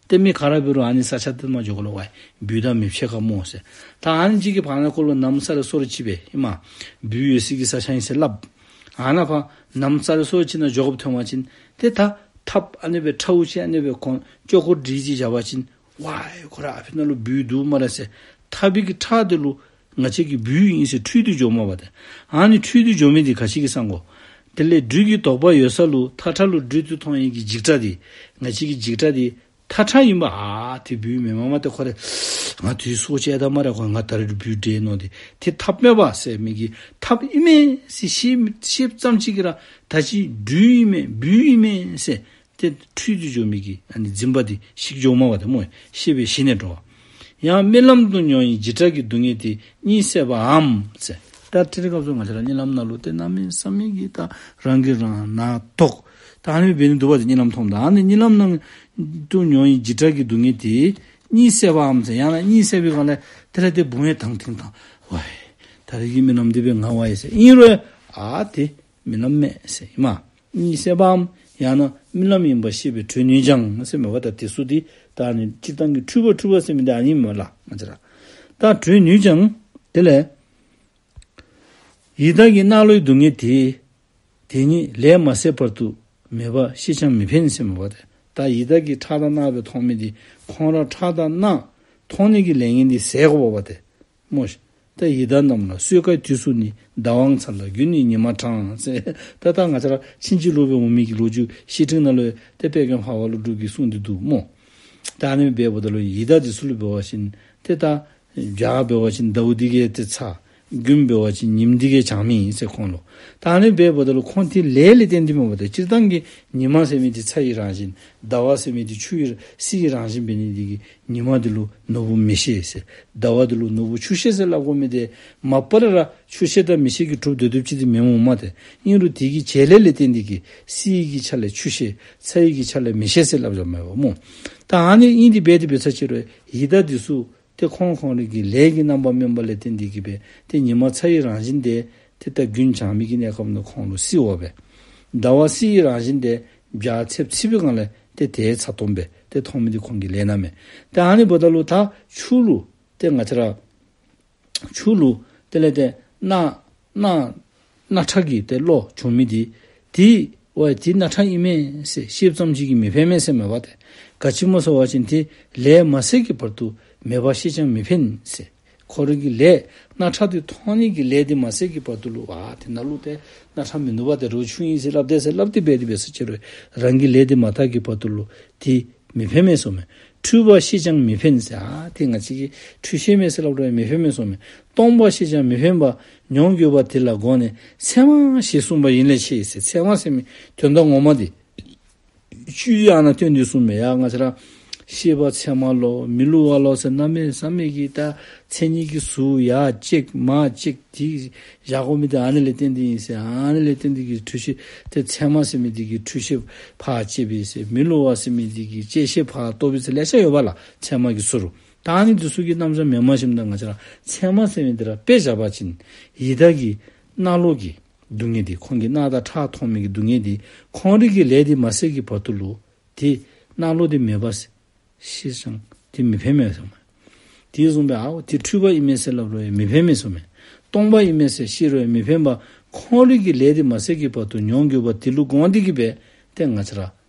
ཏེ་མི་ག་ར་འབད་རུང་ཨ་ནི་ས་ཆ་དེ་མར་འགྱོ་དགོ་ལོ། ཝའི་སྦུལ་དང་མི་ཕྱད་ག་སྨོ་ཟེར། ད་ཨ་ནི་ཅིག་གི་བར་ན་ཁོ་ལུ་ནམ་ས་རེ་སོ་རེ་ཅིག་སྦེ་ཨིན་མས། སྦུལ་ཡོད་སའི་གི་ས་ཆ་ཨིན་ཟེར་སླབ། ཨ་ནཱ་ཕར་ནམ་ས་རེ་སོ་རེ་ཅིག་ནང་འགྱོ་དགོཔ་ཐོན་པ་ཅིན་ཏེ་ད་ཐགཔ་ཨ་ནི་སྦེ་ཁྲའུ་ཅིག་ཨ་ནི་སྦེ་ཁོང་ཅོག་ཀོ་སྒྲིལ་ཅིག་བཞག་པ་ཅིན་ཝའི་ཁོ་ར་ཨ་ཕི་ནང་ལུ་སྦུལ་འདུག་སྨ་རེ་ཟེར། ཐགཔ་གི་ཁྲ་དེ་ལུ་ང་བཅས་ཀྱིས་སྦུལ་ཨིན་ཟེར་འཁྲུལ་ཏེ་འགྱོཝ་མས་པ་ཏེ། ཨ་ནི་འཁྲུལ་ཏེ་འགྱོ་མི་འདི་ག་ཅི་གིས་སང་དགོ། དེ་ལས་སྦྲུལ་གྱི་དོགས་པ་ཡོད་ས་ལུ་མཐའ་བྲལ་ལུ་སྦྲུལ་དུ་མཐོང་བའི་གི་འཇིགས་སྐྲག་འདི་ང་བཅས་ཀྱི་འཇིགས་སྐྲག་འདི་མཐའ་བྲལ་ཡིན་པ་ཨ་དེ་སྦུལ་མེན་མས་མ་ཏེ་ཁོ་ར་ང་དུས་སོ་ཅི་ད་སྨ་རེ་ཁོ་ང་ད་རེས་སྦུལ་འདྲེས་ནོ་དེ་དེ་ཐགཔ་མས་པ་ཟེར་མི་གི་ཐགཔ་ཨིན་མས་ཟེར་ཤེས་ཤེསཔ་ཙམ་ཅིག་གིས་ར་ད་ཅི་སྦྲུལ་ཨིན་མས་སྦུལ་ཨིན་མས་ཟེར་ཏེ་འཁྲུལ་ཏེ་འགྱོ་མི་གི་ཨ་ནི་འཛིན་པ་འདི་ཞིག་འགྱོཝ་མས་པ་ཏེ་སྨོ། ཤེས་པས་ཞི་ནས་འགྲོ་བ། ཡང་རྨི་ལམ་དུ་མྱོང་བའི་འཇིགས་སྐྲག་གི་སྡུག་བསྔལ་དེ་གཉིད་སད་པའམ་ཟེར། ད་འཁྲུལ་སྐབས་སུ་ང་བཅས་ར་རྨི་ལམ་ནང་ལུ་ཏེ་གནམ་མེད་ས་མེད་ཀྱི་ད་རང་གིས་རང་ན་དོག་ད་ཨ་ནི་འབད་ནི་འདུག་པ་ཏེ་རྨི་ལམ་མཐོངམ་ད་ཨ་ནི་རྨི་ལམ་ནང་དུ་མྱོང་བའི་འཇིགས་སྐྲག་གི་སྡུག་བསྔལ་དེ་གཉིད་སད་པའམ་ཟེར། ཡང་ན་གཉིད་སད་པའི་སྒང་ལས་དེ་ལས་ཏེ་བུང་བས་དང་ཐིང་དང་ཝའི་ད་རེས་ཀྱི་རྨི་ལམ་འདི་སྦེ་ང་ཝའི་ཟེར་ཨིན་རུང་ཨ་དེ་རྨི་ལམ་མས་ཟེར་ཨིན་མས། གཉིད་སད་པའམ་ཡང་ན་རྨི་ལམ་ཡིན་པ་ཤེས་པས་གྲོལ་ནུས་ཀྱང་ཟེར་མས་པ། ད་དེ་ཚུ་འདི་ད་ཨ་ནི་སྤྱིར་བཏང་གི་འཁྲུལ་པ་འཁྲུལ་པ་ཟེར་མི་འདི་ཨ་ནི་མས་ལགས་ང་བཅས་ར། ད་གྲོལ་ནུས་ཀྱང་དེ་ལས་ཡི་དྭགས་ཀྱི་རྣ་ལོའི་སྡུག་བསྔལ་དེ་དེ་ཉིད་ལས་མ་ཟད་བར་དུ་མེད་པ་ཤེས་ཀྱང་མི་ཕན་ཟེར་མས་པ་ཏེ། ད་ཡི་དྭགས་ཀྱི་ཁྲག་དང་རྣག་སྦེ་མཐོང་མི་འདི་ཁོང་ར་ཁྲག་དང་རྣག་མཐོང་ནི་གི་ལས་ངན་འདི་ཟད་དགོ་པ་ཏེ་སྨོ་ཤིག། ད་ཡི་དྭགས་རྣམས་ལ་སོས་ཀའི་དུས་སུ་ནི། ཟླ་བའང་འཚལ་ལ་དགུན་ནི་ཉི་མ་གྲང་ཟེར། ད་ད་ང་བཅས་ར་ཕྱིན་ཅི་ལོག་སྦེ་འོང་མི་གི་ལོ་རྒྱུས་བཤེས་སྤྲིང་ནང་ལུ་ཏེ་དཔལ་མགོན་འཕགས་པ་ཀླུ་སྒྲུབ་ཀྱིས་གསུངས་ཏེ་འདུག་སྨོ། ད་ཨ་ནི་འབདཝ་ད་ལུ་ཡི་དྭགས་འདི་ཚུ་ལུ་འབད་བ་ཅིན་ཏེ་ད་བྱཱར་འབད་བ་ཅིན་ཟླཝ་འདི་གིས་ཏེ་ཚ། དགུན་འབད་བ་ཅིན་ཉིམ་འདི་གིས་གྲང་མི་ཨིན་ཟེར་ཁོང་ལུ། ད་ཨ་ནི་འབདཝ་ད་ལུ་ཁོང་དེ་ལས་ལས་བརྟེན་ཏེ་མེན་པར་ཏེ་སྤྱིར་བཏང་གི་ཉི་མ་ཟེར་མི་འདི་ཚ་ཡི་རང་བཞིན། ཟླ་བ་ཟེར་མི་འདི་ཆུ་ཡི་བསིལ་ཡི་རང་བཞིན་འབད་ནི་འདི་གིས་ཉི་མ་འདི་ལུ་ནོར་བུ་མེ་ཤེལ་ཟེར། ཟླ་བ་འདི་ལུ་ནོར་བུ་ཆུ་ཤེལ་ཟེར་སླབ་དགོ་མི་འདི་མ་པ་ལས་ར་ཆུ་ཤེལ་དང་མེ་ཤེལ་གྱིས་གྲུབ་སྡོད་སྡོདཔ་ཅིག་འདི་མེན་མས་སྨོ་ཏེ། ཨིན་རུང་དེ་གི་བྱེད་ལས་ལས་བརྟེན་ཏེ་གིས་བསིལ་ཡི་གི་ཆ་ལས་ཆུ་ཤེལ། ཚ་ཡི་གི་ཆ་ལས་མེ་ཤེལ་ཟེར་སླབ་བཞག་མས་པ་སྨོ། ད་ཨ་ནི་ཨིན་ཏེ་འབད་དེ་འབད་ས་ཅིག་རུང་ཡི་དྭགས་འདི་ཚུ་ཏེ་ཁོང་ཁོང་རའི་གི་ལས་ཀྱི་རྣམ་པ་དམན་པ་ལས་བརྟེན་ཏེ་གིས་སྦེ་ཏེ་ཉི་མ་ཚ་ཡི་རང་བཞིན་འདི་ཏེ་ད་དགུན་གྲང་མི་གི་གནས་སྐབས་ནང་ཁོང་ལུ་བསིལ་བ་སྦེ། ཟླ་བ་བསིལ་ཡི་རང་བཞིན་འདི་བྱཱར་ཚེབ་ཚིག་པའི་སྒང་ལས་ཏེ་དེ་ཚ་ཏོམ་སྦེ་ཏེ་མཐོང་མི་འདི་ཁོང་གི་ལས་རྣམ་མས། ཏེ་ཨ་ནི་འབདཝ་ད་ལུ་ད་ཆུ་ལུ་ཏེ་ང་བཅས་ར་ཆུ་ལུ་དེ་ལས་ཏེ་སྣ་སྣ་སྣ་ཁྲག་གི་ཏེ་བློ་བྱུང་མི་འདི་ཏེ་ཝའི་ཏེ་སྣ་ཁྲག་ཨིན་མས་ཟེར་ཤེསཔ་ཙམ་ཅིག་གིས་མི་ཕན་མས་ཟེར་མས་པ་ཏེ། ག་ཅི་སྨོ་ཟེར་བ་ཅིན་ཏེ་ལས་མ་ཟད་ཀྱི་བར་དུ་མེད་པ་ཤེས་ཀྱང་མི་ཕན་ཟེར། ཁོ་རའི་གི་ལས་སྣ་ཁྲག་འདི་མཐོང་ནི་གི་ལས་འདི་མ་ཟད་ཀྱི་བར་དུ་ལུ་ཝའི་ཏེ་ནཱ་ལུ་ཏེ་སྣ་ཁྲག་མིན་འདུག་པ་ཏེ་རོགས་ཆུ་ཨིན་ཟེར་སླབ་དེས་ཟེར་སླབ་སྟེ་འབད་དེ་འབད་ས་ཅིག་རུང་རང་གི་ལས་འདི་མ་དག་གི་བར་དུ་ལུ་ཏེ་མི་ཕན་མས་གསུངམ་མས། འཁྲུལ་པ་ཤེས་ཀྱང་མི་ཕན་ཟེར། ཨ་ཏེ་ང་བཅས་ཀྱིས་འཁྲུལ་ཤེས་མས་ཟེར་སླབ་རུང་མི་ཕན་མས་གསུངམ་མས། སྟོང་པ་ཤེས་ཀྱང་མི་ཕན་པ། མྱོང་དགོས་པ་དེ་ལ་དགོངས་ནས། ཚད་མ་ཞེས་གསུངས་པ་ཡིན་ལས་ཆེ་ཟེར། ཚད་མ་ཟེར་མི་དོན་དག་ངོ་མ་འདི་ཆོས་ཡང་ན་སྟོན་ཏེ་གསུངམ་མས། ཡ་ང་བཅས་ར་ཤེས་པ་ཚད་མ་ལོ་མི་བསླུ་བ་ལོ་ཟེར་གནམ་མེད་ས་མེད་ཀྱི་ད་མཚན་ཉིད་ཀྱི་གཟུགས་ཡར་བཅད་མར་བཅད་དེ་བཞག་དགོ་མི་འདི་ཨ་ནི་ལས་བརྟེན་ཏེ་ཨིན་ཟེར། ཨ་ནི་ལས་བརྟེན་ཏེ་གིས་འཁྲུལ་ཤེས་ཏེ་ཚད་མ་ཟེར་མི་འདི་གིས་འཁྲུལ་ཤེས་ཕར་བཅད་པས་ཟེར། མི་བསླུ་བ་ཟེར་མི་འདི་གིས་བཅད་ཤེས་ཕར་བཏོག་པས་ཟེར་ལེ་ཤ་ཡོད་པ་ལགས། ཚད་མ་གི་ཟུར་རུ། ད་ཨ་ནི་འདི་ཚུ་གི་རྣམ་གཞག་མེནམ་བཞིན་དུ་ང་བཅས་ར་ཚད་མ་ཟེར་མི་འདི་ར་དཔེ་བཞག་པ་ཅིན་ཡི་དྭགས་ཀྱི་རྣ་ལོག་གི་སྡུག་བསྔལ་འདི་ཁོང་གི་རྣ་དང་ཁྲག་མཐོང་མི་གི་སྡུག་བསྔལ་འདི་ཁོང་རའི་གི་ལས་འདི་མ་ཟད་ཀྱི་བར་དུ་ལུ་ཏེ་རྣ་ལོག་འདི་མེད་པ་ཟེར། ཤེས་ཀྱང་ཏེ་མི་ཕན་མས་གསུངམ་མས། དེ་བཟུམ་སྦེ་ཨའོ་ཏེ་འཁྲུལ་པ་ཨིན་མས་ཟེར་སླབ་རུང་མི་ཕན་མས་གསུངམ་མས། སྟོང་པ་ཨིན་མས་ཟེར་ཤེས་རུང་མི་ཕན་པ། ཁོང་རའི་གི་ལས་འདི་མ་ཟད་ཀྱི་བར་དུ་མྱོང་དགོས་པ་དེ་ལུ་དགོངས་ཏེ་གིས་སྦེ་ཏེ་ང་བཅས་ར་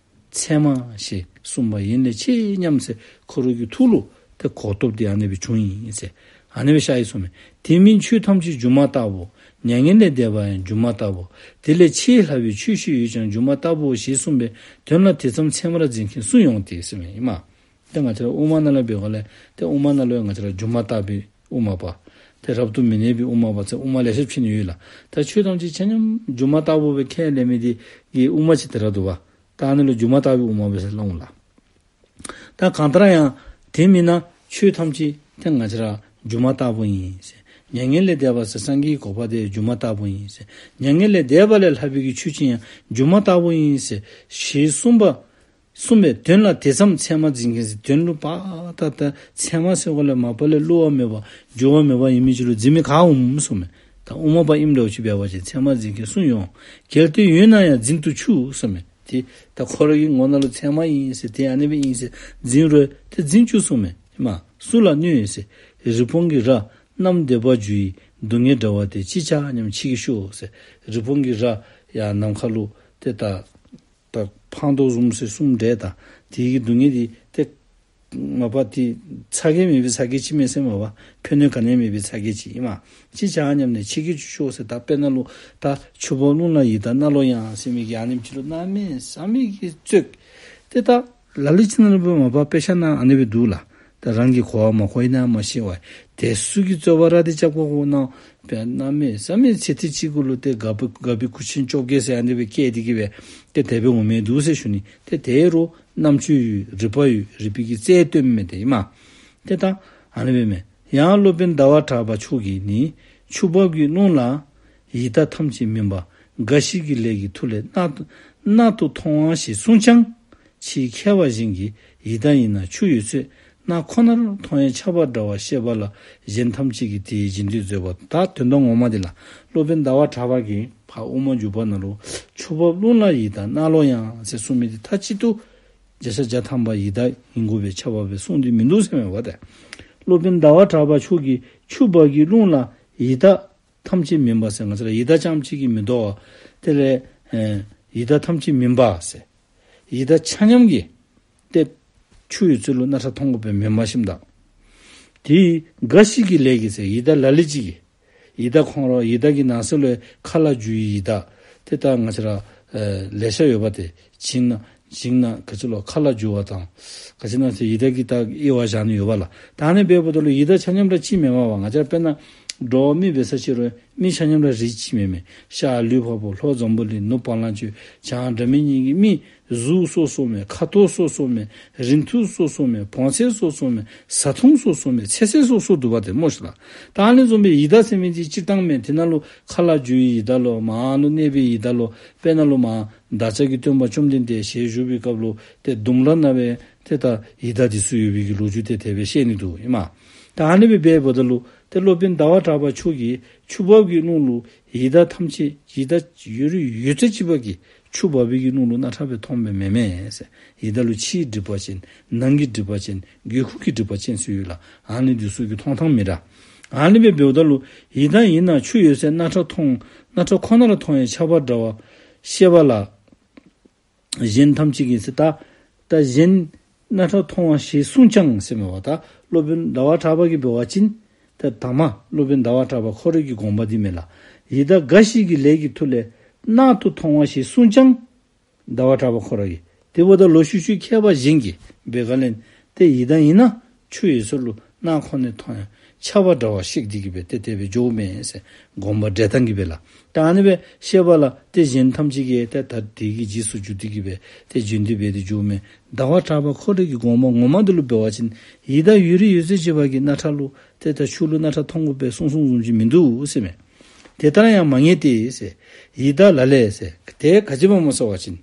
ཚད་མ་ཞེས་གསུངས་པ་ཡིན་ལས་ཆེ་སྙམ་ཟེར་ཁོ་རའི་གི་ཐུགས་ལུ་ཏེ་གོ་རྟོགས་འདི་ཨ་ནི་སྦེ་བྱུང་ཡི་ཟེར། ཨ་ནི་སྦེ་ཤར་ཡི་གསུངམ་མས། དེ་མིན་ཆོས་ཐམས་ཅད་སྒྱུ་མ་ལྟ་བུ། མྱ་ངན་ལས་འདས་པ་ཡང་སྒྱུ་མ་ལྟ་བུ། དེ་ལས་ཆེས་ལྷག་པའི་ཆོས་ཤིག་ཡོད་ཀྱང་སྒྱུ་མ་ལྟ་བུའོ་ཞེས་གསུངས་པའི་དོན་ལ་དེ་ཙམ་ཚད་མར་འཛིན་མཁན་སུ་ཡོང་སྟེ་ཟེར་མས་ཨིན་མས། ཏེ་ང་བཅས་ར་དབུ་མ་ནང་ལས་འབད་བ་ལས་ཏེ་དབུ་མ་ནང་ལུ་ཡང་ང་བཅས་ར་སྒྱུ་མ་ལྟ་བུའི་དབུ་མ་པ། ཏེ་རབ་ཏུ་མི་གནས་པའི་དབུ་མ་པ་ཟེར་དབུ་མ་ལེ་ཤ་ཕྱེ་ནི་ཡོད་ལགས། ད་ཆོས་ཐམས་ཅད་ཆ་མཉམ་སྒྱུ་མ་ལྟ་བུ་སྦེ་ཁས་ལེན་མི་འདི་གི་དབུ་མ་ཅིག་དེ་ར་འདུག་པ། ད་ཨ་ནི་ལུ་སྒྱུ་མ་ལྟ་བུའི་དབུ་མ་པ་ཟེར་སླབ་འོང་ལགས། ད་གང་ལྟར་ཡང་དེ་མིན་ན་ཆོས་ཐམས་ཅད་ཏེ་ང་བཅས་ར་སྒྱུ་མ་ལྟ་བུ་ཨིན་ཟེར། མྱ་ངན་ལས་འདས་པ་ཟེར་སངས་རྒྱས་ཀྱི་གོ་འཕང་དེ་སྒྱུ་མ་ལྟ་བུ་ཨིན་ཟེར། མྱ་ངན་ལས་འདས་པ་ལས་ལྷག་པའི་གི་ཆོས་ཅིག་ཡང་སྒྱུ་མ་ལྟ་བུ་ཨིན་ཟེར་ཞེས་གསུངས་པ། གསུངས་པའི་དོན་ལ་དེ་ཙམ་ཚད་མར་འཛིན་མཁན་ཟེར་དོན་ལུ་པ་ད་ད་ཚད་མ་ཟེར་བ་ལས་མ་པ་ལས་བསླུ་བ་མེད་པ་སྦྱོར་བ་མེད་པ་ཨིན་མི་ཅིག་ལུ་འཛིན་མི་ག་འོང་གསུངམ་མས། ད་དབུ་མ་པ་ཨིནམ་འདྲཝ་ཅིག་འབད་བ་ཅིན་ཚད་མར་འཛིན་མཁན་སུ་ཡོང་། གལ་ཏེ་ཡོད་ན་ཡང་འཛིན་དུ་ཆུག་གསུངམ་མས། ཏེ་ད་ཁོ་རའི་གི་ངོ་ནང་ལུ་ཚད་མ་ཨིན་ཟེར་ཏེ་ཨ་ནི་སྦེ་ཨིན་ཟེར་འཛིན་རུང་ཏེ་འཛིན་བཅུག་གསུངམ་མས། མ་སུ་ལ་གནོད་ཟེར། རི་བོང་གི་རྭ་གནམ་འདེགས་པར་འགྱུར་བའི་སྡུག་བསྔལ་འདྲ་བ་དེ་ཅི་བྱ་སྙམ་ཁྱེད་ཀྱིས་ཤོད་ཟེར། རི་བོང་གི་རྭ་ཡར་ནམ་མཁའ་ལུ་ཏེ་ད་ད་འཕང་དོ་བཟུམ་ཟེར་གསུངམ་འདྲས་ད་དེ་གི་སྡུག་བསྔལ་འདི་ཏེ་མ་པ་ཏེ་ཚ་གྱང་མེད་པའི་ཚ་གྱང་ཅིག་མས་ཟེར་མ་པ། ཕན་གནོད་ག་ནི་ཡང་མེད་པའི་ཚ་གྱང་ཅིག་ཨིན་མས། ཅི་བྱ་སྙམ་ནས་ཁྱེད་ཀྱིས་ཤོད་ཟེར། ད་དཔེར་ན་ལུ་ད་ཆུ་འབབ་རླུང་ལ་ཡི་དྭགས་རྣ་ལོག་ཡང་ཟེར་མི་གི་ཨ་ནེམ་ཅིག་ལུ་གནམ་མེད་ས་མེད་ཀྱི་རྩོད། ཏེ་ད་ལ་ལུ་ཅིག་ནང་ལུ་འབད་མ་པ་དཔེ་ཆ་ནང་ཨ་ནི་སྦེ་འདུག་ལགས། ད་རང་གིས་གོ་བ་མ་གོ་ཡི་ན་མ་ཤེས་པ། དེ་ཚུ་གི་རྩོད་པ་ར་འདི་རྐྱབ་དགོ་གོ་ན་དཔེ་གནམ་མེད་ས་མེད་ཚེ་ཐེངས་གཅིག་གུ་ལུ་ཏེ་དགའ་བའི་དགའ་བའི་སྐུ་ཆེན་བཅོ་བརྒྱད་ཟེར་ཨ་ནི་སྦེ་བཀལ་ཏེ་གིས་སྦེ་ཏེ་དེ་སྦེ་འོང་མི་འདུག་ཟེར་ཞུ་ནི། ཏེ་དེ་རུང་རྣམ་དཔྱོད་ཡོད། རིག་པ་ཡོད། རིག་པའི་གི་རྩལ་སྟོན་མི་དེ་ཨིན་མས། ཏེ་ད་ཨ་ནི་སྦེ་མས། ཡང་སློབ་དཔོན་ཟླ་བ་གྲགས་པ་མཆོག་གིས་ནི་ཆུ་འབབ་ཀྱི་རླུང་ལ་ཡི་དྭགས་ཐམས་ཅད་མིན་པ་འགའ་ཞིག་གི་ལས་ཀྱི་མཐུ་ལས་རྣ་རྣ་དུ་མཐོང་བ་ཞེས་གསུངས་ཀྱང་། ཕྱིས་མཁས་པ་གཞན་གྱིས་ཡི་དྭགས་ཡིན་ན་ཆུ་ཡོད་ཚད་རྣ་ཁོ་ནར་མཐོང་ཡང་ཁྱབ་པ་འདྲ་བར་བཤད་པ་ལ་གཞན་ཐམས་ཅད་ཀྱིས་དེའི་རྗེས་ཟློས་མཛད་པ། ད་དོན་དག་ངོ་མ་འདི་ལགས། སློབ་དཔོན་ཟླ་བ་གྲགས་པ་གིས་ཕར་དབུ་མ་འཇུག་པ་ནང་ལུ་ཆུ་འབབ་རླུང་ལ་ཡི་དྭགས་རྣ་ལོག་ཡང་ཟེར་གསུངས་མི་འདི་མཐའ་གཅིག་ཏུ་བརྒྱ་ཆ་བརྒྱ་ཐམ་པ་ཡི་དྭགས་ཡིན་དགོ་པའི་ཁྱབ་པ་སྦེ་གསུངས་ཏེ་མིན་འདུག་ཟེར་མས་པ་ཏེ། སློབ་དཔོན་ཟླ་བ་གྲགས་པ་མཆོག་གིས་ཆུ་འབབ་ཀྱི་རླུང་ལ་ཡི་དྭགས་ཐམས་ཅད་མིན་པ་ཟེར་ང་བཅས་ར་ཡི་དྭགས་རྐྱངམ་གཅིག་གིས་མི་དོ་བར་དེ་ལས་ཨེ་ཡི་དྭགས་ཐམས་ཅད་མིན་པ་ཟེར། ཡི་དྭགས་ཆ་མཉམ་གྱིས་ཏེ་ཆུ་ཡོད་ཚད་ལུ་རྣ་ཁྲ་མཐོང་དགོ་པའི་མེན་མ་ཤེས་ད། དེ་འགའ་ཞིག་གི་ལས་ཀྱིས་ཟེར། ཡི་དྭགས་ལ་ལུ་ཅིག་གིས། ཡི་དྭགས་ཁོང་ར་ཡི་དྭགས་ཀྱི་ནང་གསེས་ལུ་མཁའ་ལ་རྒྱུ་བའི་ཡི་དྭགས། ཏེ་ད་ང་བཅས་ར་ཨེ་ལེ་ཤ་ཡོདཔ་ཏེ། བྱིངས་ནག་བྱིངས་ནག་ག་ཅི་ལོ་མཁའ་ལ་རྒྱུ་བ་དང་། ག་ཅི་ཨིན་ན་ཟེར་ཡི་དྭགས་ཀྱི་ད་དབྱེ་བ་བཞག་ནི་ཡོདཔ་ལགས། ད་ཨ་ནི་འབདཝ་ད་ལུ་ཡི་དྭགས་ཆ་མཉམ་ར་གཅིག་མེན་པས་པ། ང་བཅས་ར་དཔེར་ན་འགྲོ་བ་མི་འབད་ས་ཅིག་རུང་མི་ཆ་མཉམ་ར་རིགས་གཅིག་མེན་མས། ཤར་ལུས་འཕགས་པོ། ལྷོ་འཛམ་བུ་གླིང་། ནུབ་བ་ལང་སྤྱོད། བྱང་སྒྲ་མི་སྙན་གྱི་མི། གཟུགས་སོ་སོ་མས། ཁ་དོག་སོ་སོ་མས། རིང་ཐུང་སོ་སོ་མས། བོངས་ཚད་སོ་སོ་མས། བཟའ་འཐུང་སོ་སོ་མས། ཚེ་ཚད་སོ་སོ་འདུག་པ་ཏེ་སྨོ་ཤིག་ལགས། ད་ཨ་ནི་བཟུམ་སྦེ་ཡི་དྭགས་ཟེར་མི་འདི་སྤྱིར་བཏང་མས། དེ་ནང་ལུ་མཁའ་ལ་རྒྱུ་བའི་ཡི་དྭགས་ལོ། མར་ཨ་ནི་གནས་པའི་ཡི་དྭགས་ལོ། དཔེར་ན་ལུ་མར་བདག་ཅག་གི་སྟོན་པ་བཅོམ་ལྡན་འདས་ཞལ་བཞུགས་པའི་སྐབས་ལུ་ཏེ་ལྡུམ་ར་ནང་སྦེ་ཏེ་ད་ཡི་དྭགས་འདི་ཚུ་ཡོད་པའི་གི་ལོ་རྒྱུས་ཏེ་དེ་སྦེ་བཤད་ནི་འདུག་ཨིན་མས། ད་ཨ་ནི་སྦེ་འབདཝ་ད་ལུ་ཏེ་སློབ་དཔོན་ཟླ་བ་གྲགས་པ་མཆོག་གིས་ཆུ་འབབ་ཀྱི་ཀླུང་ལུ་ཡི་དྭགས་ཐམས་ཅད་ཡི་དྭགས་ཡོད་རིགས་ཡོད་ཚད་ཅིག་པོ་གིས་ཆུ་འབབ་པའི་གི་ཀླུང་ལུ་སྣ་ཁྲ་སྦེ་མཐོངམ་མེན་མས་ཟེར། ཡི་དྭགས་ལུ་ཕྱིའི་སྒྲིབ་པ་ཅན། ནང་གི་སྒྲིབ་པ་ཅན། སྒོས་ཁུངས་ཀྱི་སྒྲིབ་པ་ཅན་ཚུ་ཡོད་ལགས། ཨ་ནི་འདི་ཚུ་གི་མཐོང་ཐངས་མི་འདྲ། ཨ་ནི་སྦེ་འབདཝ་ད་ལུ་ཡི་དྭགས་ཡིན་ན་ཆུ་ཡོད་ཚད་སྣ་ཁྲ་མཐོང་། སྣ་ཁྲ་ཁོ་ན་ར་མཐོང་ཡང་ཆགས་པ་འདྲ་བ། ཤེས་པ་ལ་གཞན་ཐམས་ཅད་ཀྱིས་ཟེར། ད་ད་གཞན་སྣ་ཁྲ་མཐོང་བ་ཞེས་གསུངས་ཀྱང་ཟེར་མས་པ། ད་སློབ་དཔོན་ཟླ་བ་གྲགས་པ་གིས་འབད་བ་ཅིན་ད་དང་པ་སློབ་དཔོན་ཟླ་བ་གྲགས་པ་ཁོ་རའི་གི་དགོངས་པ་འདི་མས་ལགས། ཡི་དྭགས་འགའ་ཞིག་གི་ལས་ཀྱི་མཐུ་ལས་སྣ་ཐུ་མཐོང་བ་ཞེས་གསུངས་ཀྱང་། ཟླ་བ་གྲགས་པ་ཁོ་ར་གིས། དེ་འབདཝ་ད་ལུ་ཤུལ་ཤུལ་མཁས་པ་གཞན་གྱིས་འབད་ག་ལས་ཏེ་ཡི་དྭགས་ཡིན་ན་ཆུ་ཡོད་ས་ལུ་སྣ་ཁོ་ནས་མཐོང་ཡང་ཆགས་པ་འདྲ་བ་ཤེས་ཏེ་གིས་སྦེ་ཏེ་དེ་སྦེ་འགྱོཝ་མས་ཟེར། དགོངས་པ་འགྲེལ་སྟངས་ཀྱིས་སྦེ་ལགས། ད་ཨ་ནི་སྦེ་ཤེས་པ་ལ་ཏེ་གཞན་ཐམས་ཅད་ཀྱིས་ཏེ་ད་དེ་གི་རྗེས་སུ་འཇུག་སྟེ་གིས་སྦེ་ཏེ་རྗེས་འདེད་འབད་དེ་འགྱོཝ་མས། ཟླ་བ་གྲགས་པ་ཁོ་རའི་གི་དགོངས་པ་ངོ་མ་འདི་ལུ་འབད་བ་ཅིན་ཡི་དྭགས་ཡོད་རིགས་ཡོད་ཚད་ཅིག་པོ་གིས་སྣ་ཁྲ་ལུ་ཏེ་ད་ཆུ་ལུ་སྣ་ཁྲ་མཐོང་དགོ་པའི་གསུངས་གསུངསམ་བཟུམ་ཅིག་མིན་འདུག་ཟེར་མས། དེ་ལྟར་ཡང་མ་ངེས་ཏེ་ཟེར། ཡི་དྭགས་ལ་ལས་ཟེར། དེ་ག་ཅི་སྦེ་སྨོ་ཟེར་བ་ཅིན་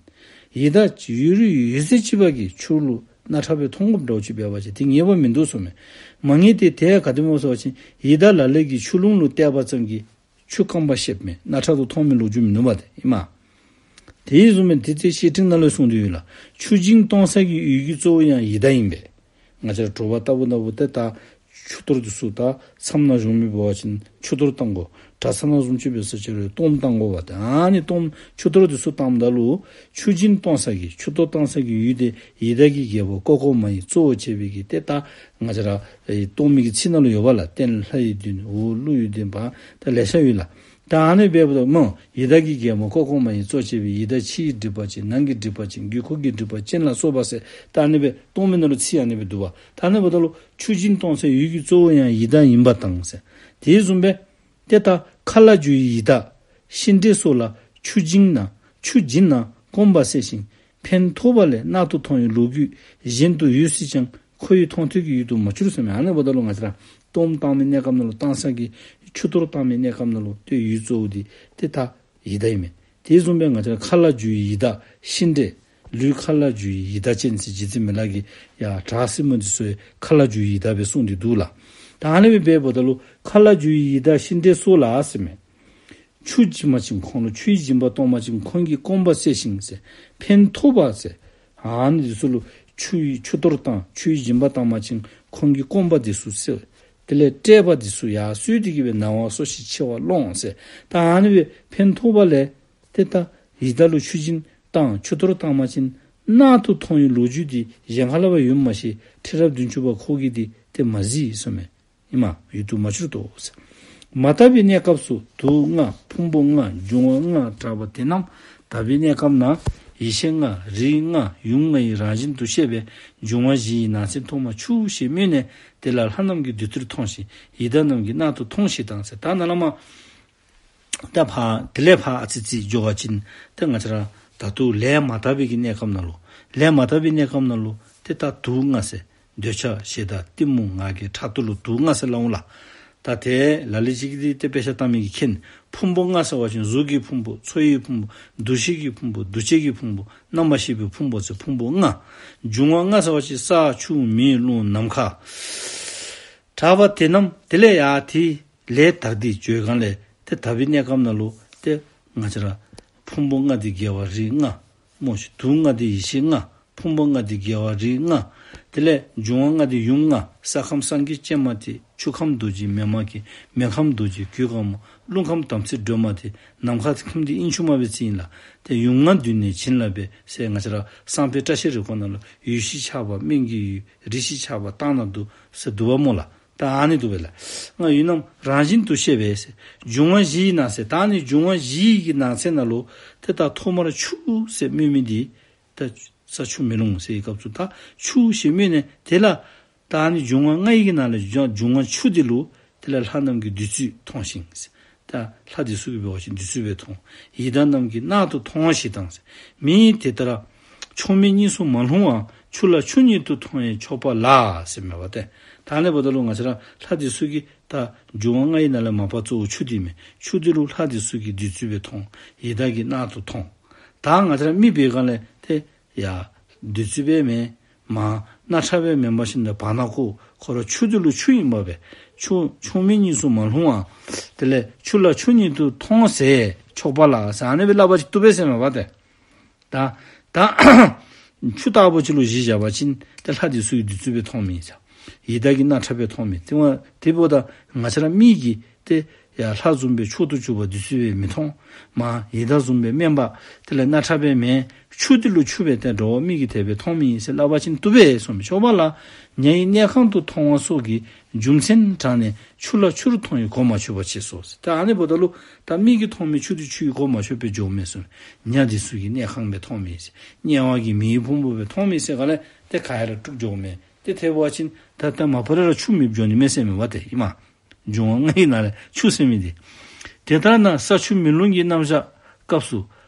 ཡི་དྭགས་ཡོད་རིགས་ཡོད་ཚད་ཅིག་པོ་གིས་ཆུ་ལུ་སྣ་ཁྲ་སྦེ་མཐོང་དགོཔ་འདྲཝ་ཅིག་འབད་བ་ཅིན་དེ་ངེས་པ་མིན་འདུག་ཟེར་མས། མ་ངེས་ཏེ་དེ་ག་དེ་སྨོ་ཟེར་བ་ཅིན་ཡི་དྭགས་ལ་ལས་ཀྱིས་ཆུ་ཀླུང་ལུ་བལྟས་པ་ཙམ་གྱིས་ཆུ་སྐམ་པ་ཤེསཔ་མས། སྣ་ཁྲ་དུ་མཐོང་མི་ལོ་རྒྱུས་མིན་ནུག་པ་ཏེ་ཨིན་མས། དེ་བཟུམ་སྦེ་དེ་ཚེ་བཤེས་སྤྲིང་ནང་ལུ་གསུངས་ཏེ་ཡོད་ལགས། ཆུ་སྦྱིན་གཏོང་ས་གི་ཡུལ་གྱི་གཙོ་བོ་ཡང་ཡི་དྭགས་ཨིན་པས། ང་བཅས་ར་དྲོ་པ་ལྟ་བུ་ན་བུ་ཏེ་ད་ཆུ་གཏོར་འདི་ཚུ་ད་མཚམས་ནང་བཞུགས་མི་འབད་བ་ཅིན་ཆུ་གཏོར་བཏང་དགོ། གྲྭ་ཚང་ནང་བཟུམ་ཅིག་འབད་ས་ཅིག་རུང་གཏོརམ་བཏང་དགོ་པ་ཏེ། ཨ་ནི་གཏོརམ་ཆུ་གཏོར་འདི་ཚུ་བཏངམ་ད་ལུ་ཆུ་སྦྱིན་གཏོང་ས་གི་ཆུ་གཏོར་བཏང་ས་གི་ཡུལ་འདི་ཡི་དྭགས་ཀྱི་རྒྱལ་པོ་ཀོ་ཀོ་མ་ཡིས་གཙོ་བོ་བྱས་པའི་གི་ཏེ་ད་ང་བཅས་ར་ཨེ་གཏོརམ་གྱི་ཚིག་ནང་ལུ་ཡོདཔ་ལགས། སྟེང་ལྷ་ཡི་མདུན་འོག་ཀླུ་ཡི་མདུན་པ་ད་ལེ་ཤ་ཡོད་ལགས། ད་ཨ་ནི་འབདཝ་ད་སྨོ་ཡི་དྭགས་ཀྱི་རྒྱལ་མོ་ཀོ་ཀོ་མ་ཡིས་གཙོ་བྱས་པའི་ཡི་དྭགས་ཕྱིའི་སྒྲིབ་པ་ཅན་ནང་གི་སྒྲིབ་པ་ཅན་སྒོས་ཁུངས་ཀྱི་སྒྲིབ་པ་ཅན་ལ་སོགས་པ་ཟེར། ད་ཨ་ནི་སྦེ་གཏོརམ་ནང་ལུ་ཚིག་ཨ་ནི་སྦེ་འདུག་པ། ད་ཨ་ནི་འབདཝ་ད་ལུ་ཆུ་སྦྱིན་གཏོང་སའི་ཡུལ་གྱི་གཙོ་བོ་ཡང་ཡི་དྭགས་ཨིན་པ་དང་ཟེར། དེ་བཟུམ་སྦེ་ཏེ་ད་མཁའ་ལ་རྒྱུ་བའི་ཡི་དྭགས་ཤིང་འབྲས་སོགས་ལ་ཆུ་སྦྱིན་ན་ཆུ་སྦྱིན་ན་སྐོམ་པ་སེལ་ཞིང་ཕན་ཐོགས་པ་ལས་སྣ་ཐུ་མཐོང་བའི་ལོ་རྒྱུས་གཞན་དུ་ཡོད་སྲིད་ཀྱང་ཁོ་བོའི་མཐོང་ཐོས་ཀྱི་ཡུལ་དུ་མ་གྱུར་ཟེར་མས། ཨ་ནི་འབདཝ་ད་ལུ་ང་བཅས་ར་གཏོརམ་བཏང་མི་གནས་སྐབས་ནང་ལུ་བཏང་ས་གི་ཆུ་གཏོར་བཏང་མི་གནས་སྐབས་ནང་ལུ་ཏེ་ཡུལ་གཙོ་བོ་འདི་ཏེ་ད་ཡི་དྭགས་ཨིན་མས། དེ་བཟུམ་སྦེ་ང་བཅས་ར་མཁའ་ལ་རྒྱུ་བའི་ཡི་དྭགས་ཤིང་འབྲས་ལུས་མཁའ་ལ་རྒྱུ་བའི་ཡི་དྭགས་ཅན་ཟེར་རྗེ་བཙུན་མི་ལ་གིས་ཡར་བྲག་སྲིན་མོ་འདི་ཚུ་མཁའ་ལ་རྒྱུ་བའི་ཡི་དྭགས་སྦེ་གསུངས་ཏེ་འདུག་ལགས། ད་ཨ་ནི་སྦེ་འབདཝ་ད་ལུ་མཁའ་ལ་རྒྱུ་བའི་ཡི་དྭགས་ཤིང་འབྲས་སོགས་ལ་ཟེར་མས། ཆུ་སྦྱིན་པ་ཅིན་ཁོང་ལུ་ཆུ་ཡི་སྦྱིན་པ་གཏོང་པ་ཅིན་ཁོང་གི་སྐོམ་པ་སེལ་ཞིང་ཟེར་ཕན་ཐོགས་པ་ཟེར། ཨ་ནི་འདི་ཚུ་ལུ་ཆུ་ཡི་ཆུ་གཏོར་བཏང་ཆུ་ཡི་སྦྱིན་པ་བཏང་པ་ཅིན་ཁོང་གི་སྐོམ་པ་འདི་ཚུ་སེལ། དེ་ལས་དཔྲལ་བ་འདི་ཚུ་ཡར་གསོས་ཏེ་གིས་སྦེ་ན་བ་སོ་ཞིང་འཆི་བ་སློང་ཟེར། ད་ཨ་ནི་སྦེ་ཕན་ཐོགས་པ་ལས་ཏེ་ད་ཡི་དྭགས་ལུ་ཆུ་སྦྱིན་བཏང་ཆུ་གཏོར་བཏང་པ་ཅིན་སྣ་ཐུ་མཐོང་བའི་ལོ་རྒྱུས་འདི་གཞན་ཁ་ལས་ཕར་ཡོད་མ་ཤེས། ཁྲི་རབས་བདུན་ཅུ་པ་ཁོ་གིས་འདི་ཏེ་མ་གཟིགས་ཟེར་མས། ཨིན་མས། ཡུལ་དུ་མ་གྱུར་ཏོ་ཟེར། མ་དག་པའི་གནས་སྐབས་སུ་དུག་ལྔ་ཕུང་པོ་ལྔ་འབྱུང་བ་ལྔ་གྲགས་པ་དེ་རྣམས་དག་པའི་གནས་སྐབས་ན་ཡེ་ཤེས་ལྔ་རིགས་ལྔ་ཡུམ་ལྔ་ཡི་རང་བཞིན་དུ་ཤེས་པས་འབྱུང་བ་བཞི་ཡི་ནང་ཚན་ཐོག་མ་ཆུ་ཞེས་སྨོས་ནས་དེ་ལ་ལྷ་རྣམས་ཀྱིས་བདུད་རྩིར་མཐོང་ཞིང་ཡི་དྭགས་རྣམས་ཀྱིས་སྣ་ཐུ་མཐོང་ཞེས་དང་ཟེར། ད་ནཱ་ལས་མར་ད་ཕར་དེ་ལས་ཕར་ཨ་ཙི་ཙི་འགྱོ་བ་ཅིན་ཏེ་ང་བཅས་ར་ད་ལྟོ་ལས་མ་དག་པའི་གི་གནས་སྐབས་ནང་ལུ་ལས་མ་དག་པའི་གནས་སྐབས་ནང་ལུ་ཏེ་ད་དུག་ལྔ་ཟེར། འདོད་ཆགས་ཞེ་སྡང་གཏི་མུག་ང་རྒྱལ་ཕྲག་དོག་ལུ་དུག་ལྔ་ཟེར་སླབ་འོང་ལགས། ད་ཏེ་ལ་ལུ་ཅིག་གིས་ཏེ་དཔེ་ཆ་ལྟ་མི་གིས་མཁྱེན། ཕུང་པོ་ལྔ་ཟེར་བ་ཅིན་གཟུགས་ཀྱི་ཕུང་པོ་ཚོར་བའི་ཕུང་པོ་འདུ་ཤེས་ཀྱི་ཕུང་པོ་འདུ་བྱེད་ཀྱི་ཕུང་པོ་རྣམ་པར་ཤེས་པའི་ཕུང་པོ་ཟེར་ཕུང་པོ་ལྔ། འབྱུང་བ་ལྔ་ཟེར་བ་ཅིན་ས་ཆུ་མེ་རླུང་ནམ་མཁའ་གྲགས་པ་དེ་རྣམས་དེ་ལས་ཡར་ཏེ་ལས་དག་སྟེ་འགྱོ་སྒང་ལས་ཏེ་དག་པའི་གནས་སྐབས་ནང་ལུ་ཏེ་ང་བཅས་ར་ཕུང་པོ་ལྔ་འདི་རྒྱལ་བ་རིགས་ལྔ་སྨོ་ཤིག། དུག་ལྔ་འདི་ཡེ་ཤེས་ལྔ། ཕུང་པོ་ལྔ་འདི་རྒྱལ་བ་རིགས་ལྔ། དེ་ལས་འབྱུང་བ་ལྔ་འདི་ཡུམ་ལྔ། ས་ཁམས་སངས་རྒྱས་སྤྱན་མ་ཐེག། ཆུ་ཁམས་རྡོ་རྗེ་མི་མ་སྐྱེས། མེ་ཁམས་རྡོ་རྗེ་གོས་དཀར་མོ། རླུང་ཁམས་དམ་ཚིག་སྒྲོལ་མ་སྟེ། ནམ་མཁའ་ཁམས་འདི་དབྱིངས་ཕྱུག་མ་སྦེ་རྩི་ཡི་ལགས། ཏེ་ཡུམ་ལྔ་འདུས་ནས་བྱིན་རླབས་པའི་ཟེར་ང་བཅས་ར་བསངས་དཔེ་བཀྲ་ཤིས་རེ་སྐོང་ནང་ལུ་ཡུལ་བཞི་ཆགས་པ་སྨན་གྱི་ཡུལ། རིགས་བཞི་ཆགས་པ་རྟག་ན་སྡུག་ཟེར་འདུག་པ་སྨོ་ལགས། ད་ཨ་ནི་འདུག་པས་ལགས། ང་ཡུལ་རྣམས་རང་བཞིན་དུ་ཤེས་པས་ཟེར། འབྱུང་བ་བཞིའི་ནང་ཟེར། ད་ཨ་ནི་འབྱུང་བ་བཞི་གི་ནང་ཚན་ནང་ལུ་ཏེ་ད་ཐོག་མར་ཆུ་ཟེར་སྨོས་མི་འདི་ད་ས་ཆུ་མེ་རླུང་ཟེར་བའི་སྐབས་སུ་ད་ཆུ་ཞེས་སྨོས་ནས་དེ་ལ་ད་ཨ་ནི་འབྱུང་བ་ལྔ་ཡི་གི་ནང་ལས་འབྱུང་བ་ཆུ་འདི་ལུ་དེ་ལས་ལྷ་རྣམས་ཀྱིས་བདུད་རྩི་མཐོང་ཞིང་ཟེར། ད་ལྷ་འདི་ཚུ་གིས་འབད་བ་ཅིན་བདུད་རྩི་སྦེ་མཐོང་། ཡི་དྭགས་རྣམས་ཀྱིས་རྣག་ཏུ་མཐོང་ཞེས་དང་ཟེར། མིའི་དེ་ལྟར་ཆོ་མེ་གཉིས་སུ་མ་ལྷུང་བ། ཆུ་ལ་ཆུ་ཉིད་དུ་མཐོང་བས་ཆོག་པ་ལགས་ཟེར་མས་པ་ཏེ། ད་ཨ་ནི་འབདཝ་ད་ལུ་ང་བཅས་ར་ལྷ་འདི་ཚུ་གིས་ད་འབྱུང་བ་ལྔ་ཡི་ནང་ལས་མ་པ་གཙོ་བོ་ཆུ་འདི་མས། ཆུ་འདི་ལུ་ལྷ་འདི་ཚུ་གིས་བདུད་རྩི་སྦེ་མཐོང་། ཡི་དྭགས་ཀྱིས་རྣག་ཏུ་མཐོང་། ད་ང་བཅས་ར་མི་འབད་བའི་སྒང་ལས་ཏེ་ཡ་བདུད་རྩི་སྦེ་མེན། མ་རྣག་ཁྲག་སྦེ་མེན་པར་ཞིནམ་ད་བར་ན་ཁོ་ཁོ་ར་ཆུ་འདི་ལུ་ཆུ་ཨིན་པས། ཆུ་ཆོ་མེ་གཉིས་སུ་མ་ལྷུང་བ། དེ་ལས་ཆུ་ལ་ཆུ་ཉིད་དུ་མཐོང་ཟེར་ཆོག་པ་ལགས་ཟེར་ཨ་ནི་སྦེ་སླབ་པ་ཅིན་བཏུབ་པས་ཟེར་མས་པ་ཏེ། ད་ད་ཆུ་ལྟ་བུ་ཅིག་ལུ་གཞི་བཞག་པ་ཅིན་ཏེ་ལྷ་འདི་ཚུ་གིས་བདུད་རྩི་སྦེ་མཐོང་མི་ཟེར། ཡི་དྭགས་ཀྱིས་རྣག་ཁྲག་སྦེ་མཐོང་མི། དེ་བ་དེ་འབདཝ་ད་ང་བཅས་ར་མི་གིས་ཏེ་ཡ་ལྷ་བཟུམ་སྦེ་མཆོག་ཏུ་གྱུར་པ་བདུད་རྩི་སྦེ་མི་མཐོང་། མ་ཡི་དྭགས་བཟུམ་སྦེ་དམན་པ་དེ་ལས་རྣག་ཁྲག་སྦེ་མེན། ཆུ་འདི་ལུ་ཆུ་སྦེ་ཏེ་འགྲོ་བ་མི་གིས་དེ་སྦེ་མཐོང་མི་ཨིན་ཟེར་སླབ་པ་ཅིན་བཏུབ་པས་གསུངས་མས། ཆོག་པ་ལགས། ཉ་ཡིས་གནས་ཁང་དུ་མཐོང་བ་སོགས་ཀྱི་རྒྱུ་མཚན་དྲངས་ནས་ཆུ་ལ་ཆུར་མཐོང་བའི་གོ་མ་ཆོད་པ་བྱས་སོ་ཟེར། ད་ཨ་ནི་འབདཝ་ད་ལུ་ད་མིག་གིས་མཐོང་མི་ཆུ་འདི་ཆུ་ཡི་གོ་མ་ཆོདཔ་སྦེ་འགྱོཝ་མས་གསུངས་མས། ཉ་འདི་ཚུ་གིས་གནས་ཁང་སྦེ་མཐོང་མི་ཟེར། དམྱལ་བ་གི་མེ་ཡི་ཕུང་པོ་སྦེ་མཐོང་མི་ཟེར་ག་ལས་ཏེ་ག་ཡ་ར་དཀྲུགས་འགྱོཝ་མས། ཏེ་དེ་འབད་བ་ཅིན་ད་ད་མ་པ་ར་ཆུ་མེདཔ་འགྱོ་ནི་མས་ཟེར་མས་པ་ཏེ་ཨིན་མས། འབྱུང་བ་ལྔ་ཡི་ནང་ལས་ཆུ་ཟེར་མི་འདི། དེ་ལྟར་ན་ས་ཆུ་མེ་རླུང་གི་རྣམ་གཞག་སྐབས་སུ་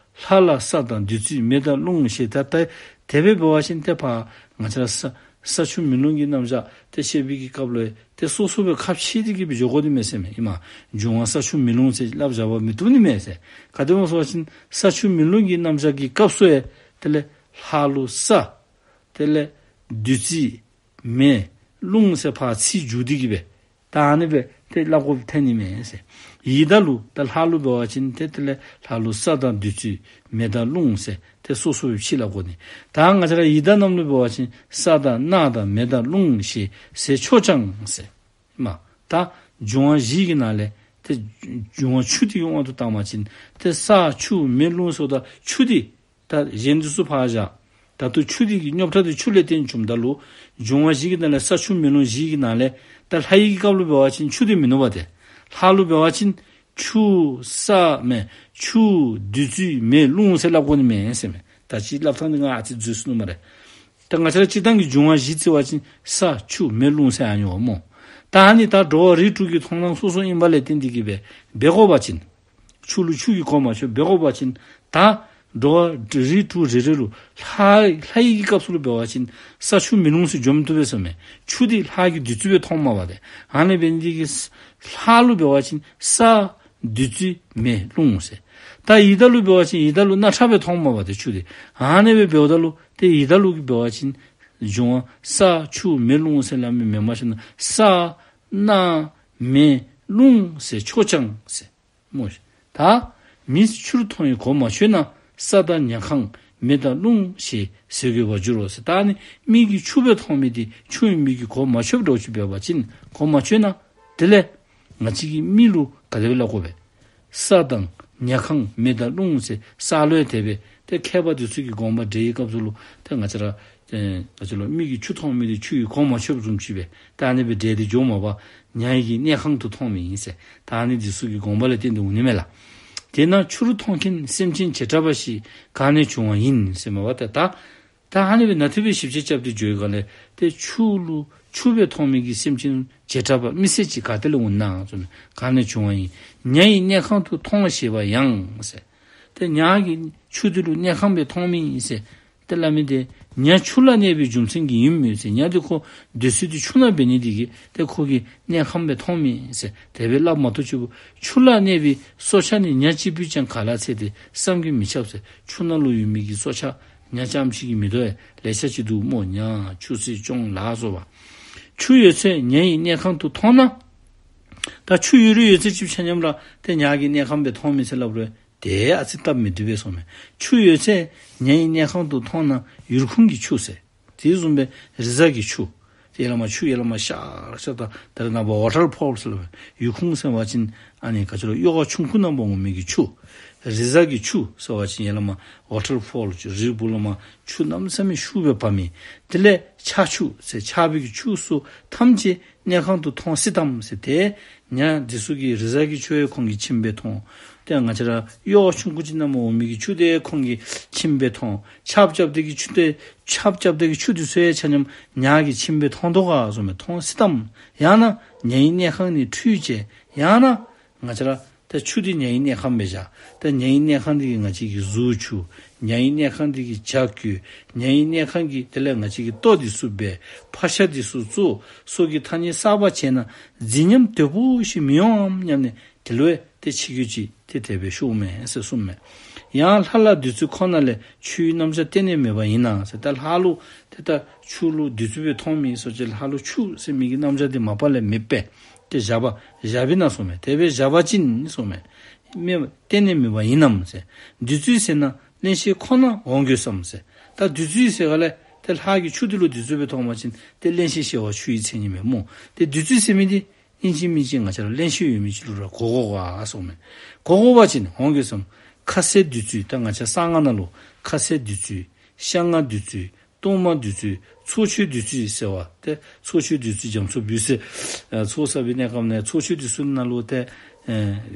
ལྷ་ལ་ས་དང་བདུད་རྩི་མེ་དང་རླུང་ཞེས་ད་ལྟ་དེ་སྦེ་འབད་བ་ཅིན་ཏེ་ཕར་ང་བཅས་ར་ས་ས་ཆུ་མེ་རླུང་གི་རྣམ་གཞག་ཏེ་བཤད་པའི་གི་སྐབས་ལུ་ཏེ་སོ་སོ་སྦེ་ཁ་ཕྱེ་སྟེ་གི་སྦེ་འགྱོ་དགོ་ནི་མས་ཟེར་མས། ཨིན་མས། འབྱུང་བ་ས་ཆུ་མེ་རླུང་ཟེར་སླབ་བཞག་པ་མི་བཏུབ་ནི་མས་ཟེར། ག་དེ་སྨོ་ཟེར་བ་ཅིན་ས་ཆུ་མེ་རླུང་གི་རྣམ་གཞག་གི་སྐབས་སུ་ཡང་དེ་ལས་ལྷ་ལུ་ས་དེ་ལས་བདུད་རྩི་མེ་རླུང་ཟེར་ཕར་ཚིག་འགྱུར་ཏེ་གི་སྦེ་ད་ཨ་ནི་སྦེ་ཏེ་སླབ་དགོཔ་ཐོན་ནི་མས་ཟེར། ཡི་དྭགས་ལུ་ད་ལྷ་ལུ་འབད་བ་ཅིན་ཏེ་དེ་ལས་ལྷ་ལུ་ས་དང་བདུད་རྩི་མེ་དང་རླུང་ཟེར་ཏེ་སོ་སོ་སྦེ་ཕྱེ་སླབ་དགོ་ནི། ད་ང་བཅས་ར་ཡི་དྭགས་རྣམས་ལུ་འབད་བ་ཅིན་ས་དང་རྣག་དང་མེ་དང་རླུང་ཞེས་ཟེར་ཆོག་ཀྱང་ཟེར། མ་ད་འབྱུང་བ་བཞི་གི་ནང་ལས་ཏེ་འབྱུང་བ་ཆུ་འདི་གི་དབང་དུ་བཏང་བ་ཅིན་ཏེ་ས་ཆུ་མེ་རླུང་ཟེརཝ་ད་ཆུ་འདི་ད་གཞན་འདི་ཚུ་ཕར་བཞག། ད་ལྟོ་ཆུ་འདི་གི་རྙོག་དྲ་འདི་ཆུ་ལས་བརྟེན་བྱུངམ་ད་ལུ་འབྱུང་བ་བཞི་གི་ནང་ལས་ས་ཆུ་མེ་རླུང་བཞི་གི་ནང་ལས་ད་ལྷ་ཡི་གི་སྐབས་ལུ་འབད་བ་ཅིན་ཆུ་འདི་མིན་ནུག་པ་ཏེ། ལྷ་ལུ་འབད་བ་ཅིན་ཆུ་ས་མེ་ཆུ་བདུད་རྩི་མེ་རླུང་ཟེར་སླབ་དགོ་ནི་མས་ཟེར་མས། ད་ཅི་སླབ་ཐངས་འདི་ང་ཨ་ཙི་འཛོལ་སོ་ནུག་སྨ་རེ། ད་ང་བཅས་ར་སྤྱིར་བཏང་གི་འབྱུང་བ་བཞི་ཟེར་བ་ཅིན་ས་ཆུ་མེ་རླུང་ཟེར་ཨ་ནི་འོང་སྨོ། ད་ཨ་ནི་ད་འགྲོ་བ་རིགས་དྲུག་གི་མཐོང་སྣང་སོ་སོ་ཨིན་པ་ལས་བརྟེན་ཏེ་གི་སྦེ་འབད་དགོ་པ་ཅིན་ཆུ་ལུ་ཆུ་གི་གོ་མ་ཆོདཔ་འབད་དགོ་པ་ཅིན་ད་འགྲོ་བ་རིགས་དྲུག་རེ་རེ་ལུ་ལྷ་ལྷ་ཡི་གི་སྐབས་སུ་ལུ་འབད་བ་ཅིན་ས་ཆུ་མེ་རླུང་ཟེར་འགྱོ་མི་བཏུབ་པས་ཟེར་མས། ཆུ་འདི་ལྷ་གིས་བདུད་རྩི་སྦེ་མཐོངམ་མས་པ་ཏེ། ཨ་ནི་འབད་ནི་འདི་གིས་ལྷ་ལུ་འབད་བ་ཅིན་ས་བདུད་རྩི་མེ་རླུང་ཟེར། ད་ཡི་དྭགས་ལུ་འབད་བ་ཅིན་ཡི་དྭགས་ལུ་རྣག་ཁྲག་སྦེ་མཐོངམ་མས་པ་ཏེ་ཆུ་འདི། ཨ་ནི་སྦེ་འབདཝ་ད་ལུ་ཏེ་ཡི་དྭགས་ལུ་གིས་འབད་བ་ཅིན་འབྱུང་བ་ས་ཆུ་མེ་རླུང་ཟེར་སླབ་མི་མེན་མ་ཤེས་ན་ས་རྣག་མེ་རླུང་ཟེར་ཆོག་ཀྱང་ཟེར་སྨོ། ད་མིས་ཆུར་མཐོང་བའི་གོ་མ་ཆོད་ན་ས་དང་ཉ་གང་མེ་དང་རླུང་ཞེས་ཟེར་དགོས་པར་འགྱུར་རོ་ཟེར། ད་ནི་མིག་གིས་ཆུ་སྦེ་མཐོང་མི་འདི་ཆུ་ཨིན་མི་གི་གོ་མ་ཆོདཔ་འདྲཝ་ཅིག་འབད་བ་ཅིན་གོ་མ་ཆོད་ན་དེ་ལས་ང་བཅས་ཀྱིས་མི་ལུ་ག་དེ་སྦེ་སླབ་དགོ་པས། ས་དང་ཉ་གང་མེ་དང་རླུང་ཟེར་ས་ལུ་ཡང་དེ་སྦེ་ཏེ་མཁས་པ་འདི་ཚུ་གི་དགོངས་པ་འགྲེལ་བའི་སྐབས་སུ་ལུ་ཏེ་ང་བཅས་ར་ཨེ་ང་བཅས་ལུ་མིག་གིས་ཆུ་མཐོང་མི་འདི་ཆུ་ཡི་གོ་མ་ཆོདཔ་བཟུམ་ཅིག་སྦེ་ད་ཨ་ནི་སྦེ་འགྲེལ་ཏེ་འགྱོཝ་མས་པ། ཉ་ཡི་གི་གནས་ཁང་དུ་མཐོང་མི་ཨིན་ཟེར། ད་ཨ་ནི་འདི་ཚུ་གི་དགོངས་པ་ལས་བརྟེན་ཏེ་འོང་ནི་མས་ལགས། དེས་ན་ཆུར་མཐོང་མཁན་སེམས་ཅན་བྱེ་བྲག་པ་ཞིག་གང་ནས་བྱུང་བ་ཡིན་ཟེར་མས་པ། ད་ད་ད་ཨ་ནི་སྦེ་ནན་ཏན་སྦེ་ཞིབ་དཔྱད་རྐྱབ་སྟེ་འགྱོ་བའི་སྒང་ལས་ཏེ་ཆུ་ལུ་ཆུ་སྦེ་མཐོང་མི་གི་སེམས་ཅན་བྱེ་བྲག་པ་མི་སེར་ཅིག་ག་ཏེ་ལས་འོང་ན་ཟེར་ན་གང་ནས་བྱུང་བ་ཡིན། ཉ་ཡི་གནས་ཁང་དུ་མཐོང་ཞེས་པ་ཡང་ཟེར། ཏེ་ཉ་གིས་ཆུ་འདི་ལུ་གནས་ཁང་སྦེ་མཐོང་མི་ཨིན་ཟེར་ཏེ་སླབ་མི་འདི་ཉ་ཆུ་ལ་གནས་པའི་རྒྱུ་མཚན་གྱིས་ཡིན་མོད་ཟེར། ཉ་འདི་ཁོ་སྡོད་ས་འདི་ཆུ་ནང་འབད་ནི་འདི་གིས་ཏེ་ཁོ་གིས་གནས་ཁང་སྦེ་མཐོང་མི་ཨིན་ཟེར་དེ་སྦེ་སླབ་མ་གཏོགས་ཆུ་ཆུ་ལ་གནས་པའི་སྲོག་ཆགས་ནི་ཉ་གཅིག་པུས་ཀྱང་ག་ལ་ཚད་དེ་བསམ་གྱིས་མི་ཁྱབ་ཟེར། ཆུ་ནང་ལུ་ཡོད་མི་གི་སྲོག་ཆགས་ཉ་རྐྱངམ་ཅིག་གིས་མི་དོ་བས། ལེ་ཤ་ཅིག་འདུག་སྨོ། ཉ་ཆུ་སྲིན་གཅོང་ལ་སོགས་པ། ཆུ་ཡོད་ཚད་ཉ་ཡི་གནས་ཁང་དུ་མཐོང་ན། ད་ཆུ་ཡོད་རུང་ཡོད་ཚད་ཅིག་ཆ་མཉམ་ར་ཏེ་ཉ་གི་གནས་ཁང་སྦེ་མཐོང་མི་ཟེར་སླབ་རུང་དེ་ཨ་ཙི་སྟབས་མི་བདེ་བས་གསུངས་མས། ཆུ་ཡོད་ཚད་ཉ་ཡི་གནས་ཁང་དུ་མཐོང་ན་ཡུར་ཁུང་གི་ཆུ་ཟེར། དེ་བཟུམ་སྦེ་རི་གཟར་གྱི་ཆུ། དེ་ཡར་ལས་མར་ཆུ་ཡར་ལས་མར་ཤར་ཤར་ད་ད་རེས་ནངས་པ་ཝ་ཊར་ཕོལ་ཟེར་སླབ་པས། ཡུར་ཁུང་ཟེར་བ་ཅིན་ཨ་ནི་ག་ཅི་ལོ་གཡུས་ཁ་ཆུང་ཀུ་ནང་འབབ་འོང་མི་གི་ཆུ། རི་གཟར་གྱི་ཆུ་ཟེར་བ་ཅིན་ཡར་ལས་མར་ཝ་ཊར་ཕོལ་ཅིག་རིའི་སྦུག་ལས་མར་ཆུ་གནམ་མེད་ས་མེད་ཤུགས་སྦེ་འབབ་མི། དེ་ལས་ཆར་ཆུ་ཟེར་ཆར་པའི་གི་ཆུ་སོགས་ཐམས་ཅད་གནས་ཁང་དུ་འཐོང་སྲིད་དམ་ཟེར། ཏེ་ཉ་འདི་ཚུ་གིས་རི་གཟར་གྱི་ཆུ་ཡང་ཁོང་གིས་ཁྱིམ་སྦེ་འཐོང་། ཏེ་ང་བཅས་ར་གཡུར་ཆུང་ཀུ་ཅིག་ནང་མར་འོང་མི་གི་ཆུ་དེ་ཁོང་གིས་ཁྱིམ་སྦེ་འཐོང་། ཆརཔ་རྐྱབ་སྟེ་གི་ཆུ་དེ་ཆརཔ་རྐྱབ་སྟེ་གི་ཆུ་འདི་ཚུ་ཡང་ཆ་མཉམ་ཉ་གིས་ཁྱིམ་སྦེ་འཐོང་དོ་ག་ཟེར་མས། འཐོང་སྲིད་དམ། ཡང་ན་ཉའི་གནས་ཁང་ནི་ཁྲུས་བྱས། ཡང་ན་ང་བཅས་ར་ད་ཆུ་འདི་ཉའི་གནས་ཁང་སྦེ་བཞག། ད་ཉའི་གནས་ཁང་འདི་གིས་ང་བཅས་ཀྱི་གཟུགས་འཁྱུ། ཉའི་གནས་ཁང་འདི་གིས་ཇ་བསྐོལ། ཉའི་གནས་ཁང་གི་དེ་ལས་ང་བཅས་ཀྱི་ལྟོ་འདི་ཚུ་སྦེ་ཕག་ཤ་འདི་ཚུ་བཙོ། སོགས་ཀྱི་ཐ་སྙད་གསརཔ་བྱས་ན་རྫིག་ཉམས་དོད་པོ་ཞིག་མི་འོང་ངམ་སྙམ་ནས་དེ་ལུ་ཏེ་ཆིག་བརྒྱུད་ཅིག་ཏེ་དེ་སྦེ་ཤོརཝ་མས་ཟེར་གསུངསམ་མས། ཡང་ལྷ་ལ་བདུད་རྩི་ཁོ་ན་ལས་ཆུའི་རྣམ་གཞག་གཏན་ནས་མེད་པ་ཡིན་ན་ཟེར། ད་ལྷ་ལུ་ཏེ་ད་ཆུ་ལུ་བདུད་རྩི་སྦེ་འཐོན་མི་ཟེར་བ་ཅིན་ལྷ་ལུ་ཆུ་ཟེར་མི་གི་རྣམ་གཞག་འདི་མ་པ་ལས་མེདཔ་སྦེ་ཏེ་བཞག་པ་བཞག་པས་ན་གསུངསམ་མས། དེ་སྦེ་བཞག་པ་ཅིན་གསུངསམ་མས། མེད་གཏན་ནས་མེད་པ་ཡིན་ནམ་ཟེར། བདུད་རྩི་ཟེར་ན་རླན་གཤེར་ཁོ་ན་འོང་དགོས་སམ་ཟེར། ད་བདུད་རྩི་ཟེར་ག་ལས་ཏེ་ལྷ་གིས་ཆུ་འདི་ལུ་བདུད་རྩི་སྦེ་འཐོན་པ་ཅིན་ཏེ་རླན་གཤེར་གཤེར་བ་ཆུ་ཡི་མཚན་ཉིད་མས་སྨོ། ཏེ་བདུད་རྩི་ཟེར་མི་འདི་ཨིན་ཅི་མིན་ཅི་ང་བཅས་ར་རླན་གཤེར་ཡོད་མི་ཅིག་ལུ་ར་གོ་དགོ་ག་གསུངསམ་མས། གོ་དགོ་པ་ཅིན་འོང་དགོས་སམ། ཁ་ཟས་བདུད་རྩི། ད་ང་བཅས་གསང་སྔགས་ནང་ལུ་ཁ་ཟས་བདུད་རྩི། ཤ་ལྔ་བདུད་རྩི། གཏོར་མ་བདུད་རྩི། ཚོགས་མཆོད་བདུད་རྩི་ཟེར་བ་ཏེ་ཚོགས་མཆོད་བདུད་རྩི་རྒྱ་མཚོ་འབུལ་ཟེར། ཚོགས་བསགས་པའི་གནས་སྐབས་ནང་ཚོགས་མཆོད་བདུད་རྩི་ནང་ལུ་ཏེ་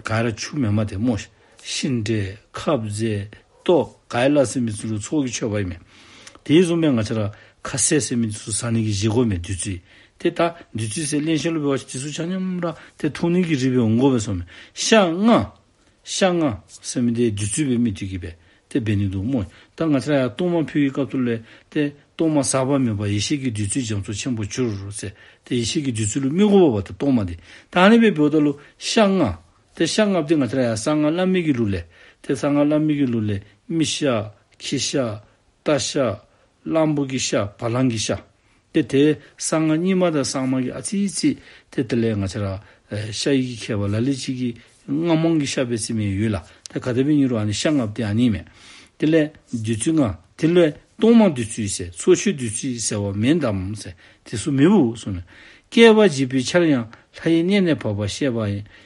ག་ར་ཆུ་མེནམ་ཏེ་སྨོ། ཤིང་འབྲས་ཁབ་རྫས་ལྟོ་ག་ཡི་ལ་ཟེར་མི་ཚུ་ལུ་ཚོགས་ཀྱི་མཆོད་པ་ཨིན་མས། དེ་བཟུམ་སྦེ་ང་བཅས་ར་ཁ་ཟས་ཟེར་མི་ཚུ་བཟའ་ནི་གི་བཞེས་སྒོ་མས་བདུད་རྩི། ཏེ་ད་བདུད་རྩི་ཟེར་རླན་གཤེར་ལུ་འབད་བ་ཅིན་དེ་ཚུ་ཆ་མཉམ་ར་ཏེ་འཐུང་ནི་གི་རིགས་སྦེ་འོང་དགོ་པས་གསུངསམ་མས། ཤ་ལྔ། ཤ་ལྔ་ཟེར་མི་འདི་བདུད་རྩི་འབད་མི་འདི་གིས་སྦེ་ཏེ་འབད་ནི་འདུག་སྨོ། ད་ང་བཅས་ར་ཡང་གཏོར་མ་ཕུལ་བའི་སྐབས་སུ་ལས་ཏེ་གཏོར་མ་ཟག་པ་མེད་པ་ཡེ་ཤེས་ཀྱི་བདུད་རྩི་རྒྱ་མཚོ་ཆེན་པོར་གྱུར་ཟེར། ཏེ་ཡེ་ཤེས་ཀྱི་བདུད་རྩི་ལུ་དམིགས་དགོཔ་འབདཝ་ད་གཏོར་མ་འདི། ད་ཨ་ནི་སྦེ་འབདཝ་ད་ལུ་ཤ་ལྔ། ཏེ་ཤ་ལྔ་འདི་ང་བཅས་ར་ཡང་གསང་སྔགས་བླ་མེད་ཀྱི་ལུགས་ལས། ཏེ་གསང་སྔགས་བླ་མེད་ཀྱི་ལུགས་ལས་མི་ཤ། ཁྱི་ཤ། རྟ་ཤ། གླང་པོ་གི་ཤ། བ་ལང་གི་ཤ། ཏེ་དེ་གསང་སྔགས་རྙིང་མ་དང་གསར་མ་གི་ཨ་ཙི་ཅིག་ཏེ་དེ་ལས་ང་བཅས་ར་ཨེ་ཤ་ཡི་གི་ཁྱད་པར་ལ་ལུ་ཅིག་གིས་རྔ་མོང་གི་ཤ་འབད་ཟེར་མི་ཡོད་ལགས། ཏེ་ག་དེ་སྦེ་ཨིན་རུང་ཨ་ནི་ཤ་ལྔ་འདི་ཨ་ནི་མས། དེ་ལས་བདུད་རྩི་ལྔ། དེ་ལས་གཏོར་མ་བདུད་རྩི་ཟེར་ཚོགས་མཆོད་བདུད་རྩི་ཟེར་བ་མེན་དམ་ཟེར། དེ་ཚུ་མེདཔ་གསུངསམ་མས། བསྐལ་པ་འཇིག་པའི་ཆར་ཡང་ལྷ་ཡི་གནས་ནས་བབས་པ་བཤད་པ་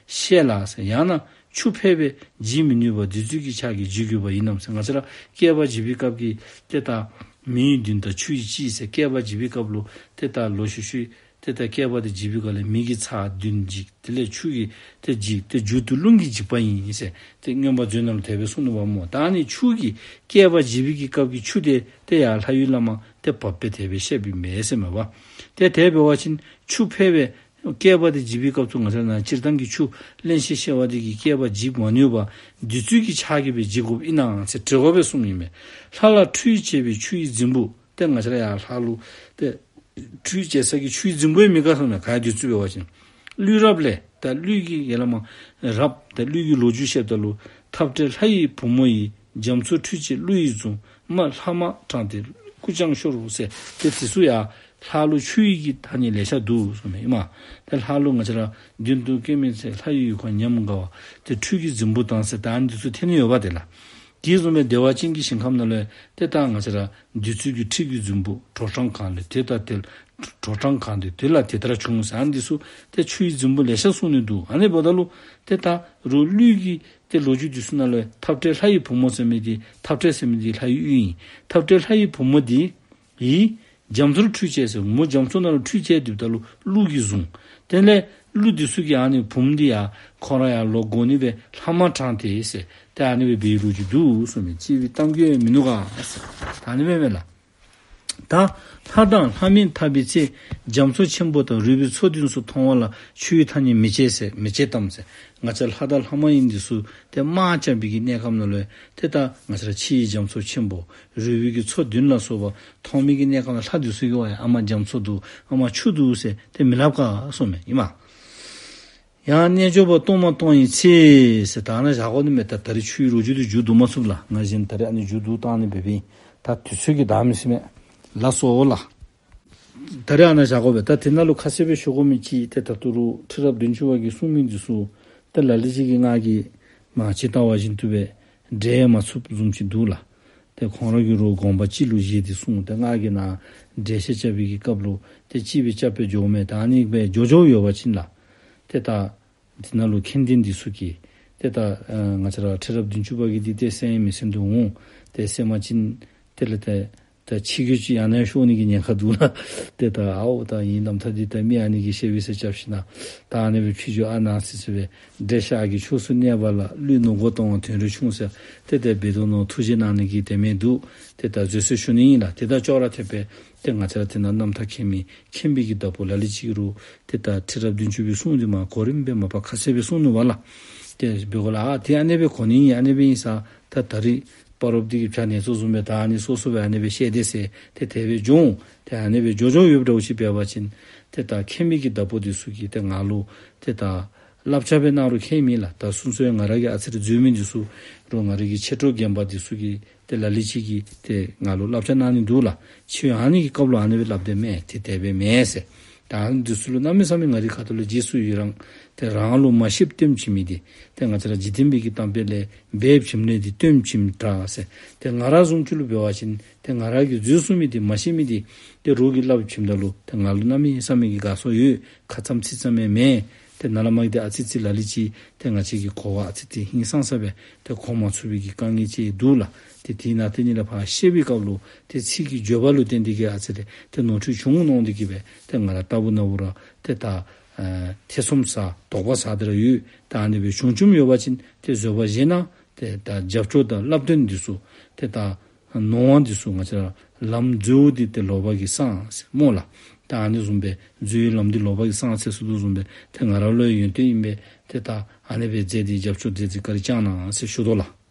བཤད་ལ་ཟེར། ཡང་ན་ཆུ་ཕལ་པས་འཇིག་མི་ནུས་པ་བདུད་རྩི་གི་ཆར་གྱིས་འཇིག་དགོས་པ་ཡིན་ནམ་ཟེར། ང་བཅས་ར་བསྐལ་པ་འཇིག་པའི་སྐབས་ཀྱི་ཏེ་ད་མེ་ཡི་བདུན་དང་ཆུ་ཡི་གཅིག་ཟེར། བསྐལ་པ་འཇིག་པའི་སྐབས་ལུ་ཏེ་ད་ལོག་ཤུལ་ཤུལ་ཏེ་ད་བསྐལ་པ་འདི་འཇིག་པའི་སྐབས་ལས་མེ་གིས་ཚར་བདུན་འཇིག། དེ་ལས་ཆུ་གིས་ཏེ་འཇིག། ཏེ་མཇུག་ཏུ་རླུང་གིས་འཇིག་པ་ཡིན་ཟེར། ཏེ་མངོན་པ་མཛོད་ནང་ལུ་དེ་སྦེ་གསུངས་ནུག་པ་སྨོ། ད་ཨ་ནི་ཆུ་གི་བསྐལ་པ་འཇིག་པའི་གི་སྐབས་ཀྱི་ཆུ་དེ་ཏེ་ཡར་ལྷ་ཡུལ་ལས་མར་ཏེ་བབས་པས་དེ་སྦེ་བཤད་པའི་མས་ཟེར་མས་པ། ཏེ་དེ་འབད་བ་ཅིན་ཆུ་ཕལ་པས་བསྐལ་པ་འདི་འཇིག་པའི་སྐབས་སུ་ང་བཅས་ནཱ་སྤྱིར་བཏང་གི་ཆུ་རླན་གཤེར་གཤེར་བ་འདི་གིས་བསྐལ་པ་འཇིག་མ་ནུས་པ་བདུད་རྩི་གི་ཆར་གྱིས་སྦེ་འཇིག་དགོཔ་ཨིན་ན་ཟེར་དྲི་དགོ་པས་གསུངསམ་ཨིན་མས། ལྷ་ལ་ཁྲུས་བྱས་པའི་ཆུ་ཡི་རྫིང་བུ། ཏེ་ང་བཅས་ར་ཡར་ལྷ་ལུ་ཏེ་ཁྲུས་བྱེད་ས་གི་ཆུའི་རྫིང་བུ་ཡང་མེད་ག་གསུངསམ་མས། ག་ཡ་བདུད་རྩི་འབད་བ་ཅིན། ཀླུའི་རབས་ལས། ད་ཀླུ་གི་ཡར་ལས་མར་རབས། ད་ཀླུ་གི་ལོ་རྒྱུས་བཤདཔ་ད་ལུ་འཐབ་བྲལ་ལྷ་ཡི་བུ་མོ་ཡིས། རྒྱ་མཚོར་ཁྲུས་བྱས་ཀླུ་ཡི་གཟུངས། མ་ལྷ་མ་དྲངས་ཏེ་སྐུ་ཅང་ཤོར་ཟེར། ཏེ་དེ་ཚུ་ཡང་ལྷ་ལུ་ཆུ་ཡི་གི་ཐ་སྙད་ལེ་ཤ་འདུག་གསུངསམ་མས་ཨིན་མས། ཏེ་ལྷ་ལུ་ང་བཅས་ར་མདུན་དུ་སྐྱེ་མེད་ཚེ། ལྷ་ཡི་ཡུལ་ཁམས་ཉམས་དགའ་བ། ཏེ་ཁྲུས་ཀྱི་རྫིང་བུ་དང་ཟེར་ད་ཨ་ནི་དེ་ཚུ་ཐོན་ནི་ཡོདཔ་དེ་ལགས། དེ་བཟུམ་སྦེ་བདེ་བ་ཅན་གྱི་ཞིང་ཁམས་ནང་ལུ་ཏེ་ད་ང་བཅས་ར་བདུད་རྩི་གི་ཁྲུས་ཀྱི་རྫིང་བུ་དྲོ་གྲང་གང་ལེགས་དེ་ལྟར་དེ་དྲོ་གྲང་གང་དེ་དེ་ལ་དེ་ལྟར་བྱུང་ཟེར་ཨ་ནི་དེ་ཚུ་ཏེ་ཆུ་ཡི་རྫིང་བུ་ལེ་ཤ་གསུངས་ནི་འདུག། ཨ་ནི་འབདཝ་ད་ལུ་ཏེ་ད་རུང་ཀླུ་གི་ཏེ་ལོ་རྒྱུས་དེ་ཚུ་ནང་ལུ་འཐབ་བྲལ་ལྷ་ཡི་བུ་མོ་ཟེར་མི་དེ་འཐབ་བྲལ་ཟེར་མི་དེ་ལྷ་ཡི་ཡུལ་ཨིན། འཐབ་བྲལ་ལྷ་ཡི་བུ་མོ་དེ་ཡིས་རྒྱ་མཚོར་ཁྲུས་བྱས་ཟེར། མོ་རྒྱ་མཚོ་ནང་ལུ་ཁྲུས་བྱས་སྡོདཔ་ད་ལུ་ཀླུ་གི་གཟུངས། དེ་ལས་ཀླུ་དེ་ཚུ་གིས་ཨ་ནི་བུམོ་འདི་ཡང་ཁོ་ར་ཡང་ལོག་དགོ་ནི་སྦེ་ལྷ་མ་དྲངས་ཏེ་ཟེར། ཏེ་ཨ་ནི་སྦེ་འབད་བའི་ལོ་རྒྱུས་འདུག་གསུངས་མས། གཅིག་པའི་གཏམ་རྒྱུད་མིན་ནུག་ག་ཟེར། ད་ཨ་ནི་སྦེ་མས་ལགས། ད་ལྷ་དང་ལྷ་མིན་འཐབ་པའི་ཚེ། རྒྱ་མཚོ་ཆེན་པོ་དང་རུས་པའི་མཚོ་བདུན་སོགས་མཐོང་བ་ལ་ཆུའི་ཐ་སྙད་མི་བྱེད་ཟེར། མི་བྱེད་དམ་ཟེར། ང་བཅས་ལྷ་དང་ལྷ་མ་ཡིན་འདི་ཚུ་ཏེ་དམག་རྐྱབ་པའི་གི་གནས་སྐབས་ནང་ལུ་ཏེ་ད་ང་བཅས་ར་ཕྱི་ཡི་རྒྱ་མཚོ་ཆེན་པོ་རུས་པའི་གི་མཚོ་བདུན་ལ་སོགས་པ་མཐོང་མི་གི་གནས་སྐབས་ནང་ལྷ་འདི་ཚུ་གིས་ཝའི་ཨ་མ་རྒྱ་མཚོ་འདུག། ཨ་མ་ཆུ་འདུག་ཟེར་ཏེ་མི་སླབ་ག་གསུངས་མས་ཨིན་མས། ཡང་རྣལ་འབྱོར་པ་གཏོར་མ་གཏོང་བའི་ཚེ་ཟེར་ད་ནཱ་བཞག་དགོ་ནི་མས། ད་ད་རིས་ཆུའི་ལོ་རྒྱུས་འདི་མཇུག་བསྡུ་མ་ཚུགས་ལགས། ང་གཞན་ད་རིས་ཨ་ནི་མཇུག་བསྡུ་བཏང་ནི་འབད་བའི་ད་དུས་ཚོད་ཀྱིས་འདང་མི་ཟེར་མས། ལགས་སོ་ལགས། ད་རིས་ཨ་ནཱ་བཞག་དགོ་པས། ད་དེ་ནང་ལུ་ཁ་གསལ་སྦེ་ཞུ་དགོ་མི་ཅིག་ཏེ་ད་ལྟོ་རུང་ཁྲི་རབས་བདུན་ཅུ་པ་གིས་གསུངས་མི་འདི་ཚུ་ཏེ་ལ་ལུ་ཅིག་གིས་ང་གིས་མ་ཇི་ལྟ་བ་བཞིན་དུ་སྦེ་འགྲེལ་མ་ཚུགསཔ་བཟུམ་ཅིག་འདུག་ལགས། ཏེ་ཁོང་ར་གིས་རུང་དགོངས་པ་གཅིག་ལུ་བཞེས་ཏེ་གསུངས། ཏེ་ང་གིས་ནཱ་འགྲེལ་བཤད་རྐྱབ་པའི་གི་སྐབས་ལུ་ཏེ་གཅིག་སྦེ་རྐྱབ་སྦེ་འགྱོཝ་མས། ད་ཨ་ནི་སྦེ་འགྱོ་འགྱོཝ་ཡོད་པ་ཅིན་ལགས། ཏེ་ད་དེ་ནང་ལུ་མཁྱེན་ལྡན་འདི་ཚུ་གིས་ ཏེ་ད་ཨ་ང་བཅས་ར་ཁྲི་རབས་བདུན་ཅུ་པ་གིས་འདི་ཏེ་གསན་མི་གསན་དོ་འོང་། ཏེ་གསན་པ་ཅིན་དེ་ལས་ཏེ་ད་ཕྱི་གོས་ཅིག་ཡང་ན་ཡང་ཤོར་ནི་གི་ཉེན་ཁ་འདུག་ལགས། ཏེ་ད་ཨའོ་ད་ངེའི་རྣམ་ཐར་འདི་ད་མི་ཨ་ནི་གིས་བཤད་པས་ཟེར་རྐྱབ་ཞིན་ན་ད་ཨ་ནི་སྦེ་ཕྱི་འགྱུར་ཨ་ནཱ་ཟེར་ཟེར་སྦེ་འདྲེ་ཤ་གི་ཕྱོགས་སུ་གནས་པ་ལ། ཀླུའི་ནོར་མགོ་གཏོང་བ་དོན་རུ་ཆུང་ཟེར། ཏེ་དེ་སྦེ་དོ་ནོ་ཐུགས་རྗེ་གནང་ནི་གི་དེ་མིན་འདུག། ཏེ་ད་བཟོད་གསོལ་ཞུ་ནི་ཨིན་ལགས། ཏེ་ད་ཅོག་ར་འཐདཔ་སྦེ་ཏེ་ང་བཅས་ར་དེ་ནང་རྣམ་ཐར་མཁྱེན་མི་མཁྱེན་པའི་གི་བདག་པོ་ལ་ལུ་ཅིག་རུང་ཏེ་ད་ཁྲི་རབས་བདུན་ཅུ་པའི་གསུང་འདི་མ་གོ་རིམ་སྦེ་མ་པ་ཁ་གསལ་སྦེ་གསུངས་ནུག་པ་ལགས། ཏེ་སྦེ་གོ་ལགས། ཨ་ཏེ་ཨ་ནི་སྦེ་གོ་ནི་ཨ་ནི་སྦེ་ཨིན་ས། ད་ད་རིས་སྤ་རོཔ་འདི་གི་བྱ་ནེ་ཙོ་བཟུམ་སྦེ་ད་ཨ་ནི་སོ་སོ་སྦེ་ཨ་ནི་སྦེ་བཤད་དེས་ཟེར་ཏེ་དེ་སྦེ་འགྱོ་འོང་། ཏེ་ཨ་ནི་སྦེ་འགྱོ་འགྱོཝ་ཡོདཔ་འདྲཝ་ཅིག་འབད་བ་ཅིན་ཏེ་ད་མཁྱེན་པའི་གི་བདག་པོ་འདི་ཚུ་གིས་ཏེ་ང་ལུ་ཏེ་ད་བསླབ་བྱ་སྦེ་གནང་རུང་ཁྱད་མེད་ལགས། ད་སོ་སོ་ཡང་ང་ར་གི་ཨ་ཙི་རེ་འཛོལ་མི་འདི་ཚུ་རུང་ང་ར་གི་མཆེད་གྲོགས་རྒན་པ་འདི་ཚུ་གིས་ཏེ་ལ་ལུ་ཅིག་གིས་ཏེ་ང་ལུ་བསླབ་བྱ་གནང་ནི་འདུག་ལགས། ཁྱོད་ཨ་ནི་གི་སྐབས་ལུ་ཨ་ནི་སྦེ་སླབ་དེས་མས། ཏེ་དེ་སྦེ་མེན་ཟེར། ད་ཨ་ནི་འདི་ཚུ་ལུ་གནམ་མེད་ས་མེད་ང་རའི་ཁ་ཐུག་ལས་རྗེས་སུ་ཡི་རང་། ཏེ་རང་ལུ་མ་ཤེསཔ་སྟོནམ་བྱིན་མི་འདི་ཏེ་ང་བཅས་ར་འཇིག་རྟེན་པའི་གི་གཏམ་དཔེ་ལས་འབད་བྱིནམ་ལས་འདི་སྟོནམ་བྱིནམ་དྲག་ཟེར། ཏེ་ང་ར་བཟུམ་ཅིག་ལུ་འབད་བ་ཅིན་ཏེ་ང་ར་གིས་འཛོལ་སོང་མི་འདི་མ་ཤེས་མི་འདི་ཏེ་རོགས་ཀྱིས་སླབ་བྱིནམ་ད་ལུ་ཏེ་ང་ལུ་གནམ་མེད་ས་མེད་ཀྱི་དགའ་ཚོར་ཡོད། ཁ་ཙམ་ཚིག་ཙམ་ཡང་མེན། ཏེ་ནཱ་ལས་མར་གྱི་ཏེ་ཨ་ཙི་ཙི་ལ་ལུ་ཅིག་ཏེ་ང་བཅས་ཀྱིས་གོ་བ་ཨ་ཙི་ཙི་ཧིང་སངས་ས་སྦེ་ཏེ་གོ་མ་ཚུགས་པའི་གི་དཀའ་ངལ་ཅིག་འདུག་ལགས། ཏེ་དེ་ནང་ཏེ་ཨ་ནི་ལས་ཕར་བཤད་པའི་སྐབས་ལུ་ཏེ་ཚིག་གི་བརྗོད་པ་ལུ་བརྟེན་ཏེ་གིས་ཨ་ཙི་ལས་ཏེ་ནོར་འཁྲུལ་བྱུང་འོང་མནོ་སྟེ་གིས་སྦེ་ཏེ་ང་ར་ལྟ་བུ་ན་བུ་ར་ཏེ་ད་ཨ་ཐེ་ཚོམ་ཟ་དོགས་པ་ཟ་སྟེ་ར་ཡོད། ད་ཨ་ནི་སྦེ་བྱུང་བྱུངམ་ཡོད་པ་ཅིན་ཏེ་བཟོད་པ་བཞེས་གནང་། ཏེ་ད་རྒྱབ་སྐྱོར་དང་བསླབ་སྟོན་འདི་ཚུ་ཏེ་ད་ནོར་བ་འདི་ཚུ་ང་བཅས་ར་ལམ་འཛོལ་འདི་ཏེ་ལོག་པ་གིས་སངས་ཟེར་སྨོ་ལགས། ད་ཨ་ནི་བཟུམ་སྦེ་འཛོལ་བའི་ལམ་འདི་ལོག་པ་གིས་སངས་ཟེར་ཟེར་དོ་བཟུམ་སྦེ་ཏེ་ང་ར་ལུ་ཡང་ཡོན་ཏན་ཨིན་པས། ཏེ་ད་ཨ་ནི་སྦེ་མཛད་དེ་རྒྱབ་སྐྱོར་མཛད་དེ་བཀའ་དྲིན་བསྐྱང་གནང་ཟེར་ཞུ་དོ་ལགས།